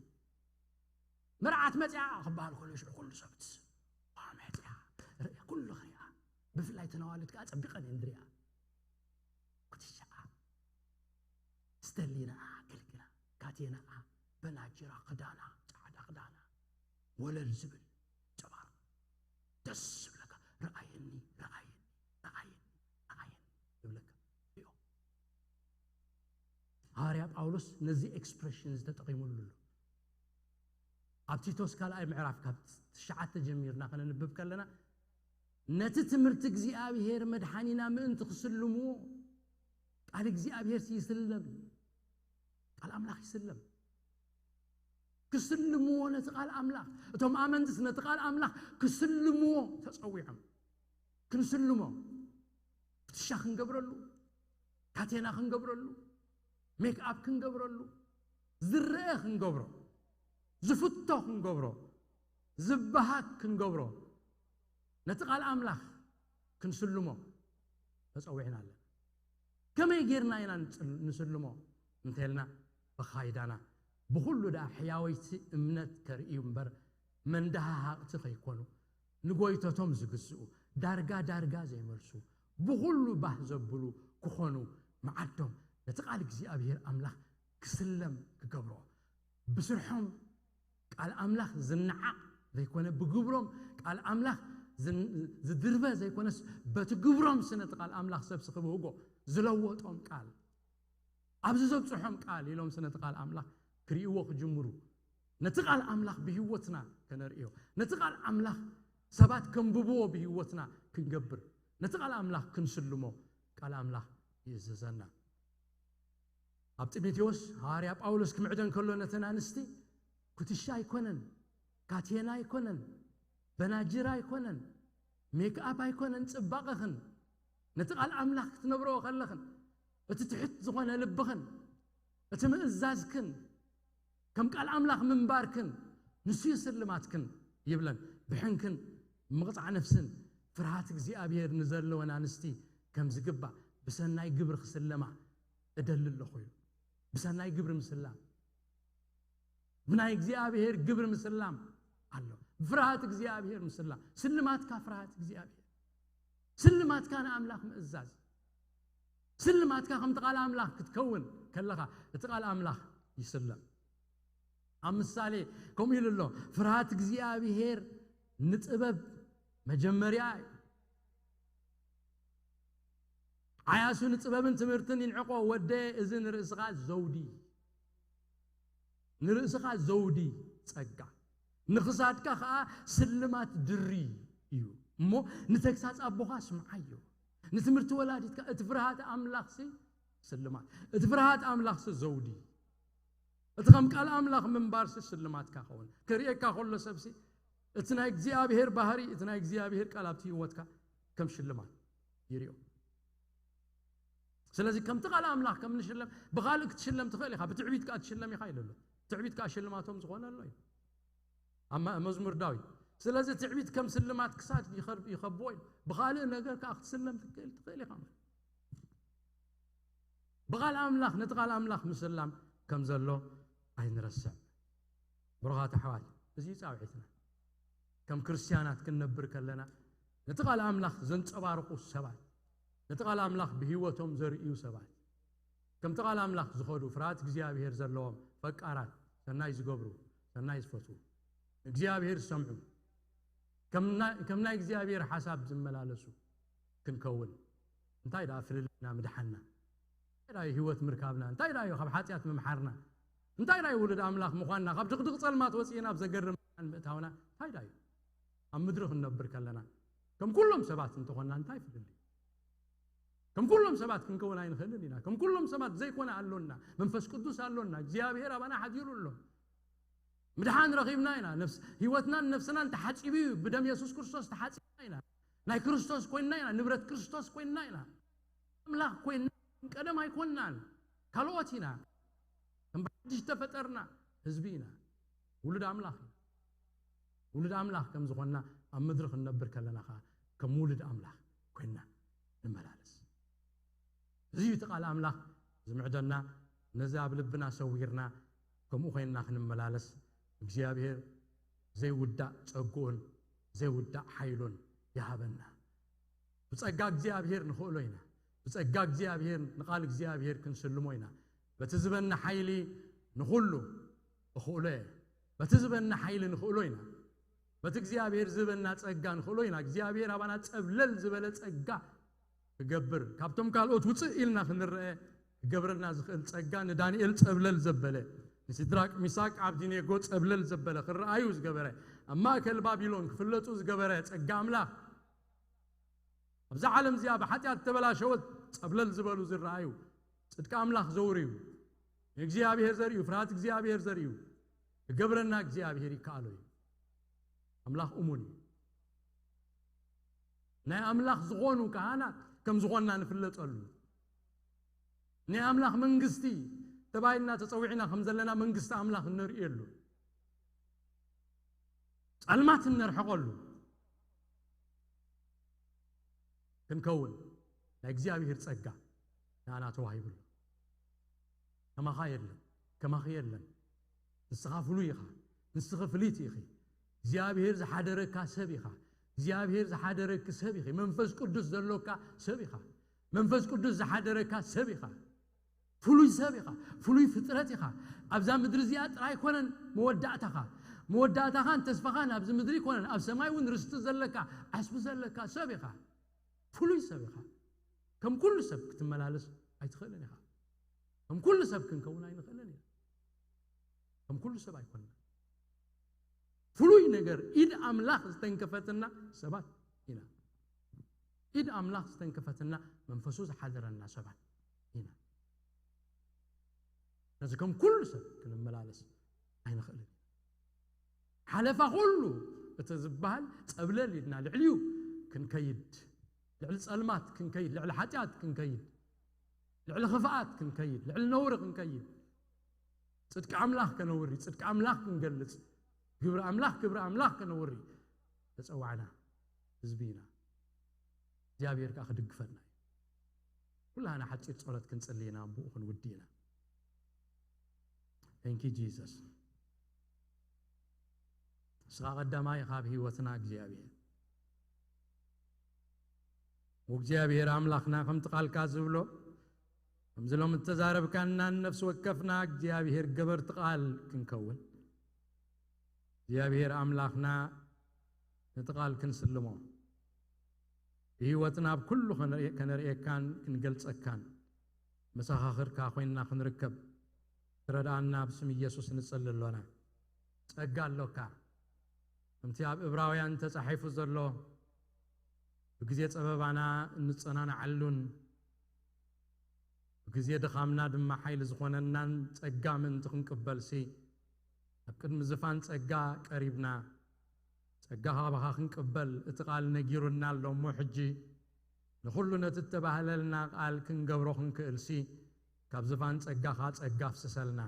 መርዓት መጺኣ ክበሃል ከሎ ሽዑ ኩሉ ሰብ ትስእ። ዋ መጺኣ፣ ርእ-፣ ኩሉ ክሪኣ። ብፍላይ ተነዋልድ ከኣ ጸቢቐን እየን ዝሪኣ። ኩትሻኣ፣ ስተሊናኣ፣ ገልግላ፣ ካቴናኣ፣ በናጅራ፣ ክዳና፣ ጻዕዳ ክዳና፣ ወለል ዝብል፣ ጸባቕ፣ ደስ ዝብለካ፣ ረኣየኒ፣ ረኣየኒ፣ ረኣየኒ፣ ረኣየኒ ዝብለካ። ሪኦ። ሃዋርያ ጳውሎስ ነዚ ኤክስፕሬሽን እዚ ተጠቒሙሉ ኣሎ። ኣብ ቲቶስ ካልኣይ ምዕራፍ ካብ ትሽዓተ ጀሚርና ከነንብብ ከለና፣ ነቲ ትምህርቲ እግዚኣብሔር መድሓኒና ምእንቲ ክስልምዎ፣ ቃል እግዚኣብሔር ይስለም። ቃል ኣምላኽ ይስለም። ክስልምዎ ነቲ ቃል ኣምላኽ። እቶም ኣመንትስ ነቲ ቃል ኣምላኽ ክስልምዎ ተጸዊዖም። ክንስልሞ፣ ፍትሻ ክንገብረሉ፣ ካቴና ክንገብረሉ፣ ሜክኣፕ ክንገብረሉ፣ ዝረአ ክንገብሮ፣ ዝፍቶ ክንገብሮ፣ ዝበሃግ ክንገብሮ፣ ነቲ ቃል ኣምላኽ ክንስልሞ ተጸዊዕና ኣለና። ከመይ ጌርና ኢና ንጽል-፣ ንስልሞ እንተልና፣ ብኻይዳና፣ ብኹሉ ደኣ ሕያወይቲ እምነት ከርእዩ እምበር፣ መንደሃሃቕቲ ከይኮኑ፣ ንጎይተቶም ዝግዝኡ፣ ዳርጋ ዳርጋ ዘይመልሱ፣ ብኹሉ ባህ ዘብሉ ክኾኑ መዓዶም ነቲ ቃል እግዚኣብሔር ኣምላኽ ክስለም ክገብሮ፣ ብስርሖም ቃል ኣምላኽ ዝነዓቕ ዘይኮነ፣ ብግብሮም ቃል ኣምላኽ ዝን-፣ ዝድርበ ዘይኮነስ፣ በቲ ግብሮም ስነቲ ቃል ኣምላኽ ሰብሲ ክብህጎ ዝለወጦም ቃል፣ ኣብዚ ዘብጽሖም ቃል ኢሎም ስነቲ ቃል ኣምላኽ ክርእይዎ ክጅምሩ፣ ነቲ ቃል ኣምላኽ ብህይወትና ከነርእዮ፣ ነቲ ቃል ኣምላኽ ሰባት ከንብብዎ ብህይወትና ክንገብር፣ ነቲ ቃል ኣምላኽ ክንስልሞ ቃል ኣምላኽ ይእዝዘና። ኣብ ጢሞቴዎስ ሃዋርያ ጳውሎስ ክምዕደን ከሎ ነተን ኣንስቲ፣ ኩትሻ ኣይኮነን፣ ካቴና ኣይኮነን፣ በናጅር ኣይኮነን፣ ሜክኣፕ ኣይኮነን ጽባቐኽን፣ ነቲ ቃል ኣምላኽ ክትነብረኦ ከለኽን፣ እቲ ትሑት ዝኾነ ልብኽን፣ እቲ ምእዛዝክን፣ ከም ቃል ኣምላኽ ምንባርክን፣ ንሱ እዩ ስልማትክን ይብለን። ብሕንክን ምቕጻዕ ነፍስን ፍርሃት እግዚኣብሔር ንዘለወን ኣንስቲ ከም ዝግባእ ብሰናይ ግብሪ ክስለማ እደሊ ኣለኹ ኢሉ። ብሰናይ ግብሪ ምስላም፣ ብናይ እግዚኣብሔር ግብሪ ምስላም ኣሎ። ብፍርሃት እግዚኣብሔር ምስላም። ስልማትካ ፍርሃት እግዚኣብሔር። ስልማትካ ንኣምላኽ ምእዛዝ። ስልማትካ ከምቲ ቃል ኣምላኽ ክትከውን ከለኻ፣ እቲ ቃል ኣምላኽ ይስለም። ኣብ ምሳሌ ከምኡ ኢሉ ኣሎ፣ "ፍርሃት እግዚኣብሔር ንጥበብ መጀመርያ እዩ። ዓያሱ ንጥበብን ትምህርትን ይንዕቆ፣ ወደ እዚ ንርእስኻ ዘውዲ፣ ንርእስኻ ዘውዲ ጸጋ፣ ንኽሳድካ ኸኣ ስልማት ድሪ እዩ። እሞ ንተግሳጽ ኣቦኻ ስምዓዮ፣ ንትምህርቲ ወላዲትካ፣ እቲ ፍርሃት ኣምላኽሲ ስልማት፣ እቲ ፍርሃት ኣምላኽሲ ዘውዲ፣ እቲ ከም ቃል ኣምላኽ ምንባርሲ ስልማትካ ኸውን። ክርእየካ ከሎ ሰብሲ እቲ ናይ እግዚኣብሔር ባህሪ፣ እቲ ናይ እግዚኣብሔር ቃል ኣብቲ ህይወትካ ከም ሽልማት ይርእዮ። ስለዚ ከምቲ ቃል ኣምላኽ ከም ንሽለም፣ ብኻልእ ክትሽለም ትኽእል ኢኻ፣ ብትዕቢት ከኣ ትሽለም ኢኻ ኢሉ ኣሎ። ትዕቢት ከኣ ሽልማቶም ዝኾነ ኣሎ እዩ። ኣብ መ-፣ መዝሙር ዳዊት። ስለዚ ትዕቢት ከም ስልማት ክሳድ ይኸር-፣ ይኸብዎ እዩ። ብኻልእ ነገር ከኣ ክትስለም ትክእል፣ ትኽእል ኢኻ። ብቓል ኣምላኽ፣ ነቲ ቃል ኣምላኽ ምስላም ከም ዘሎ ኣይንረስዕ። ብሩኻት ኣሕዋት፣ እዚ እዩ ጻውዒትና። ከም ክርስትያናት ክንነብር ከለና፣ ነቲ ቃል ኣምላኽ ዘንጸባርቑ ሰባት፣ ነቲ ቃል ኣምላኽ ብህይወቶም ዘርእዩ ሰባት፣ ከምቲ ቃል ኣምላኽ ዝኸዱ፣ ፍርሃት እግዚኣብሔር ዘለዎም፣ ፈቃራት፣ ሰናይ ዝገብሩ፣ ሰናይ ዝፈትዉ፣ እግዚኣብሔር ዝሰምዑ፣ ከም ናይ፣ ከም ናይ እግዚኣብሔር ሓሳብ ዝመላለሱ ክንከውን፣ እንታይ ደኣ ፍልልይና ምድሓንና? እንታይ ደኣ እዩ ህይወት ምርካብና? እንታይ ደኣ እዩ ካብ ሓጢኣት ምምሓርና? እንታይ ደኣ እዩ ውሉድ ኣምላኽ ምዃንና? ካብ ድቕድቕ ጸልማት ወጺእና ኣብ ዘገርም ብርሃን ምእታውና እንታይ ደኣ እዩ? ኣብ ምድሪ ክንነብር ከለና፣ ከም ኩሎም ሰባት እንተኾንና እንታይ ፍልልይ? ከም ኩሎም ሰባት ክንከውን ኣይንኽእልን ኢና። ከም ኩሎም ሰባት ዘይኮነ ኣሎና። መንፈስ ቅዱስ ኣሎና። እግዚኣብሔር ኣባና ሓዲሩ ኣሎ። ምድሓን ረኺብና ኢና። ነፍስ-፣ ህይወትናን ነፍስናን ተሓጺቡ እዩ። ብደም የሱስ ክርስቶስ ተሓጺብና ኢና። ናይ ክርስቶስ ኮይንና ኢና። ንብረት ክርስቶስ ኮይንና ኢና። ኣምላኽ ኮይንና። ቀደም ኣይኮንናን። ካልኦት ኢና። ከም ብሓድሽ ተፈጠርና ህዝቢ ኢና። ውሉድ ኣምላኽ ኢና። ውሉድ ኣምላኽ ከም ዝኾንና ኣብ ምድሪ ክንነብር ከለና ኸዓ ከም ውሉድ ኣምላኽ ኮይንና ንመላለስ። እዚ እዩ እቲ ቃል ኣምላኽ ዝምዕደና። ነዚ ኣብ ልብና ሰዊርና ከምኡ ኮይንና ክንመላለስ እግዚኣብሔር ዘይውዳእ ጸግኡን ዘይውዳእ ሓይሉን ይሃበና። ብጸጋ እግዚኣብሔር ንኽእሎ ኢና። ብጸጋ እግዚኣብሔር ንቓል እግዚኣብሔር ክንስልሞ ኢና። በቲ ዝበና ሓይሊ ንኹሉ እኽእሎ እየ። በቲ ዝበና ሓይሊ ንኽእሎ ኢና። በቲ እግዚኣብሔር ዝበና ጸጋ ንኽእሎ ኢና። እግዚኣብሔር ኣባና ጸብለል ዝበለ ጸጋ ክገብር፣ ካብቶም ካልኦት ውጽእ ኢልና ክንረአ ክገብረና ዝኽእል ጸጋ፣ ንዳንኤል ጸብለል ዘበለ፣ ንሲድራቅ ሚሳቅ ኣብዲኔጎ ጸብለል ዘበለ፣ ክረኣዩ ዝገበረ፣ ኣብ ማእከል ባቢሎን ክፍለጡ ዝገበረ ጸጋ ኣምላኽ፣ ኣብዛ ዓለም እዚኣ ብሓጢኣት ተበላሸወት ጸብለል ዝበሉ ዝረኣዩ፣ ጽድቂ ኣምላኽ ዘውርዩ፣ ንእግዚኣብሔር ዘርእዩ፣ ፍርሃት እግዚኣብሔር ዘርእዩ፣ ክገብረና እግዚኣብሔር ይከኣሎ እዩ። ኣምላኽ እሙን እዩ። ናይ ኣምላኽ ዝኾኑ ካህናት ከም ዝኾንና ንፍለጠሉ፣ ናይ ኣምላኽ መንግስቲ ተባሂልና ተጸዊዕና ከም ዘለና መንግስቲ ኣምላኽ እነርእየሉ፣ ጸልማት እነርሕቐሉ ክንከውን ናይ እግዚኣብሔር ጸጋ ንኣና ተዋሂቡ ኣሎ። ከማኻ የለን፣ ከማኺ የለን። ንስኻ ፍሉይ ኢኻ፣ ንስኺ ፍልይቲ ኢኺ። እግዚኣብሔር ዝሓደረካ ሰብ ኢኻ። እግዚኣብሔር ዝሓደረኪ ሰብ ኢኺ። መንፈስ ቅዱስ ዘሎካ ሰብ ኢኻ። መንፈስ ቅዱስ ዝሓደረካ ሰብ ኢኻ። ፍሉይ ሰብ ኢኻ። ፍሉይ ፍጥረት ኢኻ። ኣብዛ ምድሪ እዚኣ ጥራይ ኣይኮነን መወዳእታኻ። መወዳእታኻን ተስፋኻን ኣብዚ ምድሪ ኣይኮነን። ኣብ ሰማይ እውን ርስቲ ዘለካ፣ ዓስቢ ዘለካ ሰብ ኢኻ። ፍሉይ ሰብ ኢኻ። ከም ኩሉ ሰብ ክትመላለስ ኣይትኽእልን ኢኻ። ከም ኩሉ ሰብ ክንከውን ኣይንኽእልን ኢና። ከም ኩሉ ሰብ ኣይኮንና። ፍሉይ ነገር፣ ኢድ ኣምላኽ ዝተንከፈትና ሰባት ኢና። ኢድ ኣምላኽ ዝተንከፈትና፣ መንፈሱ ዝሓደረና ሰባት ኢና። ነዚ ከም ኩሉ ሰብ ክንመላለስ ኣይንኽእልን ኢና። ሓለፋ ኩሉ እቲ ዝበሃል ጸብለል ኢልና ልዕሊኡ ክንከይድ፣ ልዕሊ ጸልማት ክንከይድ፣ ልዕሊ ሓጢኣት ክንከይድ፣ ልዕሊ ክፍኣት ክንከይድ፣ ልዕሊ ነውሪ ክንከይድ፣ ጽድቂ ኣምላኽ ከነውሪ፣ ጽድቂ ኣምላኽ ክንገልጽ፣ ግብሪ ኣምላኽ፣ ክብሪ ኣምላኽ ከነውሪ ተጸዋዕና ህዝቢ ኢና። እግዚኣብሔር ከኣ ክድግፈና እዩ። ኩላህና ሓጺር ጸሎት ክንጽሊ ኢና፣ ብኡ ክንውዲ ኢና። Thank you Jesus። ንስኻ ቀዳማይ ኢኻ ኣብ ህይወትና እግዚኣብሔር። ወእግዚኣብሔር ኣምላኽና ከምቲ ቃልካ ዝብሎ፣ ከምዚ ሎም እተዛረብካና ንነፍሲ ወከፍና እግዚኣብሔር ገበርቲ ቃል ክንከውን፣ እግዚኣብሔር ኣምላኽና ነቲ ቃል ክንስልሞ፣ ብህይወትና ኣብ ኩሉ ከነርኢ-፣ ከነርእየካን ክንገልጸካን መሰኻኽርካ ኮይንና ክንርከብ ትረድኣና ብስም ኢየሱስ ንጸሊ ኣሎና። ጸጋ ኣሎካ። ከምቲ ኣብ ዕብራውያን ተጻሒፉ ዘሎ፣ ብግዜ ጸበባና እንጸናንዓሉን ብግዜ ድኻምና ድማ ሓይሊ ዝኾነናን ጸጋ ምእንቲ ክንቅበልሲ፣ ኣብ ቅድሚ ዝፋን ጸጋ ቀሪብና፣ ጸጋ ካባኻ ክንቅበል እቲ ቃል ነጊሩና ኣሎ እሞ፣ ሕጂ ንኹሉ ነቲ እተባህለልና ቃል ክንገብሮ ክንክእልሲ፣ ካብ ዝፋን ጸጋኻ ጸጋ ኣፍስሰልና።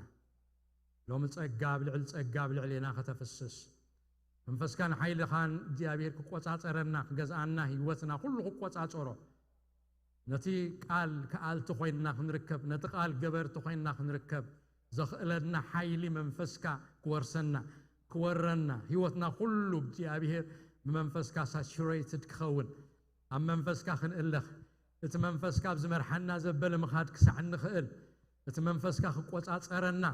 ሎሚ ጸጋ ኣብ ልዕሊ ጸጋ ኣብ ልዕሌና ከተፍስስ፣ መንፈስካን ሓይልኻን እግዚኣብሔር ክቆጻጸረና፣ ክገዝኣና፣ ህይወትና ኩሉ ክቆጻጸሮ፣ ነቲ ቃል ከኣልቲ ኮይንና ክንርከብ፣ ነቲ ቃል ገበርቲ ኮይንና ክንርከብ ዘኽእለና ሓይሊ መንፈስካ ክወርሰና፣ ክወረና፣ ህይወትና ኩሉ እግዚኣብሔር ብመንፈስካ ሳቹሬትድ ክኸውን፣ ኣብ መንፈስካ ክንእለኽ፣ እቲ መንፈስካ ኣብ ዝመርሓና ዘበለ ምኻድ ክሳዕ እንኽእል፣ እቲ መንፈስካ ክቆጻጸረና፣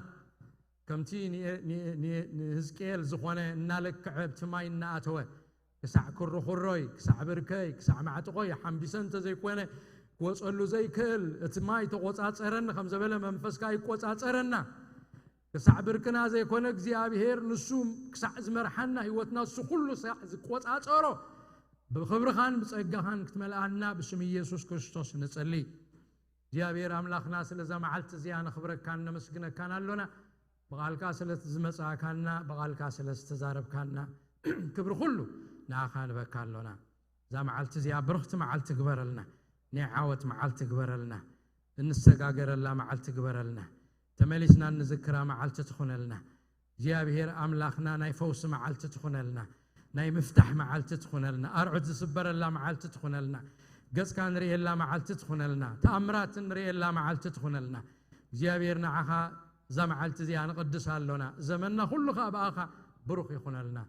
ከምቲ ን-፣ ን-፣ ን-፣ ንህዝቅኤል ዝኾነ እናለክዐ ኣብቲ ማይ እናኣተወ ክሳዕ ክርኹሮይ፣ ክሳዕ ብርከይ፣ ክሳዕ ማዕጥቖይ ሓምቢሰ እንተዘይኮነ ክወጸሉ ዘይክእል፣ እቲ ማይ ተቆጻጸረኒ ከም ዘበለ መንፈስካ ይቆጻጸረና። ክሳዕ ብርክና ዘይኮነ እግዚኣብሔር ንሱ ክሳዕ ዝመርሓና ህይወትና እሱ ኩሉ ክሳዕ ዝቆጻጸሮ ብኽብርኻን ብጸጋኻን ክትመልኣና ብስም ኢየሱስ ክርስቶስ ንጸሊ። እግዚኣብሔር ኣምላኽና ስለዛ መዓልቲ እዚኣ ነኽብረካን ነመስግነካን ኣሎና። ብቓልካ ስለ ዝመጻእካና፣ ብቓልካ ስለ ዝተዛረብካና ክብሪ ኩሉ ንኣኻ ንበካ ኣሎና። እዛ መዓልቲ እዚኣ ብርኽቲ መዓልቲ ግበረልና። ናይ ዓወት መዓልቲ ግበረልና። እንሰጋገረላ መዓልቲ ግበረልና። ተመሊስና እንዝክራ መዓልቲ ትኹነልና። እግዚኣብሔር ኣምላኽና ናይ ፈውሲ መዓልቲ ትኹነልና። ናይ ምፍታሕ መዓልቲ ትኹነልና። ኣርዑት ዝስበረላ መዓልቲ ትኹነልና። ገጽካ ንርእየላ መዓልቲ ትኹነልና። ተኣምራት ንርእየላ መዓልቲ ትኹነልና። እግዚኣብሔር ንዓኻ እዛ መዓልቲ እዚኣ ንቕድስ ኣሎና። ዘመንና ኩሉ ኸኣ ብኣኻ ብሩኽ ይኹነልና።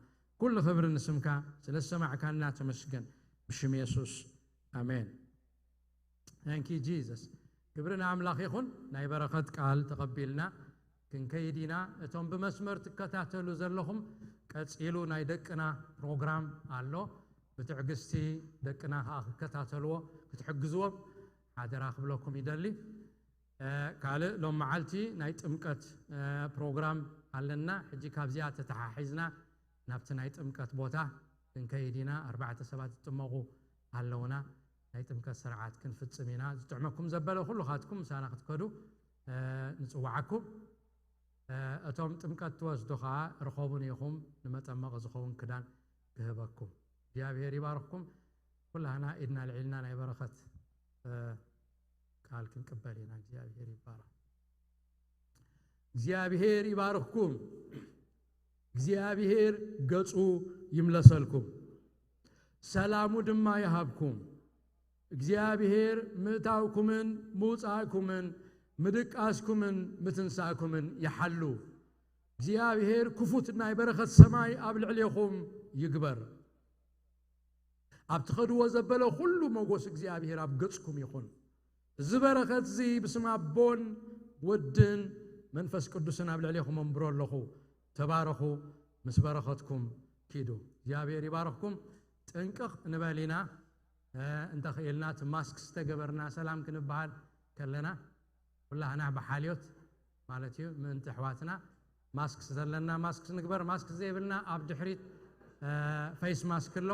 ኩሉ ክብሪ ንስምካ ስለ ዝሰማዕካና ተመስገን። ብሽም የሱስ ኣሜን። Thank you Jesus። ክብሪ ንኣምላኽ ይኹን። ናይ በረኸት ቃል ተቐቢልና ክንከይድ ኢና። እቶም ብመስመር ትከታተሉ ዘለኹም ቀጺሉ ናይ ደቅና ፕሮግራም ኣሎ። ብትዕግስቲ ደቅና ኸኣ ክከታተልዎ ክትሕግዝዎም ሓደራ ክብለኩም ይደሊ። እ፣ ካልእ ሎም መዓልቲ ናይ ጥምቀት፣ እ፣ ፕሮግራም ኣለና። ሕጂ ካብዚኣ ተተሓሒዝና ናብቲ ናይ ጥምቀት ቦታ ክንከይድ ኢና። ኣርባዕተ ሰባት ዝጥመቑ ኣለውና። ናይ ጥምቀት ስርዓት ክንፍጽም ኢና። ዝጥዕመኩም ዘበለ ኩሉ ኻትኩም ምሳና ክትከዱ፣ እ፣ ንጽውዓኩም። እ፣ እቶም ጥምቀት ትወስዱ ኸኣ ርኸቡኒ ኢኹም፣ ንመጠመቒ ዝኸውን ክዳን ክህበኩም። እግዚኣብሔር ይባርኽኩም። ኩላህና ኢድና ልዒልና ናይ በረኸት፣ እ፣ ቃል ክንቅበል ኢና። እግዚኣብሔር ይባረኽ። እግዚኣብሔር ይባርኽኩም። እግዚኣብሔር ገጹ ይምለሰልኩም፣ ሰላሙ ድማ ይሃብኩም። እግዚኣብሔር ምእታውኩምን ምውጻእኩምን ምድቃስኩምን ምትንሳእኩምን ይሓሉ። እግዚኣብሔር ክፉት ናይ በረኸት ሰማይ ኣብ ልዕሌኹም ይግበር። ኣብ ትኸድዎ ዘበለ ኩሉ ሞጎስ እግዚኣብሔር ኣብ ገጽኩም ይኹን። እዚ በረኸት እዚ ብስም ኣቦን ወድን መንፈስ ቅዱስን ኣብ ልዕሌኹም ኣንብሮ ኣለኹ። ተባረኹ፣ ምስ በረኸትኩም ኪዱ። እግዚኣብሔር ይባርኽኩም። ጥንቅቕ ንበል ኢና። እ፣ እንተኽኢልና እቲ ማስክ ዝተገበርና ሰላም ክንበሃል ከለና ኩላህና ብሓልዮት ማለት እዩ። ምእንቲ ኣሕዋትና ማስክ ዘለና ማስክ ንግበር፣ ማስክ ዘይብልና ኣብ ድሕሪት፣ እ፣ ፌስ ማስክ ኣሎ።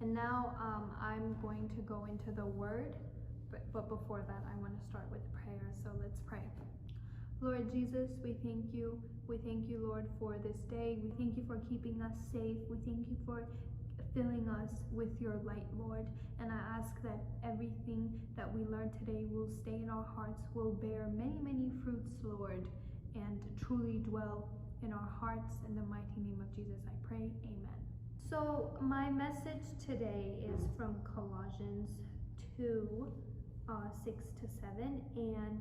And now um, I'm going to go into the word, but, but before that, I want to start with prayer. So let's pray. Lord Jesus, we thank you. We thank you, Lord, for this day. We thank you for keeping us safe. We thank you for filling us with your light, Lord. And I ask that everything that we learn today will stay in our hearts, will bear many, many fruits, Lord, and truly dwell in our hearts. In the mighty name of Jesus, I pray. Amen. So, my message today is from Colossians two uh, six to seven, and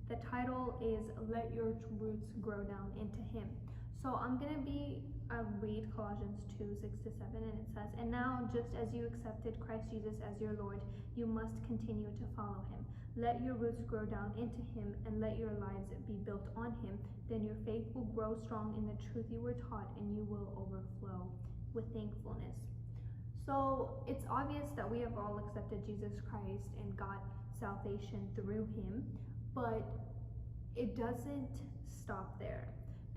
the title is Let Your Roots Grow Down into Him. So, I'm going to be, I'll read Colossians two six to seven, and it says, "And now, just as you accepted Christ Jesus as your Lord, you must continue to follow him. Let your roots grow down into him, and let your lives be built on him. Then your faith will grow strong in the truth you were taught, and you will overflow with thankfulness." So it's obvious that we have all accepted Jesus Christ and got salvation through him, but it doesn't stop there.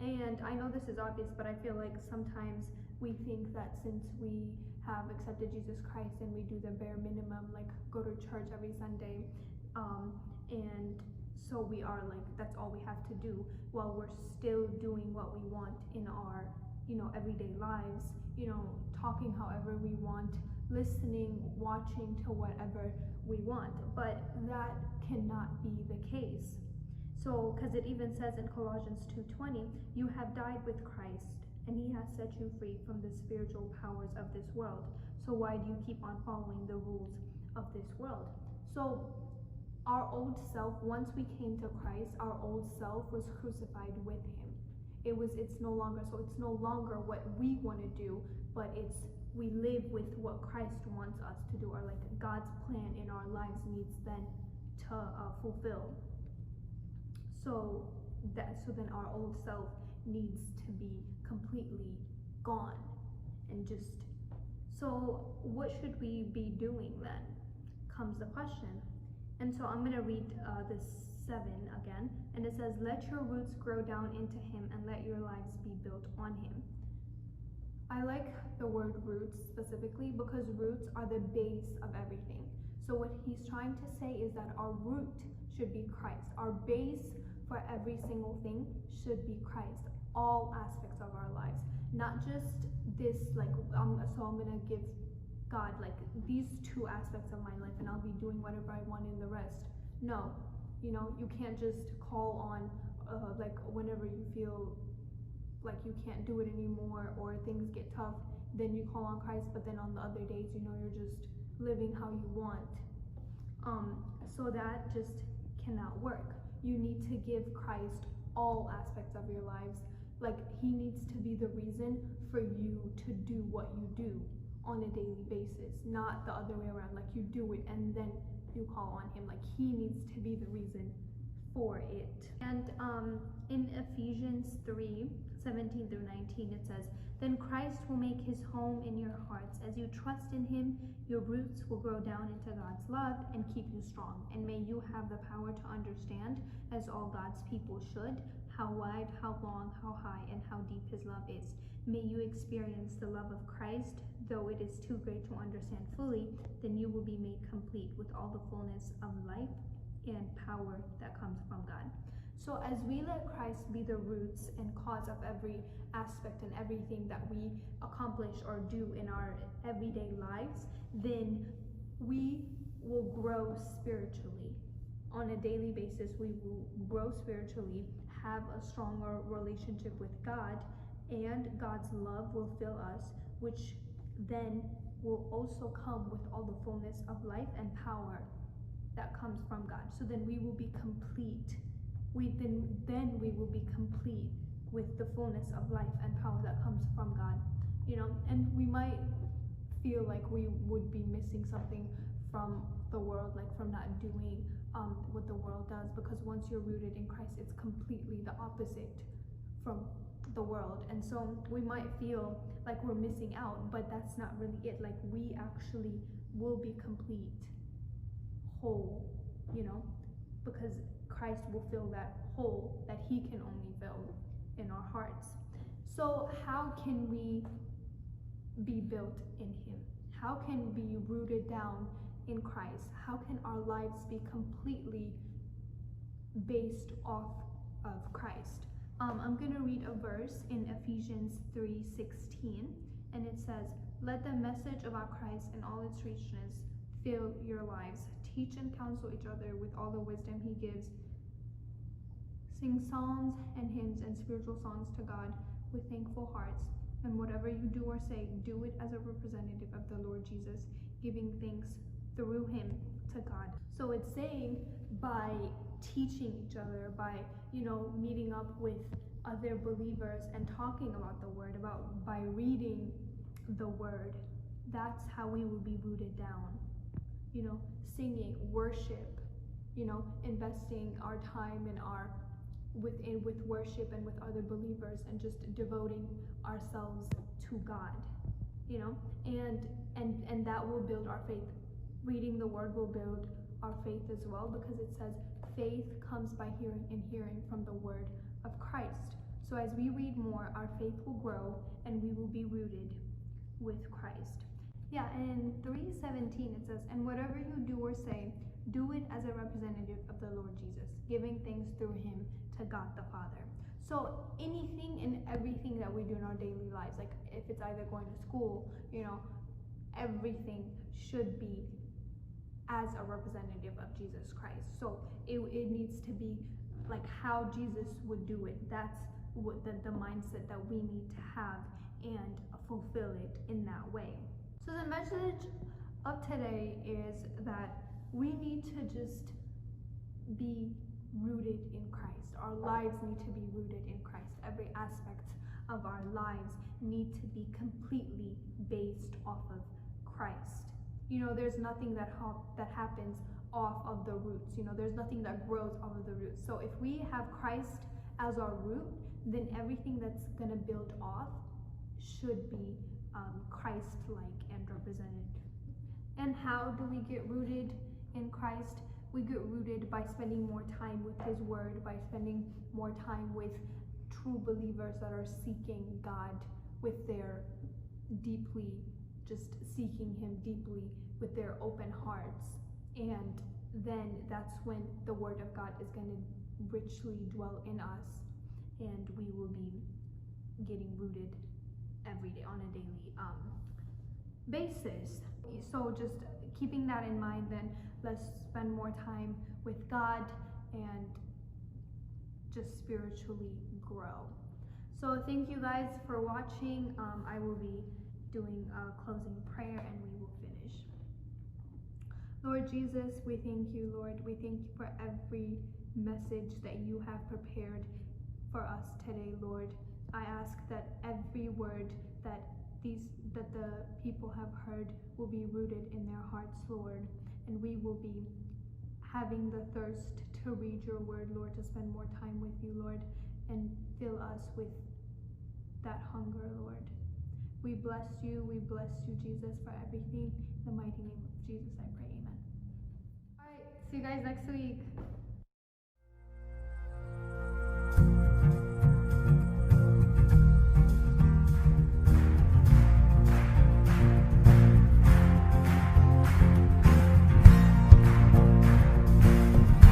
And I know this is obvious, but I feel like sometimes we think that since we have accepted Jesus Christ and we do the bare minimum, like go to church every Sunday, um, and so we are like, that's all we have to do while we're still doing what we want in our, you know, everyday lives, you know, talking however we want, listening, watching to whatever we want. But that cannot be the case. So, because it even says in Colossians two twenty, "You have died with Christ, and he has set you free from the spiritual powers of this world. So why do you keep on following the rules of this world?" So our old self, once we came to Christ, our old self was crucified with him. It was, it's no longer, so it's no longer what we want to do, but it's, we live with what Christ wants us to do, or like God's plan in our lives needs then to uh, fulfill. So that, so then our old self needs to be completely gone. And just, so what should we be doing then, comes the question. And so I'm going to read uh, this seven again. And it says, "Let your roots grow down into him, and let your lives be built on him." I like the word roots specifically because roots are the base of everything. So what he's trying to say is that our root should be Christ. Our base for every single thing should be Christ. All aspects of our lives, not just this, like, um, so I'm gonna give God, like, these two aspects of my life, and I'll be doing whatever I want in the rest. No, you know, you can't just call on, uh, like, whenever you feel like you can't do it anymore or things get tough, then you call on Christ, but then on the other days, you know, you're just living how you want. Um, so that just cannot work. You need to give Christ all aspects of your lives. Like, he needs to be the reason for you to do what you do on a daily basis, not the other way around. Like, you do it and then you call on him. Like, he needs to be the reason for it. And um, in Ephesians three seventeen through nineteen, it says, "Then Christ will make his home in your hearts. As you trust in him, your roots will grow down into God's love and keep you strong. And may you have the power to understand, as all God's people should, how wide, how long, how high, and how deep his love is. May you experience the love of Christ, though it is too great to understand fully. Then you will be made complete with all the fullness of life and power that comes from God." So as we let Christ be the roots and cause of every aspect and everything that we accomplish or do in our everyday lives, then we will grow spiritually. On a daily basis, we will grow spiritually, have a stronger relationship with God, and God's love will fill us, which then will also come with all the fullness of life and power that comes from God. So then we will be complete. We then then we will be complete with the fullness of life and power that comes from God. You know, and we might feel like we would be missing something from the world, like from not doing um, what the world does, because once you're rooted in Christ, it's completely the opposite from the world. And so we might feel like we're missing out, but that's not really it. Like, we actually will be complete, whole, you know, because Christ will fill that hole that he can only fill in our hearts. So how can we be built in him? How can be rooted down in Christ? How can our lives be completely based off of Christ? Um, I'm going to read a verse in Ephesians three sixteen, and it says, "Let the message about Christ and all its richness fill your lives. Teach and counsel each other with all the wisdom he gives. Sing psalms and hymns and spiritual songs to God with thankful hearts. And whatever you do or say, do it as a representative of the Lord Jesus, giving thanks through him to God." So it's saying by teaching each other, by, you know, meeting up with other believers and talking about the word, about by reading the word, that's how we will be rooted down. You know, singing, worship, you know, investing our time and our within with worship and with other believers and just devoting ourselves to God, you know, and and and that will build our faith. Reading the word will build our faith as well, because it says faith comes by hearing and hearing from the word of Christ. So as we read more, our faith will grow and we will be rooted with Christ. Yeah, and in three seventeen it says, "And whatever you do or say, do it as a representative of the Lord Jesus, giving thanks through him to God the Father." So anything and everything that we do in our daily lives, like if it's either going to school, you know, everything should be as a representative of Jesus Christ. So it, it needs to be like how Jesus would do it. That's what the, the mindset that we need to have and fulfill it in that way. So the message of today is that we need to just be rooted in Christ. Our lives need to be rooted in Christ. Every aspect of our lives need to be completely based off of Christ. You know, there's nothing that ha- that happens off of the roots. You know, there's nothing that grows off of the roots. So if we have Christ as our root, then everything that's going to build off should be um, Christ-like and represented. And how do we get rooted in Christ? We get rooted by spending more time with his word, by spending more time with true believers that are seeking God with their deeply, just seeking him deeply with their open hearts. And then that's when the word of God is going to richly dwell in us, and we will be getting rooted every day on a daily um, basis. So just keeping that in mind, then let's spend more time with God and just spiritually grow. So thank you guys for watching. Um, I will be doing a closing prayer and we will finish. Lord Jesus, we thank you, Lord. We thank you for every message that you have prepared for us today, Lord. I ask that every word that these that the people have heard will be rooted in their hearts, Lord, and we will be having the thirst to read your word, Lord, to spend more time with you, Lord, and fill us with that hunger, Lord. We bless you. We bless you, Jesus, for everything. In the mighty name of Jesus, I pray. Amen. All right. See you guys next week.